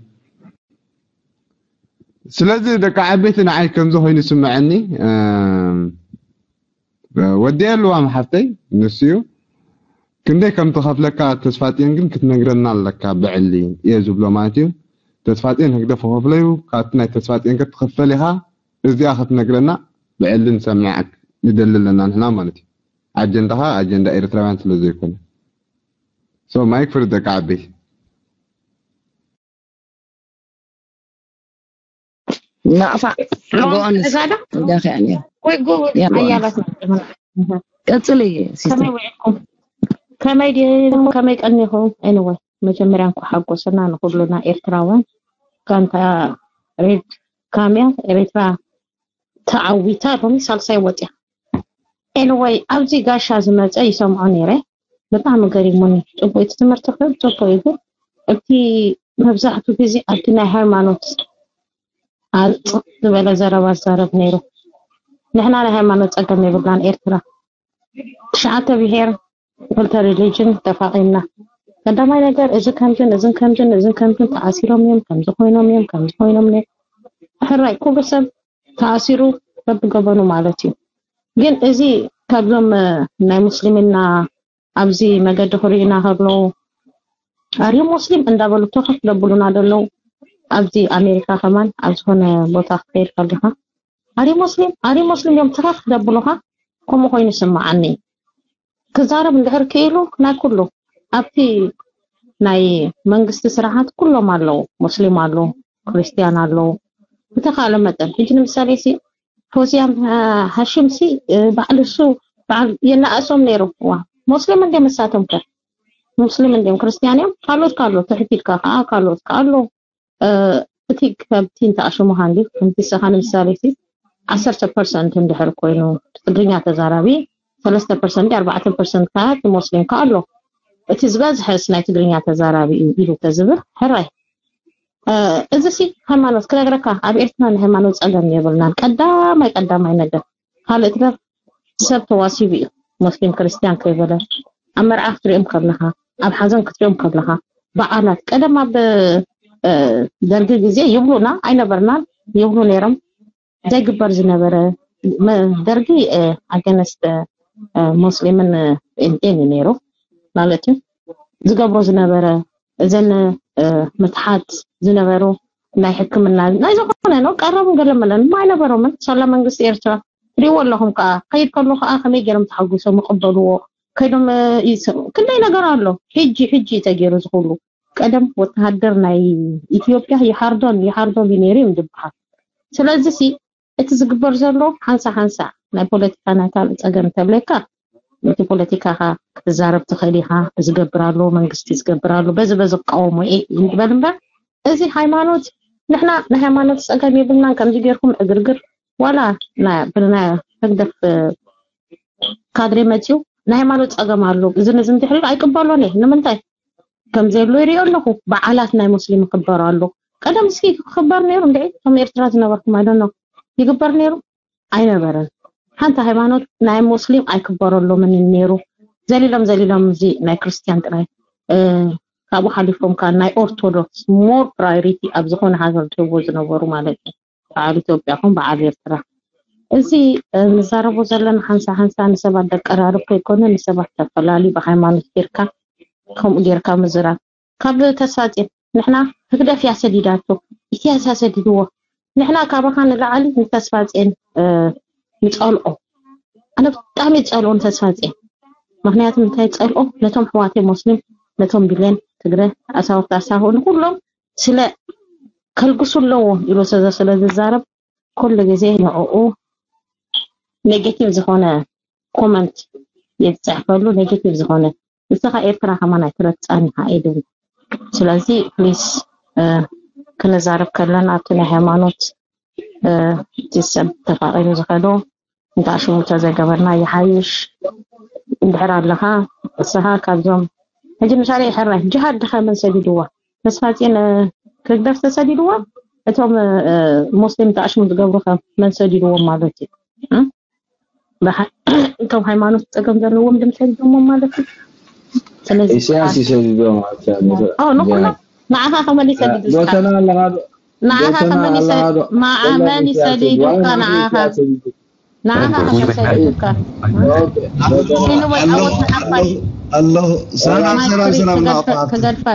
ስለዚ ደቂ ዓበይቲ ንዓይ ከምዚ ኮይኑ ይስምዐኒ። ወዲ የልዋም ሓፍተይ ንስዩ ክንደይ ከም ትኸፍለካ ተስፋጽዮን ግን ክትነግረና ኣለካ። ብዕሊ እየ ዝብሎ ማለት እዩ። ተስፋጽዮን ህግደፍ ክኸፍለዩ ካብቲ ናይ ተስፋጽዮን ክትኽፈል ኢኻ። እዚኣ ክትነግረና ብዕሊ ንሰምዕ ንደሊ ኣለና ንሕና ማለት እዩ። ኣጀንዳኻ ኣጀንዳ ኤርትራውያን ስለ ዘይኮነ። So ማይክ ፍሪ ደቂ ዓበይቲ። ናቕፋ ኣጎኦንስ እዛ ዶ ጋኺ ኣልያ ወይ ጉ ያ፣ ኣያላት ቀጽሊ ሲስተር ከመይ ውዒልኩም? ከመይ ዲኹም? ከመይ ቀኒኹም? Anyway መጀመርያ እንኳ ሓጎሰና ንኩሉና ኤርትራውያን። ጋንታ ሬድ ካምያ ኤርትራ ተዓዊታ ሎሚ ሳልሳይ ወፅያ። Anyway ኣብዚ ጋሻ ዝመፀ ይሰምዖ ነይረ፣ ብጣዕሚ ገሪሙኒ። ፅቡቅ እቲ ትምህርቲ ክብ ፅቡቅ እዩ፣ ግን እቲ መብዛሕቱ ግዜ ኣብቲ ናይ ሃይማኖት ኣርፅ ዝበለ ዘረባ ዝዛረብ ነይሩ። ንሕና ናይ ሃይማኖት ፀገም የብልናን ኤርትራ። ትሽዓተ ብሄር ክልተ ሪሊጅን ተፋቒምና። ቀዳማይ ነገር እዚ ከምዝን እዝን ከምዝን እዝን ከምዝን ተኣሲሮም እዮም ከምዚ ኮይኖም እዮም ከምዚ ኮይኖም እዮም። ሕራይ ኩሉ ሰብ ተኣሲሩ በብገበኑ ማለት እዩ። ግን እዚ ካብዞም ናይ ሙስሊምና ኣብዚ መገዲ ክርእዩና ከለዉ ኣርዩ ሙስሊም እንዳበሉ ተኸፍ ደብሉና ደለዉ። ኣብዚ ኣሜሪካ ከማን ኣብ ዝኾነ ቦታ ክትከይድ ከለኻ ኣሪ ሙስሊም ኣሪ ሙስሊም እዮም ተኸፍ ደብሉኻ። ከምኡ ኮይኑ ይስምዓኒ። ክዛረብ እንድሕር ክኢሉ ናይ ኩሉ ኣብቲ ናይ መንግስቲ ስራሓት ኩሎም ኣለዉ፣ ሙስሊም ኣለዉ፣ ክርስትያን ኣለዉ። ብተኻለ መጠን ሕጂ ንምሳሌ ሲ ፎዚያ ሃሽም ሲ በዓል እሱ በዓል የናእሶም ነይሩ። ዋ ሙስሊም እንደ መሳቶም ከ ሙስሊም እንዲም ክርስትያን እዮም። ካልኦት ካሎ ትሕት ኢልካ ከዓ ካልኦት ከዓ ኣለዉ። እቲ ከብቲ እንተኣሽሙ ሃንዲ ከምቲ ሰኻ ንምሳሌ ሲ ዓሰርተ ፐርሰንት እንድሕር ኮይኑ ትግርኛ ተዛራቢ ሰለስተ ፐርሰንት ኣርባዕተ ፐርሰንት ከዓ እቲ ሞስሊም ከዓ ኣሎ። እቲ ዝበዝሐስ ናይ ትግርኛ ተዛራቢ እዩ ኢሉ ተዝብል ሕራይ። እዚ ሲ ሃይማኖት ክነግረካ ኣብ ኤርትራ ናይ ሃይማኖት ፀገም የብልናን። ቀዳማይ ቀዳማይ ነገር ካልእ ትገር ሰብ ተዋሲቡ እዩ። ሙስሊም ክርስትያን ከይበለ ኣብ መርዓ ክትሪኦም ከለኻ ኣብ ሓዘን ክትሪኦም ከለኻ በዓላት ቀደም ኣብ ደርጊ ግዜ ይብሉና ኣይነበርናን ይብሉ ነይሮም። ዘይግበር ዝነበረ ደርጊ ኣገነስተ ሙስሊምን ጴንጤን እዩ ነይሩ ማለት እዩ። ዝገብሮ ዝነበረ እዘን ምትሓት ዝነበሩ ናይ ሕክምና ናይ ዝኾነ ነው ቀረቡ ገለመለን ኣይነበሮምን። ሳላ መንግስቲ ኤርትራ ትሪእዎ ኣለኹም ከዓ ከይድ ከሎ ከዓ ከመይ ገይሮም ተሓጉሶም ይቕበልዎ ከይዶም ይስሙ ክንደይ ነገር ኣሎ። ሕጂ ሕጂ ተገይሩ ዝኽሉ ቀደም ወተሃደር ናይ ኢትዮጵያ ይሓርዶን ይሓርዶም እዩ ነይሩ እዮም ዝበሃል። ስለዚ ሲ እቲ ዝግበር ዘሎ ሓንሳ ሓንሳ ናይ ፖለቲካ ናይ ካልእ ፀገም ተብለካ እቲ ፖለቲካኻ ክትዛረብ ትኽእል ኢኻ። ዝገብር ኣሎ መንግስቲ ዝገብር ኣሎ በዚ በዚ ክቃወሞ እየ ይበል እምበር እዚ ሃይማኖት ንሕና ናይ ሃይማኖት ፀገም የብልናን ከምዚ ጌርኩም ዕግርግር ዋላ ናይ ብናይ ህግደፍ ካድሬ መፅዩ ናይ ሃይማኖት ፀገም ኣሎ እዚ ነዚ እንድሕር ኣይቅበሎን እየ ንምንታይ ከም ዘሎ ይሪኦ ኣለኹ። በዓላት ናይ ሙስሊም ይኽበር ኣሎ። ቀደም እስኪ ክኽበር ነይሩ እንደ ከም ኤርትራ ዝነበርኩም ኣይደኖ ይግበር ነይሩ ኣይነበረን። ሓንቲ ሃይማኖት ናይ ሙስሊም ኣይክበረሎምን ነይሩ። ዘሊሎም ዘሊሎም እዚ ናይ ክርስትያን ጥራይ ካብኡ ሓሊፎም ከዓ ናይ ኦርቶዶክስ ሞር ፕራዮሪቲ ኣብ ዝኾነ ሃገር ዝህቦ ዝነበሩ ማለት እዩ። በዓል ኢትዮጵያ ኹን በዓል ኤርትራ እዚ ንዛረቦ ዘለና ሓንሳ ሓንሳ ንሰባት ደቀራርብ ከይኮነ ንሰባት ተፈላሊ ብሃይማኖት ጌርካ ከምኡ ጌርካ ምዝራብ ካብ ተስፋጼን ንሕና ህግደፍ እያ ሰዲዳቶ ኢሳያስ እያ ሰዲድዎ ንሕና ካባኻ ንላዕሊ ንተስፋጼን ንጸልኦ ኣነ ብጣዕሚ ዝጸልኦ ንተስፋጼን ምክንያቱ እንታይ ጸልኦ ነቶም ሕዋቴ ሞስሊም ነቶም ቢልዮን ትግረ ኣሳወርቲ ኣሳሆ ንኩሎም ስለ ከልግሱ ኣለዎ ኢሉ ስለ ዝዛረብ ኩሉ ግዜ ንዕኡ negative ዝኾነ comment እየ ዝፅሕፈሉ negative ዝኾነ ንስኻ ኤርትራ ከማን ኣይትረትፃን ኢኻ ኢሉኒ ስለዚ please ክንዛረብ ከለና ኣብቲ ናይ ሃይማኖት እቲ ሰብ ተፋቒሩ ዝኸዶ እንዳ ሽሙ ተዘይገበርና ይሓይሽ እንድሕር ኣለኻ ንስኻ ካብዞም ሕጂ ምሳሌ ሕራይ ጅሃድ ድኻ መን ሰዲድዋ ተስፋጼን ክግደፍ ተሰዲድዋ እቶም ሞስሊም ተኣሽሙ ዝገብሩ ከ መን ሰዲድዎም ማለት እዩ እቶም ሃይማኖት ፀገም ዘለዎም ድም ሰዲዶሞም ማለት እዩ ስለዚ ኢሳያስ ይሰድዶ ማለት እዩ። ኣዎ ንኩሎም ንዓኻ ከመን ይሰድዱ እስካ? ጎተና ኣለኻ ዶ? ንዓኻ ከመን ይሰ- ማዓ መን ይሰዲዱካ ንዓኻ? ንዓኻ ከመን ይሰዲዱካ? Anyway፣ ዓወት ንዓኻ። ኣሎ ሰላም ሰላም ሰላም ናቕፋ ክገድፋ።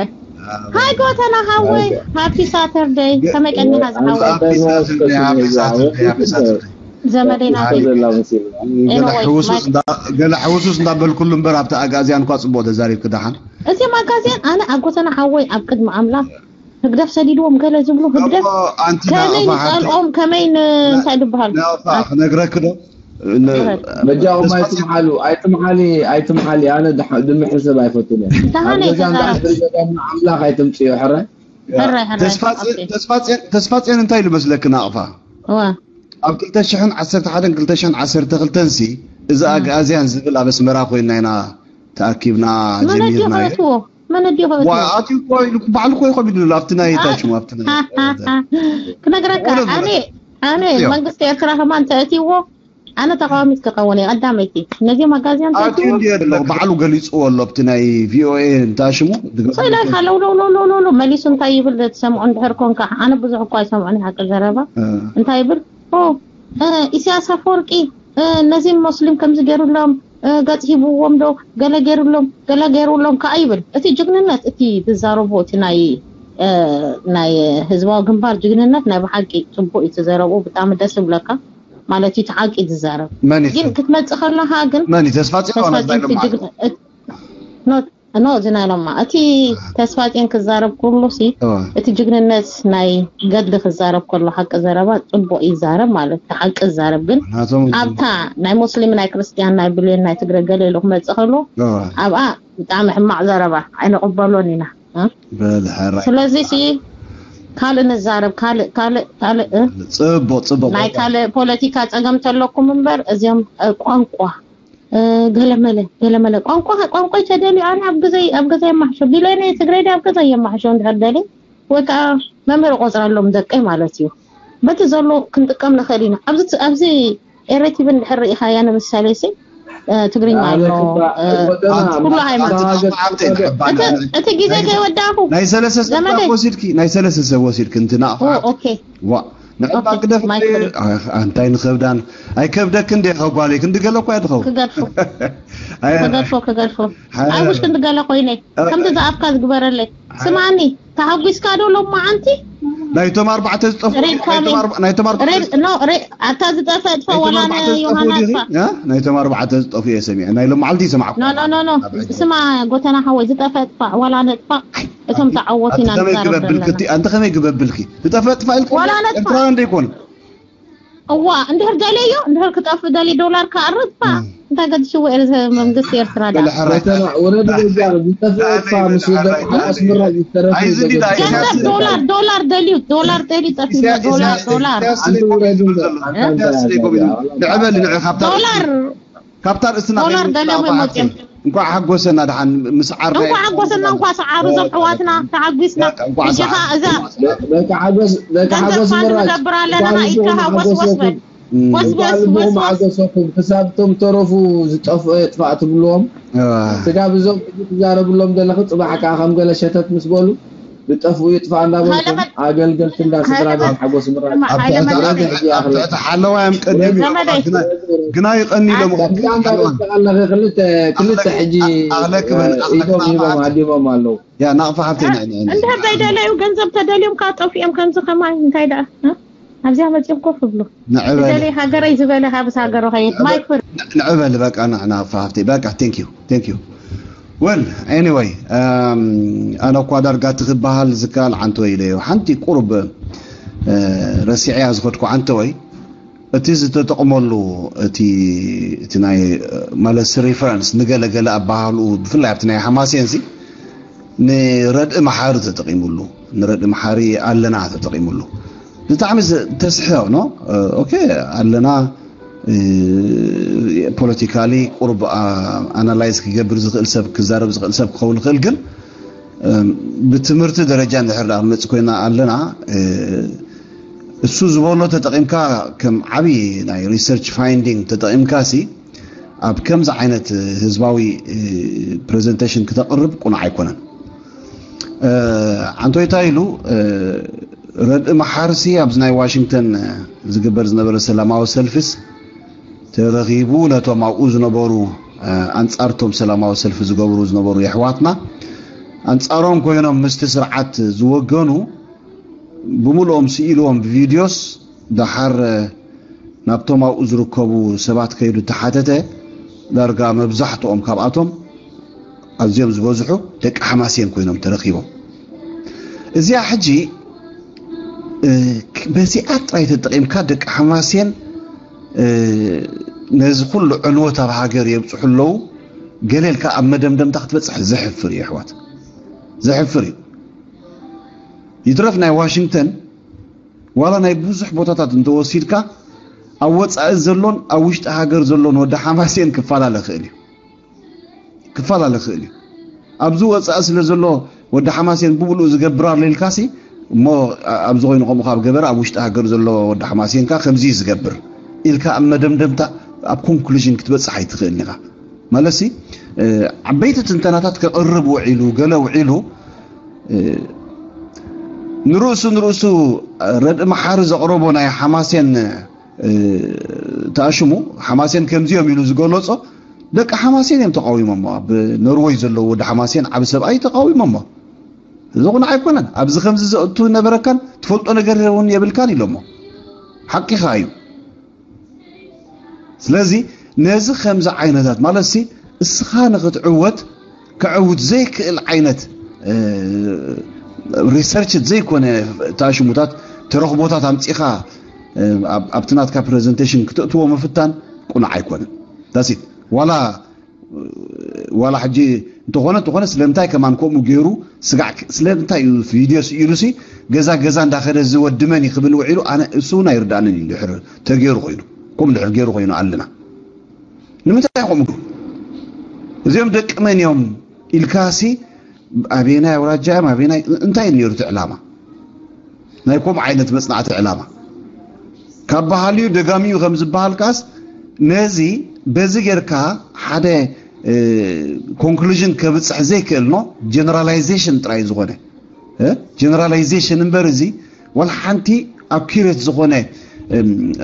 ሃይ ጎተና ሓወይ፣ ሃፒ ሳተርደይ። ከመይ ቀኒኻ ዝሓወይ? Happy Saturday, happy Saturday, happy Saturday. ዘመደይ ናተይ። ገለ ሕውሱስ እንዳ- ገለ ሕውሱስ እንዳበልኩሉ እምበር ኣብቲ ኣጋዝያን እኳ ፅቡቅ ተዛሪብክ ደሓን። እዚ ማጋዝያን ኣነ ኣብ ጎተና ሓወይ ኣብ ቅድሚ ኣምላኽ ህግደፍ ሰዲድዎም ገለ ዝብሉ ህግደፍ እሞ ኣንቲ ከመይ ናቕፋ ሓንቲ- ንፀልኦም ከመይ ን- እንታይ ዝበሃል ናቕፋ ክነግረክ ዶ በጃኹም ኣይትምሓሉ ኣይትምሓሊ ኣይትምሓሊ ኣነ ድምሒ ሰብ ኣይፈትን እየ ኣብ ደሃነ ገዛ እንዳሕድሪ ገዛና ኣምላኽ ኣይትምፅዮ ሕራይ ሕራይ ሕራይ ተስፋፅን እንታይ ኢሉ መስለክ ናቕፋ ኣብ ክልተ ሽሕን ዓሰርተ ሓደን ክልተ ሽሕን ዓሰርተ ክልተን ሲ እዚ ኣግኣዝያን ዝብል ኣብ ኣስመራ ኮይና ኢና ተኣኪብና መን ኣዲዮ ጀሚርናዮ ከእትዎ መን ኣዲዮ ከእትዎ ኣትዩ እኮ ኢሉ ባዕሉ እኮ ይኸም ኢሉ ኣብቲ ናይ ታች ኣብቲ ናይ ክነግረካ ኣነ ኣነ መንግስቲ ኤርትራ ከማን ተእትዎ ኣነ ተቃዋሚት ክኸውን እየ ቀዳመይቲ ነዚ መጋዝያን ኣትዩ ተእትዎ እንዲ ኣለኹ ባዕሉ ገሊፅዎ ኣሎ ኣብቲ ናይ ቪኦኤ እንታይ ሽሙ ስእላይ ካለው ለው ለው ለው ለው መሊሱ እንታይ ይብል ትሰምዖ እንድሕር ኮንካ ኣነ ብዙሕ እኳ ኣይሰምዖን ሓቂ ዘረባ እንታይ ይብል ኦ እ፣ ኢሳያስ ኣፈወርቂ እ፣ ነዚም ሞስሊም ከምዚ ገይሩሎም እ፣ ገፅ ሂብዎም ዶ ገለ ገይሩሎም ገለ ገይሩሎም ከዓ ይብል እቲ ጅግንነት እቲ ዝዛረቦ እቲ ናይ እ፣ ናይ ህዝባዊ ግንባር ጅግንነት ናይ ብሓቂ ፅቡቅ እዩ ትዘረብኡ ብጣዕሚ ደስ ይብለካ ማለት እዩ እቲ ሓቂ እዩ ዝዛረብ መን እዩ ግን ክትመፅእ ከለካ ግን መን እዩ ተስፋ ተስፋ ፅዮን ፅንኪ ጅግን እ፣ ኖ ኖ እዚ ናይ ሎማ እቲ ተስፋ ፂን ክዛረብ ከሎ ሲ እቲ ጅግንነት ናይ ገድሊ ክዛረብ ከሎ ሓቂ ዘረባ ፅቡቅ ይዛረብ ማለት እቲ ሓቂ ዝዛረብ ግን ናቶም ኣብታ ናይ ሙስሊም ናይ ክርስትያን ናይ ብሌን ናይ ትግረ ገለ ኢሉ ክመፅእ ከሎ ኣብኣ ብጣዕሚ ሕማቅ ዘረባ ኣይንቅበሎን ኢና እ? በል ሕራይ ስለዚ ሲ ካልእ ንዛረብ ካልእ ካልእ ካልእ እ? ፅቡቅ ፅቡቅ ናይ ካልእ ፖለቲካ ፀገም ተለኩም እምበር እዚኦም እ፣ ቋንቋ እ፣ ገለመለ ገለመለ ቋንቋ ቋንቋ ተደልዩ ኣነ ኣብ ገዛይ ኣብ ገዛይ የማሕሾ ቢሎነ ትግራይ ኣብ ገዛይ የማሕሾ እንድሕር ደልየ ወይ ከዓ መምህር ቆፅረሎም ደቀይ ማለት እዩ በቲ ዘሎ ክንጥቀም ንኽእል ኢና ኣብዚ ኣብዚ ኤረቲቭ እንድሕር ርኢኻያ ንምሳሌ ሲ እ፣ ትግርኛ ኣሎ እ፣ ኩሉ ሃይማኖት እቲ ግዜ ከይወዳእኩ ናይ ሰለስተ ሰብ ዘመደይ ወሲድኪ ናይ ሰለስተ ሰብ ወሲድኪ እንትና ኦ፣ ኦኬ ዋ ንዕባ ኦኬ፣ ግደፍ ማይክ ፍሪ። እንታይ ንኸብዳን ኣይከብደክን ዲ ኸጓለይ ክንዲ ገለ እኳ እያ ትኸውን ክገድፎ ኣይ- ክገድፎ ክገድፎ ኣይ- ኣይውሽ ክንዲ ገለ ኮይነ ከምቲ ዝኣፍካ ዝግበረለይ ስማኒ ተሓጒስካ ዶ ሎመዓንቲ ናይቶም ኣርባዕተ ዝጠፍኡ ሬድ ካሜ- ናይቶም ኣርባ- ናይቶም ኣርባዕተ ሬድ ኖ ሬ- ኣታ ዝጠፈ ጥፋ ናይቶም ወላ ኣርባዕተ ዝጠፍኡ ዮሃና ዲኺ? ጥፋ እ? ናይቶም ኣርባዕተ ዝጠፍኡ እየ ሰሚዐ ናይ ሎመዓልቲ ይሰማዕኩ ኖ ኖ ኖ ኖ ስማ ጎተና ሓወይ ዝጠፈ ጥፋ ወላ ነጥፋ እቶም ተዓወቱ ኢና ኣንቲ ከመይ ንዛረብ ግበብል ዘለና ክቲ ኣንቲ ከመይ ግበብልኪ ዝጠፈ ጥፋ ኢልካ ዋላ ነጥፋ። ኤርትራ እንደይኮን እዋ እንድሕር ደልዮ እንድሕር ክጠፍእ ደልዩ ዶላር ክኣርግ ፋ እንታይ ገድሽዎ ኤር- መንግስቲ ኤርትራ ዳ በለ ሕራይ ወረዲ በጃ ዝጠፍአ እኳ ምስ ወደቀ ኣስመራ ዝተረፈ ኣይዚ ዲዳ ገንዘብ ዶላር ዶላር ደልዩ ዶላር ደልዩ ጠፊኡ ዶላር ዶላር ኣንቲ ውረድ እምበር ንዕበል ንዕ ካብታ ዶላር ካብታ ርእስና ዶላር ደልዮም እዮም መፅዮም እንኳዕ ሓጎሰና ደሓን ምስ ዓርና እንኳ ሓጎሰና እንኳ ሰዓሩ ዞም ኣሕዋትና ተሓጒስና እንኳዕ እጅኻ እዛ በቃ ሓጎስ በቃ ገንዘብ ሓጎስ ፋንድ ምራጭ ንገብር ኣለና ኢድካ ወስወስ በል እንኳዕ ወስወስ ልብኹም ወስወስ ሓጎሰኩም ክሳብ እቶም ተረፉ ዝጠፍኦ የጥፋእ ትብልዎም ስጋብ እዞም ሕጂ ትዛረብሎም ዘለኺ ፅባሕ ከዓ ከም ገለ ሸተት ምስ በሉ ዝጠፍኡ ይጥፋእ እንዳበልኩም ሃለመት- ኣገልገልቲ እንዳ ስድራ ቤት ሓጎስ ምራጭ ሃለመት- ሕጂ ይኣኽለኩም ትሕቲ ሓለዋ እዮም ቀንዮም እዮም ዘመደይ። ግና- ግና ይቐኒ ኢሎም ክልተ ክልተ ሕጂ ኣኽለክበን ኢዶም ሂቦም ሃዲሞም ኣለዉ ያ ናቕፋ ሓብተይ ንዕንዕን እንድሕር ዘይደለዩ ገንዘብ ተደልዮም ካብ ጠፊኦም ከምዚ ከማይ እንታይ ደኣ እ? ኣብዚኣ መፂኦም ኮፍ ብሉ ንዕበል ዝደለይ ሃገረይ ዝበለ ካብስ ሃገሩ ከይድ ማይክ ፍር ንዕበል በቃ ናቕፋ ሓብተይ በቃ thank you thank you well anyway ኣነ እኳ ዳርጋ እቲ ክበሃል ዝከኣል ዓንተወይ ኢለዮ ሓንቲ ቁሩብ እ፣ ረሲዐያ ዝኸድኩ ዓንተወይ እቲ ዝተጠቕመሉ እቲ እቲ ናይ ማለት reference ንገለገለ ኣባሃልኡ ብፍላይ ኣብቲ ናይ ሓማሴን ሲ ንረድኢ መሓሪ ተጠቒሙሉ ንረድኢ መሓሪ ኣለና ተጠቒሙሉ ብጣዕሚ ተስሕቕ ኖ okay ኣለና politically ቁሩብ analyze ክገብር ዝኽእል ሰብ ክዛረብ ዝኽእል ሰብ ክኸውን ይኽእል ግን ብትምህርቲ ደረጃ እንድሕር ደኣ ክንመፅእ ኮይና ኣለና እሱ ዝበሎ ተጠቒምካ ከም ዓብዪ ናይ research finding ተጠቒምካ ሲ ኣብ ከምዚ ዓይነት ህዝባዊ presentation ክተቕርብ ቁኑዕ ኣይኮነን ዓንቶይታ ኢሉ ረድእ መሓርሲ ኣብዚ ናይ ዋሽንግተን ዝግበር ዝነበረ ሰላማዊ ሰልፊስ ተረኺቡ ነቶም ኣብኡ ዝነበሩ ኣንጻርቶም ሰላማዊ ሰልፊ ዝገብሩ ዝነበሩ የሕዋትና ኣንጻሮም ኮይኖም ምስቲ ስርዓት ዝወገኑ ብምልኦም ስኢልዎም ብቪድዮስ ደሓር ናብቶም ኣብኡ ዝርከቡ ሰባት ከይዱ ተሓተተ ዳርጋ መብዛሕትኦም ካብኣቶም ኣዝዮም ዝበዝሑ ደቂ ሓማሴን ኮይኖም ተረኺቦም። እዚኣ ሕጂ በዚኣ ጥራይ ተጠቒምካ ደቂ ሓማሴን ነዚ ኩሉ ዕንወት ኣብ ሃገር የብፅሑ ኣለዉ ገለ ኢልካ ኣብ መደምደምታ ክትበፅሕ ዘሕፍር እዩ ኣሕዋት፣ ዘሕፍር እዩ። ይትረፍ ናይ ዋሽንግተን ዋላ ናይ ብዙሕ ቦታታት እንተወሲድካ ኣብ ወፃኢ ዘሎን ኣብ ውሽጢ ሃገር ዘሎን ወዲ ሓማሴን ክፈላለ ክእል እዩ ክፈላለ ክእል እዩ። ኣብዚ ወፃኢ ስለ ዘሎ ወዲ ሓማሴን ብብልኡ ዝገብር ኣሎ ኢልካሲ እሞ ኣብዚ ኮይኑ ከምኡ ካብ ገበረ ኣብ ውሽጢ ሃገር ዘሎ ወዲ ሓማሴንካ ከምዚ እዩ ዝገብር ኢልካ ኣብ መደምደምታ ኣብ ኮንክሉዥን ክትበፅሕ ኣይትኽእልን ኢኻ። ማለትሲ ዓበይቲ ትንተናታት ከቕርብ ውዒሉ ገለ ውዒሉ ንርእሱ ንርእሱ ረድእ መሓሪ ዘቕረቦ ናይ ሓማሴን ተኣሽሙ ሓማሴን ከምዚኦም ኢሉ ዝገለጾ ደቂ ሓማሴን እዮም ተቃዊሞሞ። ኣብ ኖርወይ ዘለዉ ወዲ ሓማሴን ዓብ ሰብኣይ ተቃዊሞሞ። እዚ ቁኑዕ ኣይኮነን። ኣብዚ ከምዚ ዘእቱ ነበረካን ትፈልጦ ነገር እውን የብልካን ኢሎሞ። ሓቂኻ እዩ። ስለዚ ነዚ ከምዚ ዓይነታት ማለት ሲ እስኻ ንክትዕወት ክዕውት ዘይክእል ዓይነት ሪሰርች ዘይኮነ ታሽሙታት ተረኽቦታት ኣምፂኻ ኣብቲ ናትካ ፕሬዘንቴሽን ክተእትዎ ምፍታን ቁኑዕ ኣይኮነን። ዳሲት ዋላ ዋላ ሕጂ እንተኾነ እንተኾነ ስለምንታይ ከማን ከምኡ ገይሩ ስጋዕ ስለምንታይ እዩ ቪድዮ ስኢሉ ሲ ገዛ ገዛ እንዳኸደ ዝወድመን እዩ ክብል ውዒሉ ኣነ እሱ እውን ኣይርዳእንን እዩ ድሕር ተገይሩ ኮይኑ ከምኡ ድሕር ገይሩ ኮይኑ ኣለና ንምንታይ ከምኡ እዚኦም ደቂ መን እዮም ኢልካሲ ኣበየናይ ኣውራጃ እዮም ኣበየናይ እንታይ ነይሩ እቲ ዕላማ ናይ ከምኡ ዓይነት መፅናዕቲ ዕላማ ካብ ባህልዩ ደጋሚዩ ከም ዝበሃል ከኣስ ነዚ በዚ ጌርካ ሓደ ኮንክሉዥን ከብፅሕ ዘይክእል ኖ ጀነራላይዜሽን ጥራይ ዝኾነ ጀነራላይዜሽን እምበር እዚ ዋላ ሓንቲ ኣኩሬት ዝኾነ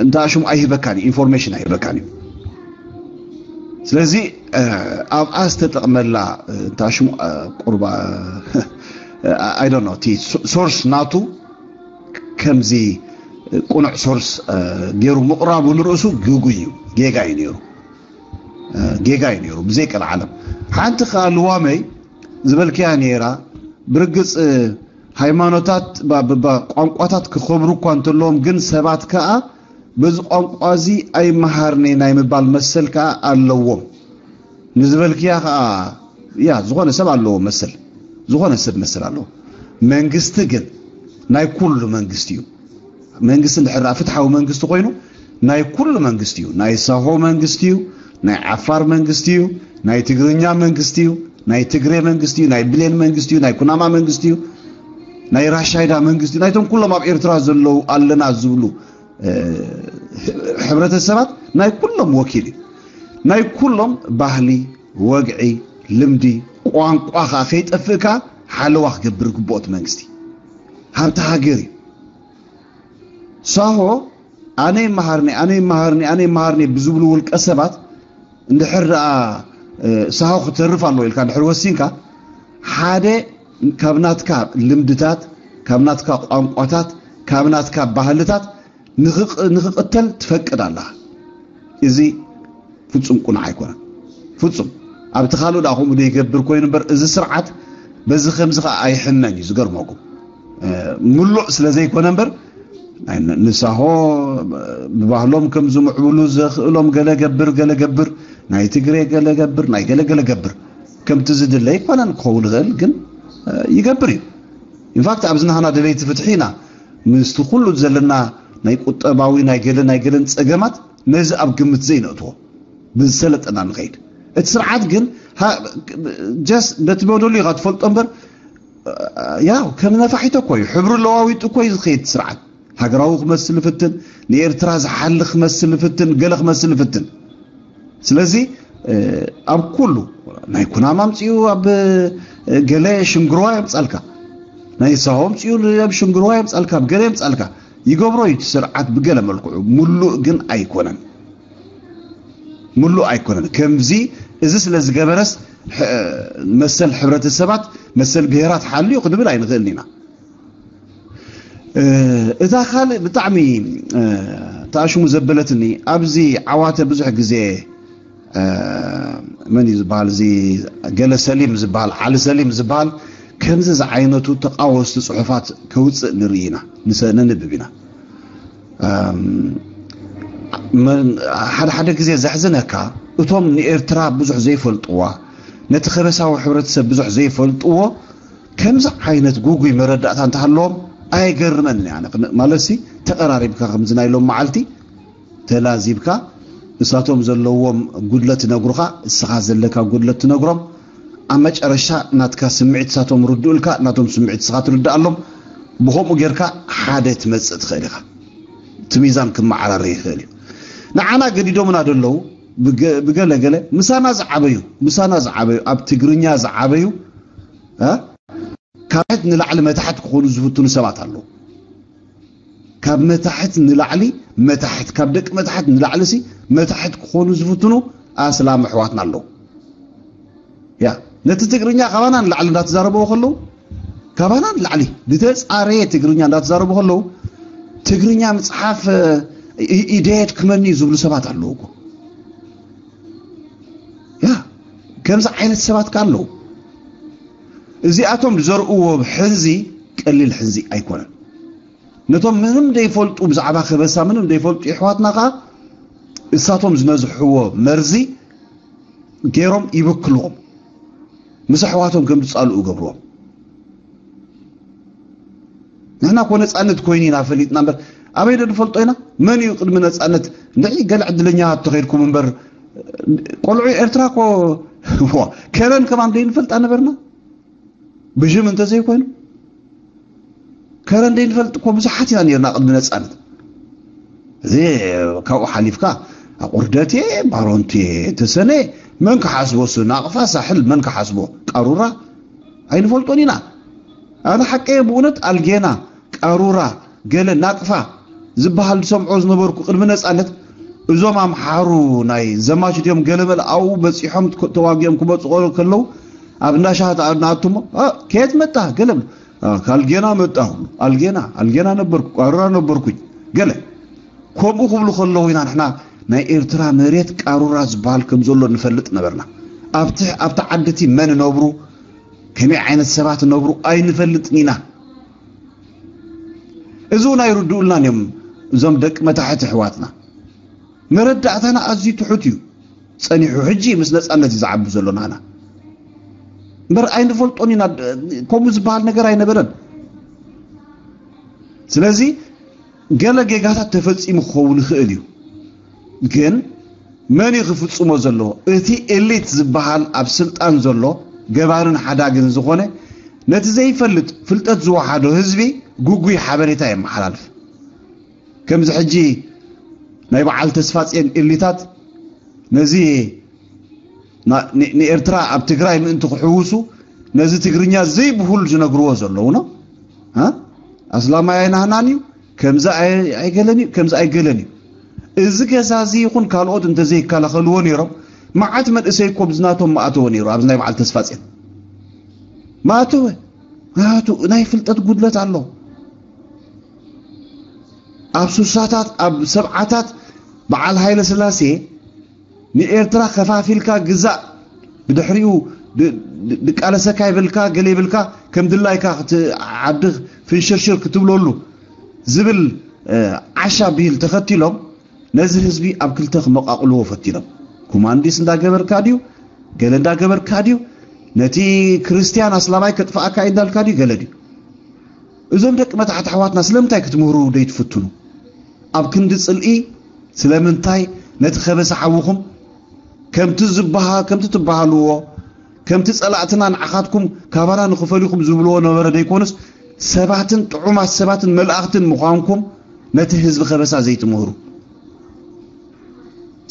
እንተ ሽሙ ኣይህበካን እዩ ኢንፎርሜሽን ኣይህበካን እዩ ስለዚ ኣብኣ ዝተጠቕመላ እንተ ሽሙ ቁርባ ኣይ ዶንት ኖ እቲ ሶርስ ናቱ ከምዚ ቁኑዕ ሶርስ ገይሩ ምቕራቡ ንርእሱ ግጉይ እዩ ጌጋ እዩ ነይሩ ጌጋ እዩ ነይሩ ብዘይ ቀልዓለም ሓንቲ ከዓ ልዋመይ ዝበልክያ ነይራ ብርግፅ ሃይማኖታት ቋንቋታት ክኸብሩ እኳ እንተለዎም ግን ሰባት ከዓ በዚ ቋንቋ እዚ ኣይመሃርኒ ናይ ምባል መሰል ከዓ ኣለዎም ንዝበልክያ ከዓ ያ ዝኾነ ሰብ ኣለዎ መሰል ዝኾነ ሰብ መሰል ኣለዎ መንግስቲ ግን ናይ ኩሉ መንግስቲ እዩ መንግስቲ እንድሕር ፍትሓዊ መንግስቲ ኮይኑ ናይ ኩሉ መንግስቲ እዩ ናይ ሳሆ መንግስቲ እዩ ናይ ዓፋር መንግስቲ እዩ ናይ ትግርኛ መንግስቲ እዩ ናይ ትግሬ መንግስቲ እዩ ናይ ብሌን መንግስቲ እዩ ናይ ኩናማ መንግስቲ እዩ ናይ ራሻይዳ መንግስቲ እዩ ናይቶም ኩሎም ኣብ ኤርትራ ዘለዉ ኣለና ዝብሉ ሕብረተሰባት ናይ ኩሎም ወኪል እዩ ናይ ኩሎም ባህሊ ወግዒ ልምዲ ቋንቋ ከዓ ከይጠፍእካ ሓለዋ ክገብር ግብኦት መንግስቲ ሃብቲ ሃገር እዩ ሳሆ ኣነ ይመሃርኒ ኣነ ይመሃርኒ ኣነ ይመሃርኒ ብዝብሉ ውልቀ ሰባት እንድሕር ደኣ ሳሆ ክተርፍ ኣለዎ ኢልካ እንድሕር ወሲንካ ሓደ ካብ ናትካ ልምድታት ካብ ናትካ ቋንቋታት ካብ ናትካ ባህልታት ንኽቕተል ትፈቅድ ኣላ እዚ ፍጹም ቁኑዕ ኣይኮነን ፍጹም ኣብቲ ካልኡ ደኣ ከምኡ ዘይገብር ኮይኑ እምበር እዚ ስርዓት በዚ ከምዚ ከዓ ኣይሕነን እዩ ዝገርመኩም ምሉእ ስለ ዘይኮነ እምበር ንሳሆ ብባህሎም ከም ዝምዕብሉ ዘኽእሎም ገለ ገብር ገለ ገብር ናይ ትግሬ ገለ ገብር ናይ ገለ ገለ ገብር ከምቲ ዝድለ ይኮነን ክኸውን ይኽእል ግን ይገብር እዩ ኢንፋክት ኣብዚ ናህና ደለይቲ ፍትሒ ኢና ምስቲ ኩሉ ዘለና ናይ ቁጠባዊ ናይ ገለ ናይ ገለን ፀገማት ነዚ ኣብ ግምት ዘይነእትዎ ብዝሰለጠና ንኸይድ እቲ ስርዓት ግን ጀስ በቲ በደሉ ኢኻ ትፈልጦ እምበር ያው ከም ነፋሒቶ እኮ እዩ ሕብሩ ለዋዊጡ እኮ እዩ ዝኸይድ ስርዓት ሃገራዊ ክመስል ፍትን ንኤርትራ ዝሓሊ ክመስል ፍትን ገለ ክመስል ፍትን ስለዚ ኣብ ኩሉ ናይ ኩናማ ኣምፅኡ ኣብ ገለ ሽንግርዋ የምፃልካ ናይ ሳሆ ኣምፅኡ፣ ኣብ ሽንግርዋ የምፃልካ፣ ኣብ ገለ የምፃልካ፣ ይገብሮ እዩ እቲ ስርዓት ብገለ መልክዑ። ሙሉእ ግን ኣይኮነን፣ ሙሉእ ኣይኮነን። ከምዚ እዚ ስለ ዝገበረስ መሰል ሕብረተሰባት፣ መሰል ብሄራት ሓልዩ ክንብል ኣይንኽእልን ኢና። እታ ካልእ ብጣዕሚ ተኣሽሙ ዘበለትኒ፣ ኣብዚ ዓዋተ ብዙሕ ግዜ መን እዩ ዝበሃል፣ እዚ ገለ ሰሊም ዝበሃል፣ ዓሊ ሰሊም ዝበሃል፣ ከምዚ ዝዓይነቱ ተቃወስቲ ጽሑፋት ከውጽእ ንርኢ ኢና፣ ንሰ-፣ ነንብብ ኢና። ሓደ ሓደ ግዜ ዘሕዝነካ፣ እቶም ንኤርትራ ብዙሕ ዘይፈልጥዋ፣ ነቲ ከበሳዊ ሕብረተሰብ ብዙሕ ዘይፈልጥዎ፣ ከምዚ ዓይነት ጉጉይ መረዳእታ እንተሃለዎም ኣየገርመን። ኣነ ማለት ሲ፣ ተቐራሪብካ ከምዚ ናይ ሎም መዓልቲ ተላዚብካ፣ እሳቶም ዘለዎም ጉድለት ትነግሩኻ፣ እስኻ ዘለካ ጉድለት ትነግሮም። ኣብ መጨረሻ ናትካ ስምዒት እሳቶም ርድኡልካ፣ ናቶም ስምዒት እስኻ ትርድኣሎም። ብኸምኡ ጌርካ ሓደ ትመጽእ ትኽእል ኢኻ። እቲ ሚዛን ክመዓራረ ይኽእል እዩ። ንዓና ገዲዶምና ደለዉ፣ ብገ-፣ ብገለ ገለ ምሳና ዝዓበዩ፣ ምሳና ዝዓበዩ፣ ኣብ ትግርኛ ዝዓበዩ፣ እ? ካብ ታሕት ንላዕሊ መታሕት ክኾኑ ዝፍትኑ ሰባት ኣለዉ። ካብ መታሕት ንላዕሊ መታሕት፣ ካብ ደቂ መታሕት ንላዕሊ ሲ መታሕት ክኾኑ ዝፍትኑ ኣስላም ኣሕዋትና ኣለዉ። ያ፣ ነቲ ትግርኛ ካባና ንላዕሊ እንዳተዛረብዎ ከለዉ፣ ካባና ንላዕሊ ዝተጻረየ ትግርኛ እንዳተዛረቡ ከለዉ፣ ትግርኛ ምጽሓፍ፣ እ፣ ኢ-፣ ኢደየት ክመኒ ዝብሉ ሰባት ኣለዉ እኮ። ያ፣ ከምዚ ዓይነት ሰባት ከ ኣለዉ። እዚኣቶም ዝዘርእዎ ሕንዚ ቀሊል ሕንዚ ኣይኮነን። ነቶም ምንም ዘይፈልጡ፣ ብዛዕባ ከበሳ ምንም ዘይፈልጡ የሕዋትና ከኣ እሳቶም ዝነዝሕዎ መርዚ ገይሮም ይብክልዎም። ምስ ኣሕዋቶም ከም ዝጻልኡ ገብርዎም። ንሕና እኮ ነጻነት ኮይኑ ኢና ፈሊጥና እምበር፣ ኣበይ ዶ ንፈልጦ ኢና? መን እዩ ቅድሚ ነጻነት? እንድዒ ገለ ዕድለኛታት ተኸይድኩም እምበር፣ ቆልዑ ኤርትራ እኮ፣ ዋ፣ ከረን ከማን ዘይንፈልጣ ነበርና? ብሽም እንተዘይኮይኑ፣ ከረን ዘይንፈልጥ እኮ ብዙሓት ኢና ነርና ቅድሚ ነጻነት። እዚ ካብኡ ሓሊፍካ ኣቑርደቴ፣ ባሮንቴ፣ ተሰነ፣ መን ክሓስቦ እሱ? ናቕፋ፣ ሳሕል መን ክሓስቦ? ቃሩራ ኣይንፈልጦን ኢና። ኣነ ሓቀየ ብእውነት ኣልጌና፣ ቃሩራ፣ ገለ ናቕፋ ዝበሃል ዝሰምዖ ዝነበርኩ ቅድሚ ነጻነት፣ እዞም ኣምሓሩ ናይ ዘማች ድዮም ገለ መለ ኣብኡ በጺሖም ክ-፣ ተዋጊኦም ክመጹ ከለዉ ኣብ እንዳሻሃት ንኣቱሞ፣ "እ፣ ከየት መጣ?" ገለ፣ "እ፣ ካልጌና መጣሁ፣ ኣልጌና፣ ኣልጌና ነበርኩ፣ ቃሩራ ነበርኩኝ" ገለ። ከምኡ ክብሉ ከለዉ ኢና ንሕና ናይ ኤርትራ መሬት ቃሩራ ዝበሃል ከም ዘሎ ንፈልጥ ነበርና። ኣብቲ፣ ኣብቲ ዓዲ እቲ መን ነብሩ፣ ከመይ ዓይነት ሰባት ነብሩ ኣይንፈልጥን ኢና። እዚ እውን ኣይርድኡልናን እዮም እዞም ደቂ መታሕት ኣሕዋትና። መረዳእታና ኣዝዩ ትሑት እዩ ጸኒሑ። ሕጂ ምስ ነጻነት እዩ ዝዓቢ ዘሎ ናና። እምበር ኣይንፈልጦን ኢና፣ ከምኡ ዝበሃል ነገር ኣይነበረን። ስለዚ ገለ ጌጋታት ተፈጺሙ ክኸውን ይኽእል እዩ። ግን መን እዩ ክፍጽሞ ዘለዎ? እቲ ኤሊት ዝበሃል ኣብ ስልጣን ዘሎ ገባርን ሓዳግን ዝኾነ፣ ነቲ ዘይፈልጥ ፍልጠት ዝወሓዶ ህዝቢ ግጉይ ሓበሬታ የመሓላልፍ። ከምዚ ሕጂ ናይ በዓል ተስፋጽዮን ኤሊታት ነዚ ና-፣ ን-፣ ንኤርትራ ኣብ ትግራይ ምእንቲ ክሕውሱ ነዚ ትግርኛ ዘይብሁል ዝነግርዎ ዘለዉ ነው። እ? ኣስላማይ ኣይናህናን እዩ፣ ከምዚ ኣይ-፣ ኣይገለን እዩ፣ ከምዚ ኣይገለን እዩ። እዚ ገዛ እዚ ይኹን ካልኦት እንተዘይከላኸልዎ ነይሮም፣ መዓት መንእሰይ እኮ ብዝናቶም መኣተወ ነይሩ፣ ኣብዚ ናይ በዓል ተስፋጽዮን። መኣተወ፣ መኣቱ፣ ናይ ፍልጠት ጉድለት ኣሎ። ኣብ ሱሳታት፣ ኣብ ሰብዓታት በዓል ሃይለ ስላሴ ንኤርትራ ከፋፊልካ ግዛእ፣ ብድሕሪኡ ድ-፣ ድ-፣ ድቃለሰካ ይብልካ፣ ገለ ይብልካ፣ ከም ድላይካ ክት-፣ ዓዲ ፍንሽርሽር ክትብለሉ ዝብል፣ እ፣ ዓሻ ብሂል ተኸቲሎም ነዚ ህዝቢ ኣብ ክልተ ክመቃቅልዎ ፈቲኖም። ኮማንዲስ እንዳገበርካ ድዩ? ገለ እንዳገበርካ ድዩ? ነቲ ክርስትያን ኣስላማይ ከጥፍኣካ እዩ እንዳልካ ድዩ? ገለ ድዩ? እዞም ደቂ መታሕት ኣሕዋትና ስለምንታይ ክትምህሩ ዘይትፍትኑ? ኣብ ክንዲ ጽልኢ ስለምንታይ ነቲ ከበሳ ሓውኹም ከምቲ ዝበሃ-፣ ከምቲ ትበሃልዎ፣ ከምቲ ጸላእትና ንዓኻትኩም ካባና ንኽፈልዩኹም ዝብልዎ ነበረ ዘይኮኑስ፣ ሰባትን ጥዑማት ሰባትን መላእኽትን ምዃንኩም ነቲ ህዝቢ ከበሳ ዘይትምህሩ?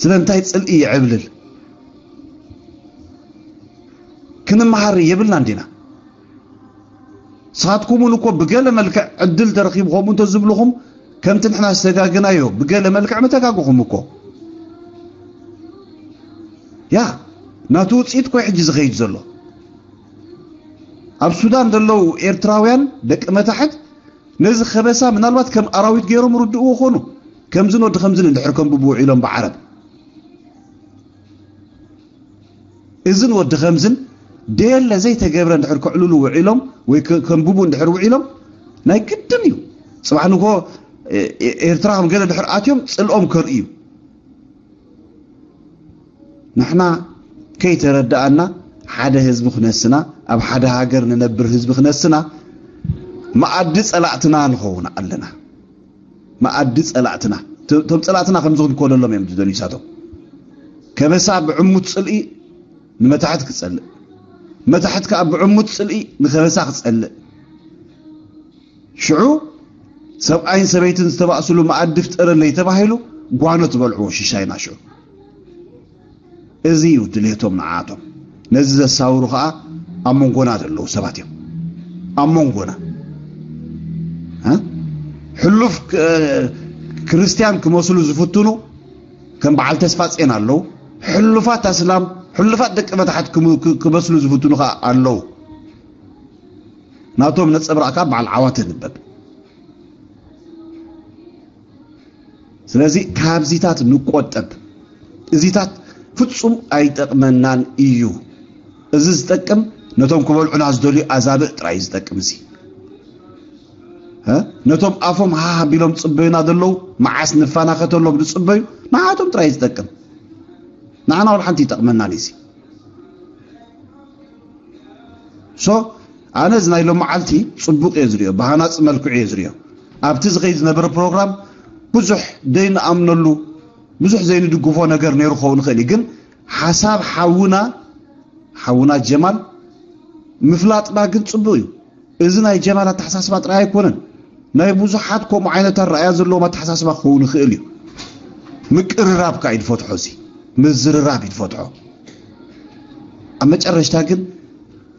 ስለምንታይ ጽልኢ ይዕብልል? ክንመሃር የብልናን ዲና? ንስኻትኩም እውን እኮ ብገለ መልክዕ ዕድል ተረኺቡ ከምኡ እንተዝብልኹም፣ ከምቲ ንሕና ዝተጋገናዮ ብገለ መልክዕ መተጋግኹም እኮ። ያ ናቱ ውፅኢት እኮ ሕጂ ዝኸይድ ዘሎ። ኣብ ሱዳን ዘለዉ ኤርትራውያን ደቂ መታሕት ነዚ ከበሳ ምናልባት ከም ኣራዊት ገይሮም ርድእዎ ኾኑ። ከምዝን ወዲ ከምዝን እንድሕር ከም ብብውዒሎም ብዓረብ እዝን ወዲ ከምዝን ደየለ ዘይተገብረ እንድሕር ከዕልሉ ውዒሎም ወይ ከንብቡ እንድሕር ውዒሎም ናይ ግድን እዩ። ጽባሕ ንጎ ኤርትራ ከም ገለ ድሕር ኣትዮም ጽልኦም ከርእዩ። ንሕና ከይተረዳኣና ሓደ ህዝቢ ክነስና፣ ኣብ ሓደ ሃገር ንነብር ህዝቢ ክነስና፣ መኣዲ ጸላእትና ንኸውን ኣለና። መኣዲ ጸላእትና። እቶም ጸላእትና ከምዚ ክንኮነሎም እዮም ዝደልዩ ሳቶም። ከበሳ ብዕሙት ጽልኢ ንመታሕት ክጸልእ፣ መታሕት ከኣ ብዕሙት ጽልኢ ንከበሳ ክጸልእ። ሽዑ ሰብኣይን ሰበይትን ዝተባእስሉ መኣዲ ፍጠረለይ ተባሂሉ ጓኖ ትበልዕዎ ሽሻይና ሽዑ። እዚ እዩ ድሌቶም ንዓቶም። ነዚ ዘሳውሩ ከኣ ኣብ መንጎና ዘለዉ ሰባት እዮም። ኣብ መንጎና ሕሉፍ ክርስትያን ክመስሉ ዝፍትኑ ከም በዓል ተስፋ ጼን ኣለዉ። ሕሉፋት ኣስላም፣ ሕሉፋት ደቂ መታሕት ክመስሉ ዝፍትኑ ከኣ ኣለዉ። ናቶም ነጸብራእካ በዓል ዓዋተ ንበብ። ስለዚ ካብዚታት ንቆጠብ። እዚታት ፍጹም ኣይጠቕመናን እዩ። እዚ ዝጠቅም ነቶም ክበልዑና ዝደልዩ ኣዛብእ ጥራይ እዩ ዝጠቅም። እዚ ነቶም ኣፎም ሃህ ኣቢሎም ዝጽበዩና ዘለዉ፣ መዓስ ንፈናኸተሎም ዝጽበዩ፣ ንዓቶም ጥራይ እዩ ዝጠቅም። ንዓና ወላ ሓንቲ ይጠቕመናን እዩ። ሶ ኣነ እዚ ናይ ሎመዓልቲ ጽቡቕ እየ ዝሪኦ፣ ብሃናጺ መልክዑ እየ ዝሪኦ። ኣብቲ ዝኸይድ ዝነበረ ፕሮግራም ብዙሕ ዘይንኣምነሉ፣ ብዙሕ ዘይንድግፎ ነገር ነይሩ ክኸውን ይኽእል እዩ። ግን ሓሳብ ሓውና ሓውና ጀማል ምፍላጥና ግን ጽቡቕ እዩ። እዚ ናይ ጀማል ኣተሓሳስባ ጥራይ ኣይኮነን። ናይ ብዙሓት ከምኡ ዓይነት ኣረኣእያ ዘለዎም ኣተሓሳስባ ክኸውን ይኽእል እዩ። ምቅርራብ ከኣ እዩ ዝፈትሖ፣ እዚ ምዝርራብ እዩ ዝፈትሖ። ኣብ መጨረሽታ ግን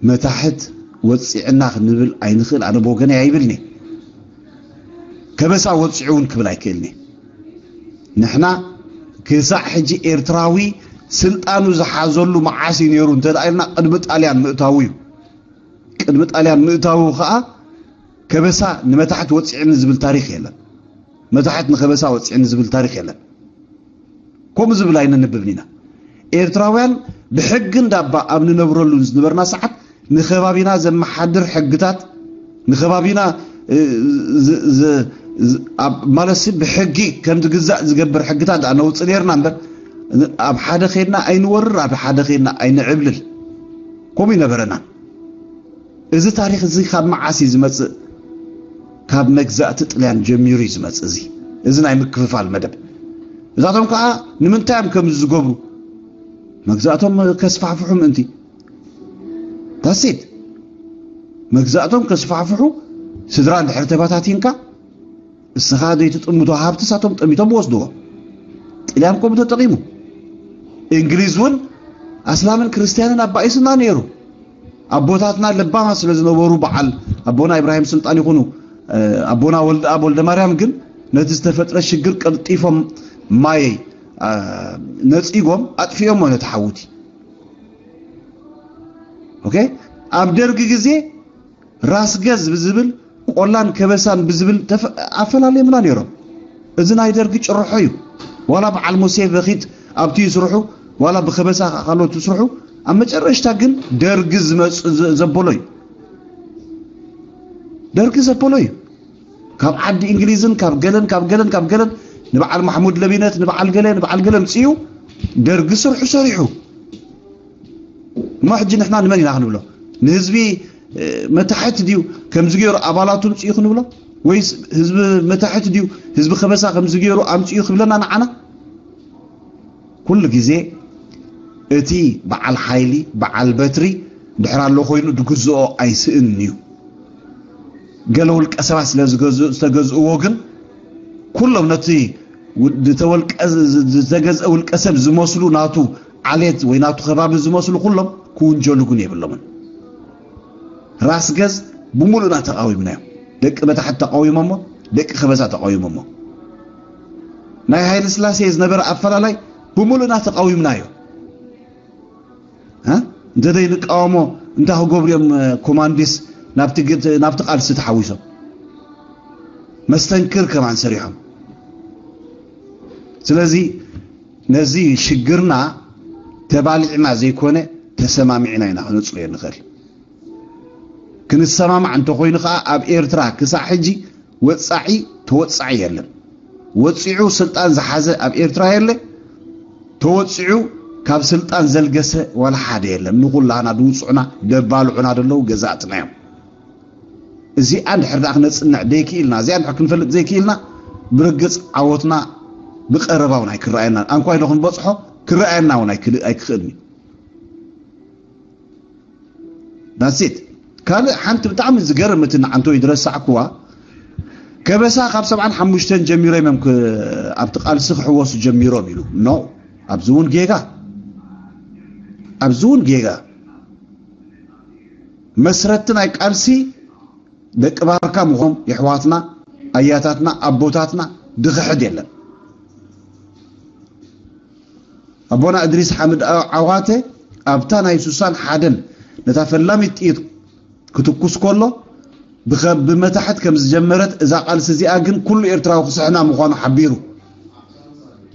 መታሕት ወጺዕና ክንብል ኣይንኽእል። ኣነ ብወገነይ ኣይብልኒ። ከበሳ ወጺዑ እውን ክብል ኣይክእልኒ። ንሕና ክሳዕ ሕጂ ኤርትራዊ ስልጣኑ ዝሓዘሉ መዓስ እዩ ነይሩ እንተ ደኣ ኢልና ቅድሚ ጣልያን ምእታዉ እዩ። ቅድሚ ጣልያን ምእታዉ ከኣ ከበሳ ንመታሕት ወጺዕኒ ዝብል ታሪኽ የለን። መታሕት ንከበሳ ወጺዕኒ ዝብል ታሪኽ የለን። ከምኡ ዝብል ኣይነንብብን ኢና። ኤርትራውያን ብሕጊ እንዳባ ኣብ ንነብረሉ ዝነበርና ሰዓት ንከባቢና ዘመሓድር ሕግታት፣ ንከባቢና እ፣ ዝ- ዝ- ዝ- ኣብ- ማለትሲ ብሕጊ ከም ዝግዛእ ዝገብር ሕግታት ደኣ ነውጽእ ነርና እምበር ኣብ ሓደ ኸድና ኣይንወርር፣ ኣብ ሓደ ኸድና ኣይንዕብልል። ከምኡ ይነበረና። እዚ ታሪኽ እዚ ካብ መዓስ እዩ ዝመጽእ? ካብ መግዛእቲ ጥልያን ጀሚሩ እዩ ዝመጽእ። እዚ እዚ ናይ ምክፍፋል መደብ እዛቶም ከዓ ንምንታይ እዮም ከምዚ ዝገብሩ? መግዛእቶም ከስፋሕፍሑ ምእንቲ። ታሴት መግዛእቶም ከስፋሕፍሑ። ስድራ እንድሕር ተበታቲንካ እስኻ ዘይትጥምቶ ሃብቲ ሳቶም ጠሚቶም ወስድዎ። ጥልያን ከምኡ ተጠቒሙ። እንግሊዝ እውን ኣስላምን ክርስትያንን ኣባኢሱና ነይሩ። ኣቦታትና ለባማት ስለ ዝነበሩ በዓል ኣቦና ኢብራሂም ስልጣን ይኹኑ ኣቦና ወልደ ኣብ ወልደ ማርያም ግን ነቲ ዝተፈጥረ ሽግር ቀልጢፎም ማይ ነፂጎም ኣጥፊኦሞ ነቲ ሓውቲ። ኦኬ። ኣብ ደርጊ ግዜ ራስ ገዝ ብዝብል ቆላን ከበሳን ብዝብል ኣፈላልዮምና ነይሮም። እዚ ናይ ደርጊ ጭርሖ እዩ። ዋላ በዓል ሙሴ በኺት ኣብቲ ይስርሑ ዋላ ብከበሳ ካልኦት ይስርሑ። ኣብ መጨረሽታ ግን ደርጊ ዝመፅ ዘበሎ እዩ። ደርጊ ዘበሎ እዩ። ካብ ዓዲ እንግሊዝን ካብ ገለን ካብ ገለን ካብ ገለን ንበዓል ማሕሙድ ለቢነት ንበዓል ገለ ንበዓል ገለ ምፅኡ ደርጊ ስርሑ ሰሪሑ። እሞ ሕጂ ንሕና ንመን ኢና ክንብሎ? ንህዝቢ መታሕት ድዩ ከምዚ ገይሩ ኣባላቱ ምፅኡ ክንብሎ? ወይስ ህዝቢ መታሕት ድዩ ህዝቢ ከበሳ ከምዚ ገይሩ ኣምፅኡ ክብለና ንዓና? ኩሉ ግዜ እቲ በዓል ሓይሊ በዓል በትሪ ድሕር ኣሎ ኮይኑ ድግዝኦ ኣይስእን እዩ። ገለ ውልቀ ሰባት ስለ ዝተገዝእዎ ግን ኩሎም ነቲ ዝተገዝአ ውልቀ ሰብ ዝመስሉ ናቱ ዓሌት ወይ ናቱ ከባቢ ዝመስሉ ኩሎም ክውንጀሉ ግን የብሎምን። ራስ ገዝ ብምሉእና ተቃዊምናዮ። ደቂ መታሕት ተቃዊሞሞ፣ ደቂ ከበሳ ተቃዊሞሞ። ናይ ሃይለ ስላሴ ዝነበረ ኣፈላላይ ብምሉእና ተቃዊምናዮ። እ? እንተ ዘይንቃወሞ እንታይ ክገብሩ እዮም? ኮማንዲስ ናብቲ ግት-፣ ናብቲ ቃልሲ ተሓዊሶም መስተንክር ከማን ሰሪሖም። ስለዚ ነዚ ሽግርና ተባሊዕና ዘይኮነ ተሰማሚዕና ኢና ክነጽርዮ ንኽእል። ክንሰማማዕ እንተኾይኑ ከኣ ኣብ ኤርትራ ክሳዕ ሕጂ ወጻዒ ተወጻዒ የለን። ወጺዑ ስልጣን ዝሓዘ ኣብ ኤርትራ የለ። ተወጺዑ ካብ ስልጣን ዘልገሰ ዋላ ሓደ የለን። ንኹላህና ድውጽዑና ደባልዑና ደለዉ ገዛእትና እዮም። እዚኣ እንድሕር ደኣ ክነጽንዕ ዘይክኢልና፣ እዚኣ እንድሕር ክንፈልጥ ዘይክኢልና ብርግጽ ዓወትና ብቐረባ እውን ኣይክረኣየና። ኣንኳይ ዶ ክንበጽሖ ክረኣየና እውን ኣይክል-፣ ኣይክኽእልን እዩ። That's it። ካልእ ሓንቲ ብጣዕሚ ዝገርም እቲ ንዓንቶ ዝረሳዕኩዋ ከበሳ ካብ ሰብዓን ሓሙሽተን ጀሚሮም እዮም ክ-፣ ኣብቲ ቃልሲ ክሕወሱ ጀሚሮም ኢሉ። ኖ፣ ኣብዚ እውን ጌጋ፣ ኣብዚ እውን ጌጋ። መስረቲ ናይ ቃልሲ ደቂ ባርካ ምኾም የሕዋትና ኣያታትና ኣቦታትና ድኽሕድ የለን። ኣቦና እድሪስ ሓምድ ዓዋተ ኣብታ ናይ ሱሳን ሓደን ነታ ፈላሚት ጥይት ክትኩስ ከሎ ብኸ-፣ ብመታሕት ከም ዝጀመረት እዛ ቃልሲ እዚኣ ግን ኩሉ ኤርትራዊ ክስሕና ምዃኑ ሓቢሩ።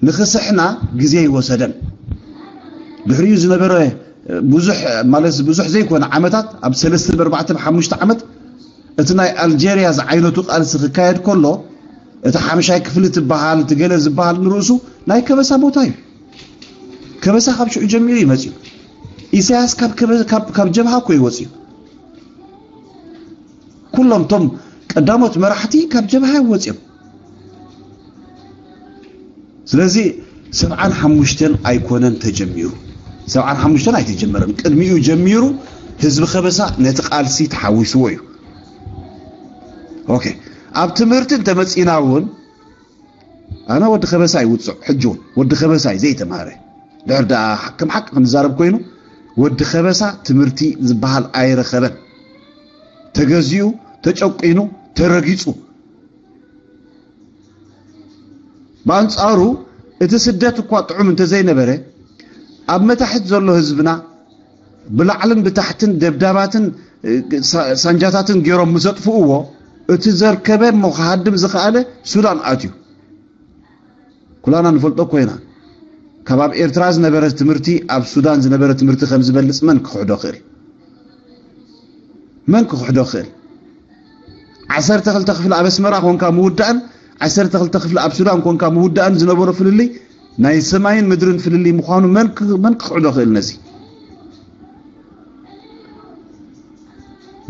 ንኽስሕና ግዜ ይወሰደን። ድሕሪኡ ዝነበረ ብዙሕ፣ ማለት ብዙሕ ዘይኮነ ዓመታት፣ ኣብ ሰለስተ፣ ኣርባዕተ፣ ሓሙሽተ ዓመት እቲ ናይ ኣልጀርያ ዝዓይነቱ ቃልሲ ክካየድ ከሎ፣ እቲ ሓምሻይ ክፍሊ ትበሃል፣ እቲ ገለ ዝበሃል ንርእሱ ናይ ከበሳ ቦታ እዩ። ከበሳ ካብ ሽዑ ጀሚሩ እዩ መጺኡ። ኢሳያስ ካብ ከበ-፣ ካብ፣ ካብ ጀብሃ እኮ እዩ ወጺኡ። ኩሎም እቶም ቀዳሞት መራሕቲ ካብ ጀብሃ እዮም ወጺኦም። ስለዚ ሰብዓን ሓሙሽተን ኣይኮነን ተጀሚሩ። ሰብዓን ሓሙሽተን ኣይተጀመረን። ቅድሚኡ ጀሚሩ ህዝቢ ከበሳ ነቲ ቃልሲ ተሓዊስዎ እዩ። ኦኬ። ኣብ ትምህርቲ እንተመጺና እውን ኣነ ወዲ ከበሳ ይውፅዕ፣ ሕጂ እውን ወዲ ከበሳ እዩ ዘይተማረ። ድሕር ደኣ ከም ሓቂ ክንዛረብ ኮይኑ ወዲ ከበሳ ትምህርቲ ዝበሃል ኣይረኸበን። ተገዚኡ፣ ተጨቂኑ፣ ተረጊጹ። ብኣንጻሩ እቲ ስደት እኳ ጥዑም እንተዘይነበረ ኣብ መታሕት ዘሎ ህዝብና ብላዕልን ብታሕትን ደብዳባትን፣ እ፣ ሳ-፣ ሳንጃታትን ገይሮም ምስ ኣጥፍእዎ፣ እቲ ዘርከበ እሞ ክሃድም ዝኸኣለ ሱዳን ኣትዩ። ኩላና ንፈልጦ እኮ ኢና። ካብ ኣብ ኤርትራ ዝነበረ ትምህርቲ ኣብ ሱዳን ዝነበረ ትምህርቲ ከም ዝበልጽ መን ክኽሕዶ ክእል? መን ክኽሕዶ ክእል? ዓሰርተ ክልተ ክፍሊ ኣብ ኣስመራ ኮንካ ምውዳእን ዓሰርተ ክልተ ክፍሊ ኣብ ሱዳን ኮንካ ምውዳእን ዝነበሮ ፍልልይ ናይ ሰማይን ምድርን ፍልልይ ምዃኑ መን ክ-፣ መን ክኽሕዶ ክእል ነዚ?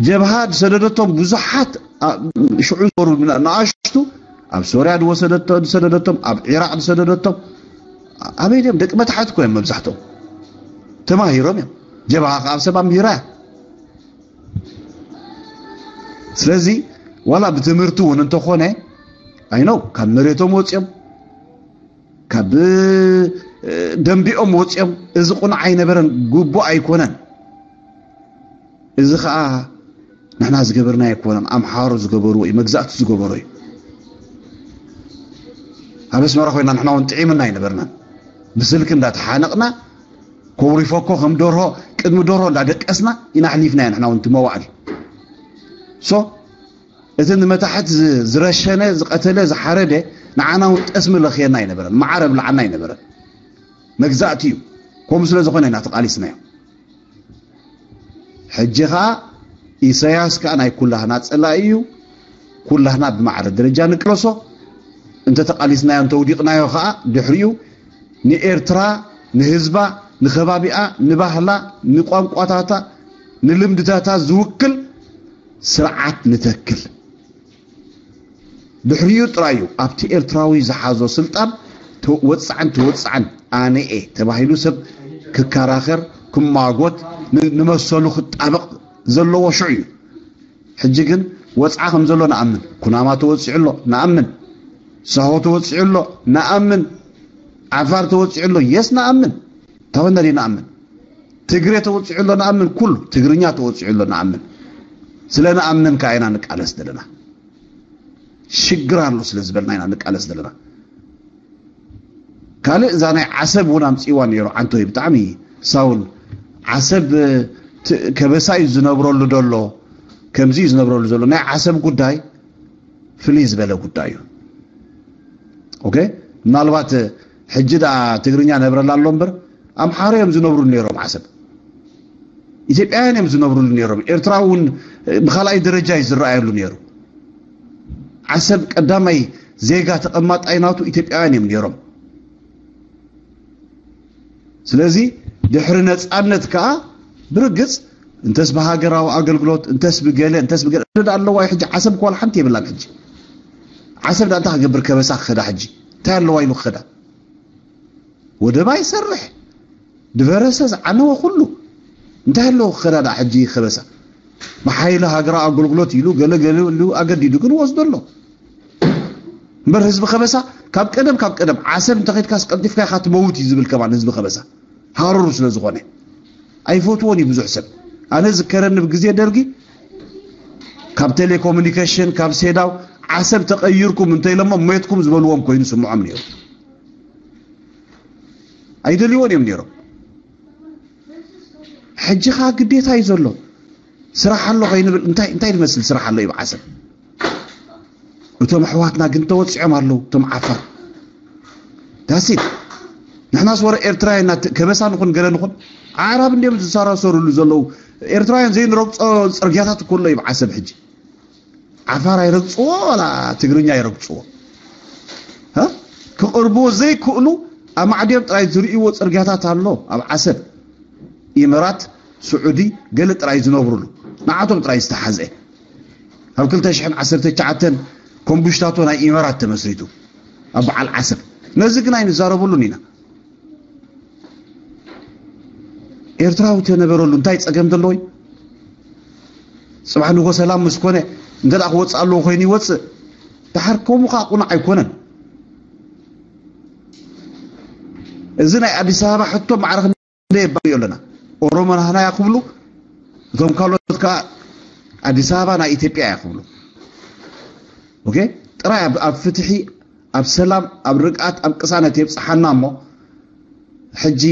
ጀብሃ ዝሰደደቶም ብዙሓት፣ ኣ-፣ ሽዑ ዝነበሩ ንኣሽቱ ኣብ ሶርያ ዝወሰደቶ-፣ ዝሰደደቶም፣ ኣብ ዒራቕ ዝሰደደቶም፣ ኣበይ ድዮም? ደቂ መታሕት እኮ እዮም መብዛሕትኦም። ተማሂሮም እዮም። ጀብሃ ከኣ ኣብ ሰብ ኣምሂራ እያ። ስለዚ ዋላ ብትምህርቲ እውን እንተኾነ፣ ኣይ ኖ፣ ካብ መሬቶም ወፂኦም፣ ካብ፣ እ፣ ደንቢኦም ወፂኦም፣ እዚ ቁኑዕ ኣይነበረን፣ ግቡእ ኣይኮነን። እዚ ኸኣ ንሕና ዝገበርናዮ ኣይኮነን፣ ኣምሓሩ ዝገበርዎ እዩ፣ መግዛእቲ ዝገበሮ እዩ። ኣብ ኣስመራ ኮይና ንሕና እውን ጥዒምና ኣይነበርናን። ብስልኪ እንዳተሓነቕና፣ ኮሪፎኮ ከም ደርሆ፣ ቅድሚ ደርሆ እንዳደቀስና ኢና ኣሕሊፍናዮ ንሕና እውን እቲ መዋዕል። ሶ፣ እቲ ንመታሕት ዝ-፣ ዝረሸነ፣ ዝቐተለ፣ ዝሓረደ፣ ንዓና እውን ጠስሚ ለኽየና ኣይነበረን፣ መዓር ኣብልዓና ኣይነበረን። መግዛእቲ እዩ። ከምኡ ስለ ዝኾነ ኢና ተቓሊስናዮ። ሕጂ ኸኣ ኢሳያስ ከኣ ናይ ኩላህና ጸላኢ እዩ። ኩላህና ብማዕረ ደረጃ ንቅለሶ። እንተ ተቓሊስናዮ፣ እንተ ውዲቕናዮ ኸኣ ድሕሪኡ ንኤርትራ፣ ንህዝባ፣ ንኸባቢኣ፣ ንባህላ፣ ንቋንቋታታ፣ ንልምድታታ ዝውክል ስርዓት ንተክል። ድሕሪኡ ጥራይ እዩ ኣብቲ ኤርትራዊ ዝሓዞ ስልጣን ተ-፣ ወጻዕን ተወጻዕን ኣነኤ ተባሂሉ ሰብ ክከራኸር፣ ክማጎት፣ ን-፣ ንመሰሉ ክጣበቕ ዘለዎ ሽዑ እዩ። ሕጂ ግን ወጽዓ ከም ዘሎ ንኣምን። ኩናማ ተወጺዑ ኣሎ፣ ንኣምን። ሳሆ ተወጺዑ ኣሎ፣ ንኣምን። ዓፋር ተወጺዑ ኣሎ፣ የስ፣ ንኣምን። ታወና ድዩ ንኣምን? ትግሬ ተወጺዑ ኣሎ፣ ንኣምን። ኩሉ ትግርኛ ተወጺዑ ኣሎ፣ ንኣምን። ስለ ንኣምን ከኣ ኢና ንቃለስ ዘለና። ሽግር ኣሎ ስለ ዝበልና ኢና ንቃለስ ዘለና። ካልእ እዛ ናይ ዓሰብ እውን ኣምፅእዋ ነይሩ ዓንቶይ ብጣዕሚ ሳውን ዓሰብ ከበሳ እዩ ዝነብረሉ ደሎ ከምዚ እዩ ዝነብረሉ ዘሎ ናይ ዓሰብ ጉዳይ ፍልይ ዝበለ ጉዳይ እዩ። ኦኬ ምናልባት ሕጂ ዳ ትግርኛ ነብረላ ኣሎ እምበር ኣምሓሮ እዮም ዝነብሩ ነይሮም ዓሰብ ኢትዮጵያውያን እዮም ዝነብሩሉ ነይሮም። ኤርትራ እውን ብካልኣይ ደረጃ እዩ ዝረኣየሉ ነይሩ። ዓሰብ ቀዳማይ ዜጋ ተቐማጣይ ናቱ ኢትዮጵያውያን እዮም ነይሮም። ስለዚ ድሕሪ ነፃነት ከዓ ብርግፅ እንተስ ብሃገራዊ ኣገልግሎት እንተስ ብገለ እንተስ ብገለ ኣለዋ። ሕጂ ዓሰብ እኳ ሓንቲ የብላን። ሕጂ ዓሰብ ዳ እንታይ ክገብር ከበሳ ክኸዳ ሕጂ እንታይ ኣለዋ ኢሉ ክኸዳ ወደባ ይሰርሕ ድፈረሰ ዝዓነወ ኩሉ እንታይ ኣለዎ ክኸዳ ደኣ ሕጂ ከበሳ ብሓይሊ ሃገራዊ ኣገልግሎት ኢሉ ገለ ገለ ኢሉ ኣገዲዱ ግን ወስዶ ኣሎ እምበር ህዝቢ ከበሳ ካብ ቀደም ካብ ቀደም ዓሰብ እንተኸድካስ ቀልጢፍካ ኢኻ ትመውት እዩ ዝብል ከማን ህዝቢ ከበሳ ሃሩሩ ስለ ዝኾነ ኣይፈትዎን እዩ ብዙሕ ሰብ ኣነ ዝከረኒ ብግዜ ደርጊ ካብ ቴሌኮሙኒኬሽን ካብ ሴዳው ዓሰብ ተቐይርኩም እንተኢሎሞ ሞትኩም ዝበልዎም ኮይኑ ስምዖም ነይሩ ኣይደልይዎን እዮም ነይሮም። ሕጂ ኸዓ ግዴታ እዩ ዘሎ። ስራሕ ኣሎ ከይንብል እንታይ እንታይ ዝመስል ስራሕ ኣሎ ይብዓሰብ። እቶም ኣሕዋትና ግን ተወፂዖም ኣለዉ እቶም ዓፋር። ዳሲት ንሕናስ ወረ ኤርትራ ኢና ከበሳ ንኹን ገለ ንኹን ዓራብ እንዲዮም ዝሰራሰርሉ ዘለዉ ኤርትራውያን ዘይንረግፆ ፅርግያታት እኮ ኣሎ ይብዓሰብ ሕጂ። ዓፋር ኣይረግፅዎ ዋላ ትግርኛ ኣይረግፅዎ ክቕርብዎ ዘይክእሉ ኣማዕድዮም ጥራይ ዝርእይዎ ፅርግያታት ኣሎ ኣብ ዓሰብ ኢመራት ስዑዲ ገለ ጥራይ ዝነብሩሉ ንዓቶም ጥራይ ዝተሓዘ ኣብ ክልተ ሽሕን ዓሰርተ ትሽዓተን ኮምቡሽታቶ ናይ ኢመራት ተመስሪቱ ኣብ በዓል ዓሰብ ነዚ ግን ኣይንዛረበሉን ኢና ኤርትራዊ ተነበረሉ እንታይ ጸገም ዘለዎይ? ጽባሕ ንጎ ሰላም ምስ ኮነ እንተ ደኣ ክወጽእ ኣለዎ ኮይኑ ይወጽእ። ደሓር ከምኡ ከኣ ቁኑዕ ኣይኮነን። እዚ ናይ ኣዲስ ኣበባ ሕቶ ማዕረ ክንደይ የባልዮ ኣለና። ኦሮሞ ናህና እያ ክብሉ እቶም ካልኦት ከኣ ኣዲስ ኣበባ ናይ ኢትዮጵያ እያ ክብሉ። ኦኬ ጥራይ ኣብ ፍትሒ ኣብ ሰላም ኣብ ርግኣት ኣብ ቅሳነት የብፅሓና እሞ ሕጂ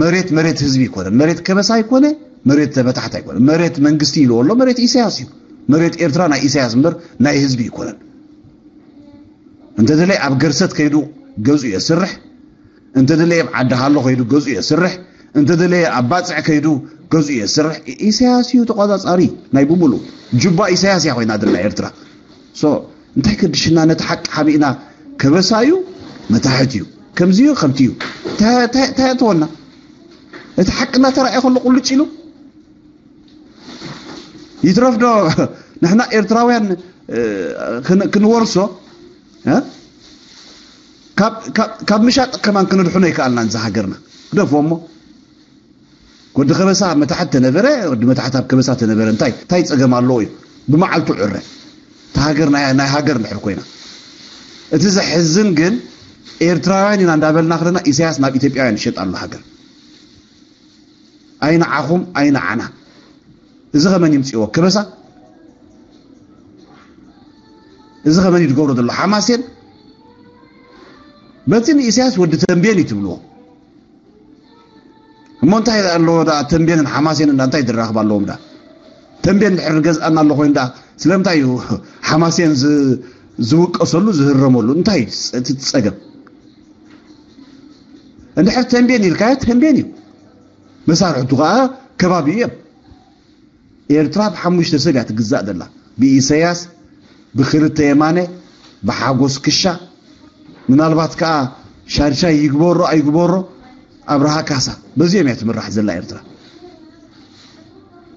መሬት መሬት ህዝቢ ይኮነን መሬት ከበሳ ይኮነ መሬት ተበታሕታ ይኮነ መሬት መንግስቲ ኢልዎ ኣሎ መሬት ኢሳያስ እዩ መሬት ኤርትራ ናይ ኢሳያስ እምበር ናይ ህዝቢ ይኮነን እንተደለየ ኣብ ገርሰት ከይዱ ገዝኡ የስርሕ እንተደለየ ኣብ ዓዲ ሃሎ ከይዱ ገዝኡ የስርሕ እንተደለየ ኣብ ባፅዕ ከይዱ ገዝኡ የስርሕ ኢሳያስ እዩ ተቋፃፃሪ ናይ ብሙሉ ጁባ ኢሳያስ እያ ኮይና ድላ ኤርትራ እንታይ ከድሽና ነቲ ሓቂ ሓቢእና ከበሳ እዩ መታሕት እዩ ከምዚ እዩ ከምቲ እዩ ተወና እቲ ሓቂ እናተረኣየ ከሎ ቁልጭ ኢሉ ይትረፍ ዶ ንሕና ኤርትራውያን ክንወርሶ ካብ ምሻጥ ከማን ክንድሕኖ ይከኣልና እዚ ሃገርና ግደፎ እሞ ወዲ ከበሳ መታሕት ተነበረ ወዲ መታሕት ኣብ ከበሳ ተነበረ እንታይ እንታይ ጸገም ኣለዎ እዩ ብመዓልቱ ዕረ እቲ ሃገር ናይ ናይ ሃገር እንድሕር ኮይና እቲ ዘሕዝን ግን ኤርትራውያን ኢና እንዳበልና ክለና ኢሳያስ ናብ ኢትዮጵያውያን ይሸጥ ኣሎ ሃገር ኣይንዓኹም ኣይንዓና እዚ ከመን ይምፅዎ ከበሳ እዚ ከመን ይትገብሮ ዘሎ ሓማሴን በቲ ንኢሳያስ ወዲ ተንቤን ይትብልዎ እሞ እንታይ ኣለዎ ዳ ተንቤንን ሓማሴንን ዳ እንታይ ዝራኸብ ኣለዎም ዳ ተንቤን ድሕር ገዝኣና ኣሎ ኮይኑ ዳ ስለምንታይ እዩ ሓማሴን ዝውቀሰሉ ዝህረመሉ እንታይ እቲ ጸገም እንድሕር ተንቤን ኢልካዮ ተንቤን እዩ መሳርሕቱ ከዓ ከባቢ እዮም ኤርትራ ብሓሙሽተ ሰብ እያ ትግዛእ ዘላ ብኢሰያስ ብክልተ የማነ ብሓጎስ ክሻ ምናልባት ከዓ ሻድሻይ ይግበሮ ኣይግበሮ ኣብርሃ ካሳ በዚኦም እያ ትምራሕ ዘላ ኤርትራ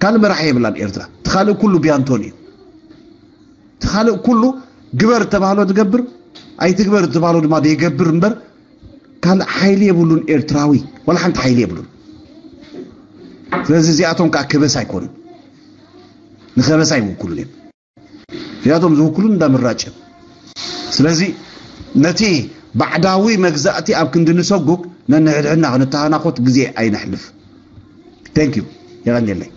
ካልእ መራሒ የብላን ኤርትራ ትኻልእ ኩሉ ቢያንቶን እዩ ትኻልእ ኩሉ ግበር እተባህሎ ትገብር ኣይትግበር እተባህሎ ድማ ዘይገብር እምበር ካልእ ሓይሊ የብሉን ኤርትራዊ ዋላ ሓንቲ ሓይሊ የብሉን ስለዚ እዚኣቶም ከዓ ከበሳ ኣይኮኑን ንኸበሳ ይውክሉን እዮም እዚኣቶም ዝውክሉን እንዳ ምራጭ እዮም ስለዚ ነቲ ባዕዳዊ መግዛእቲ ኣብ ክንዲ ንሰጉግ ነንሕድሕድና ክንተሃናኾት ግዜ ኣይነሕልፍ thank you የቐንየለይ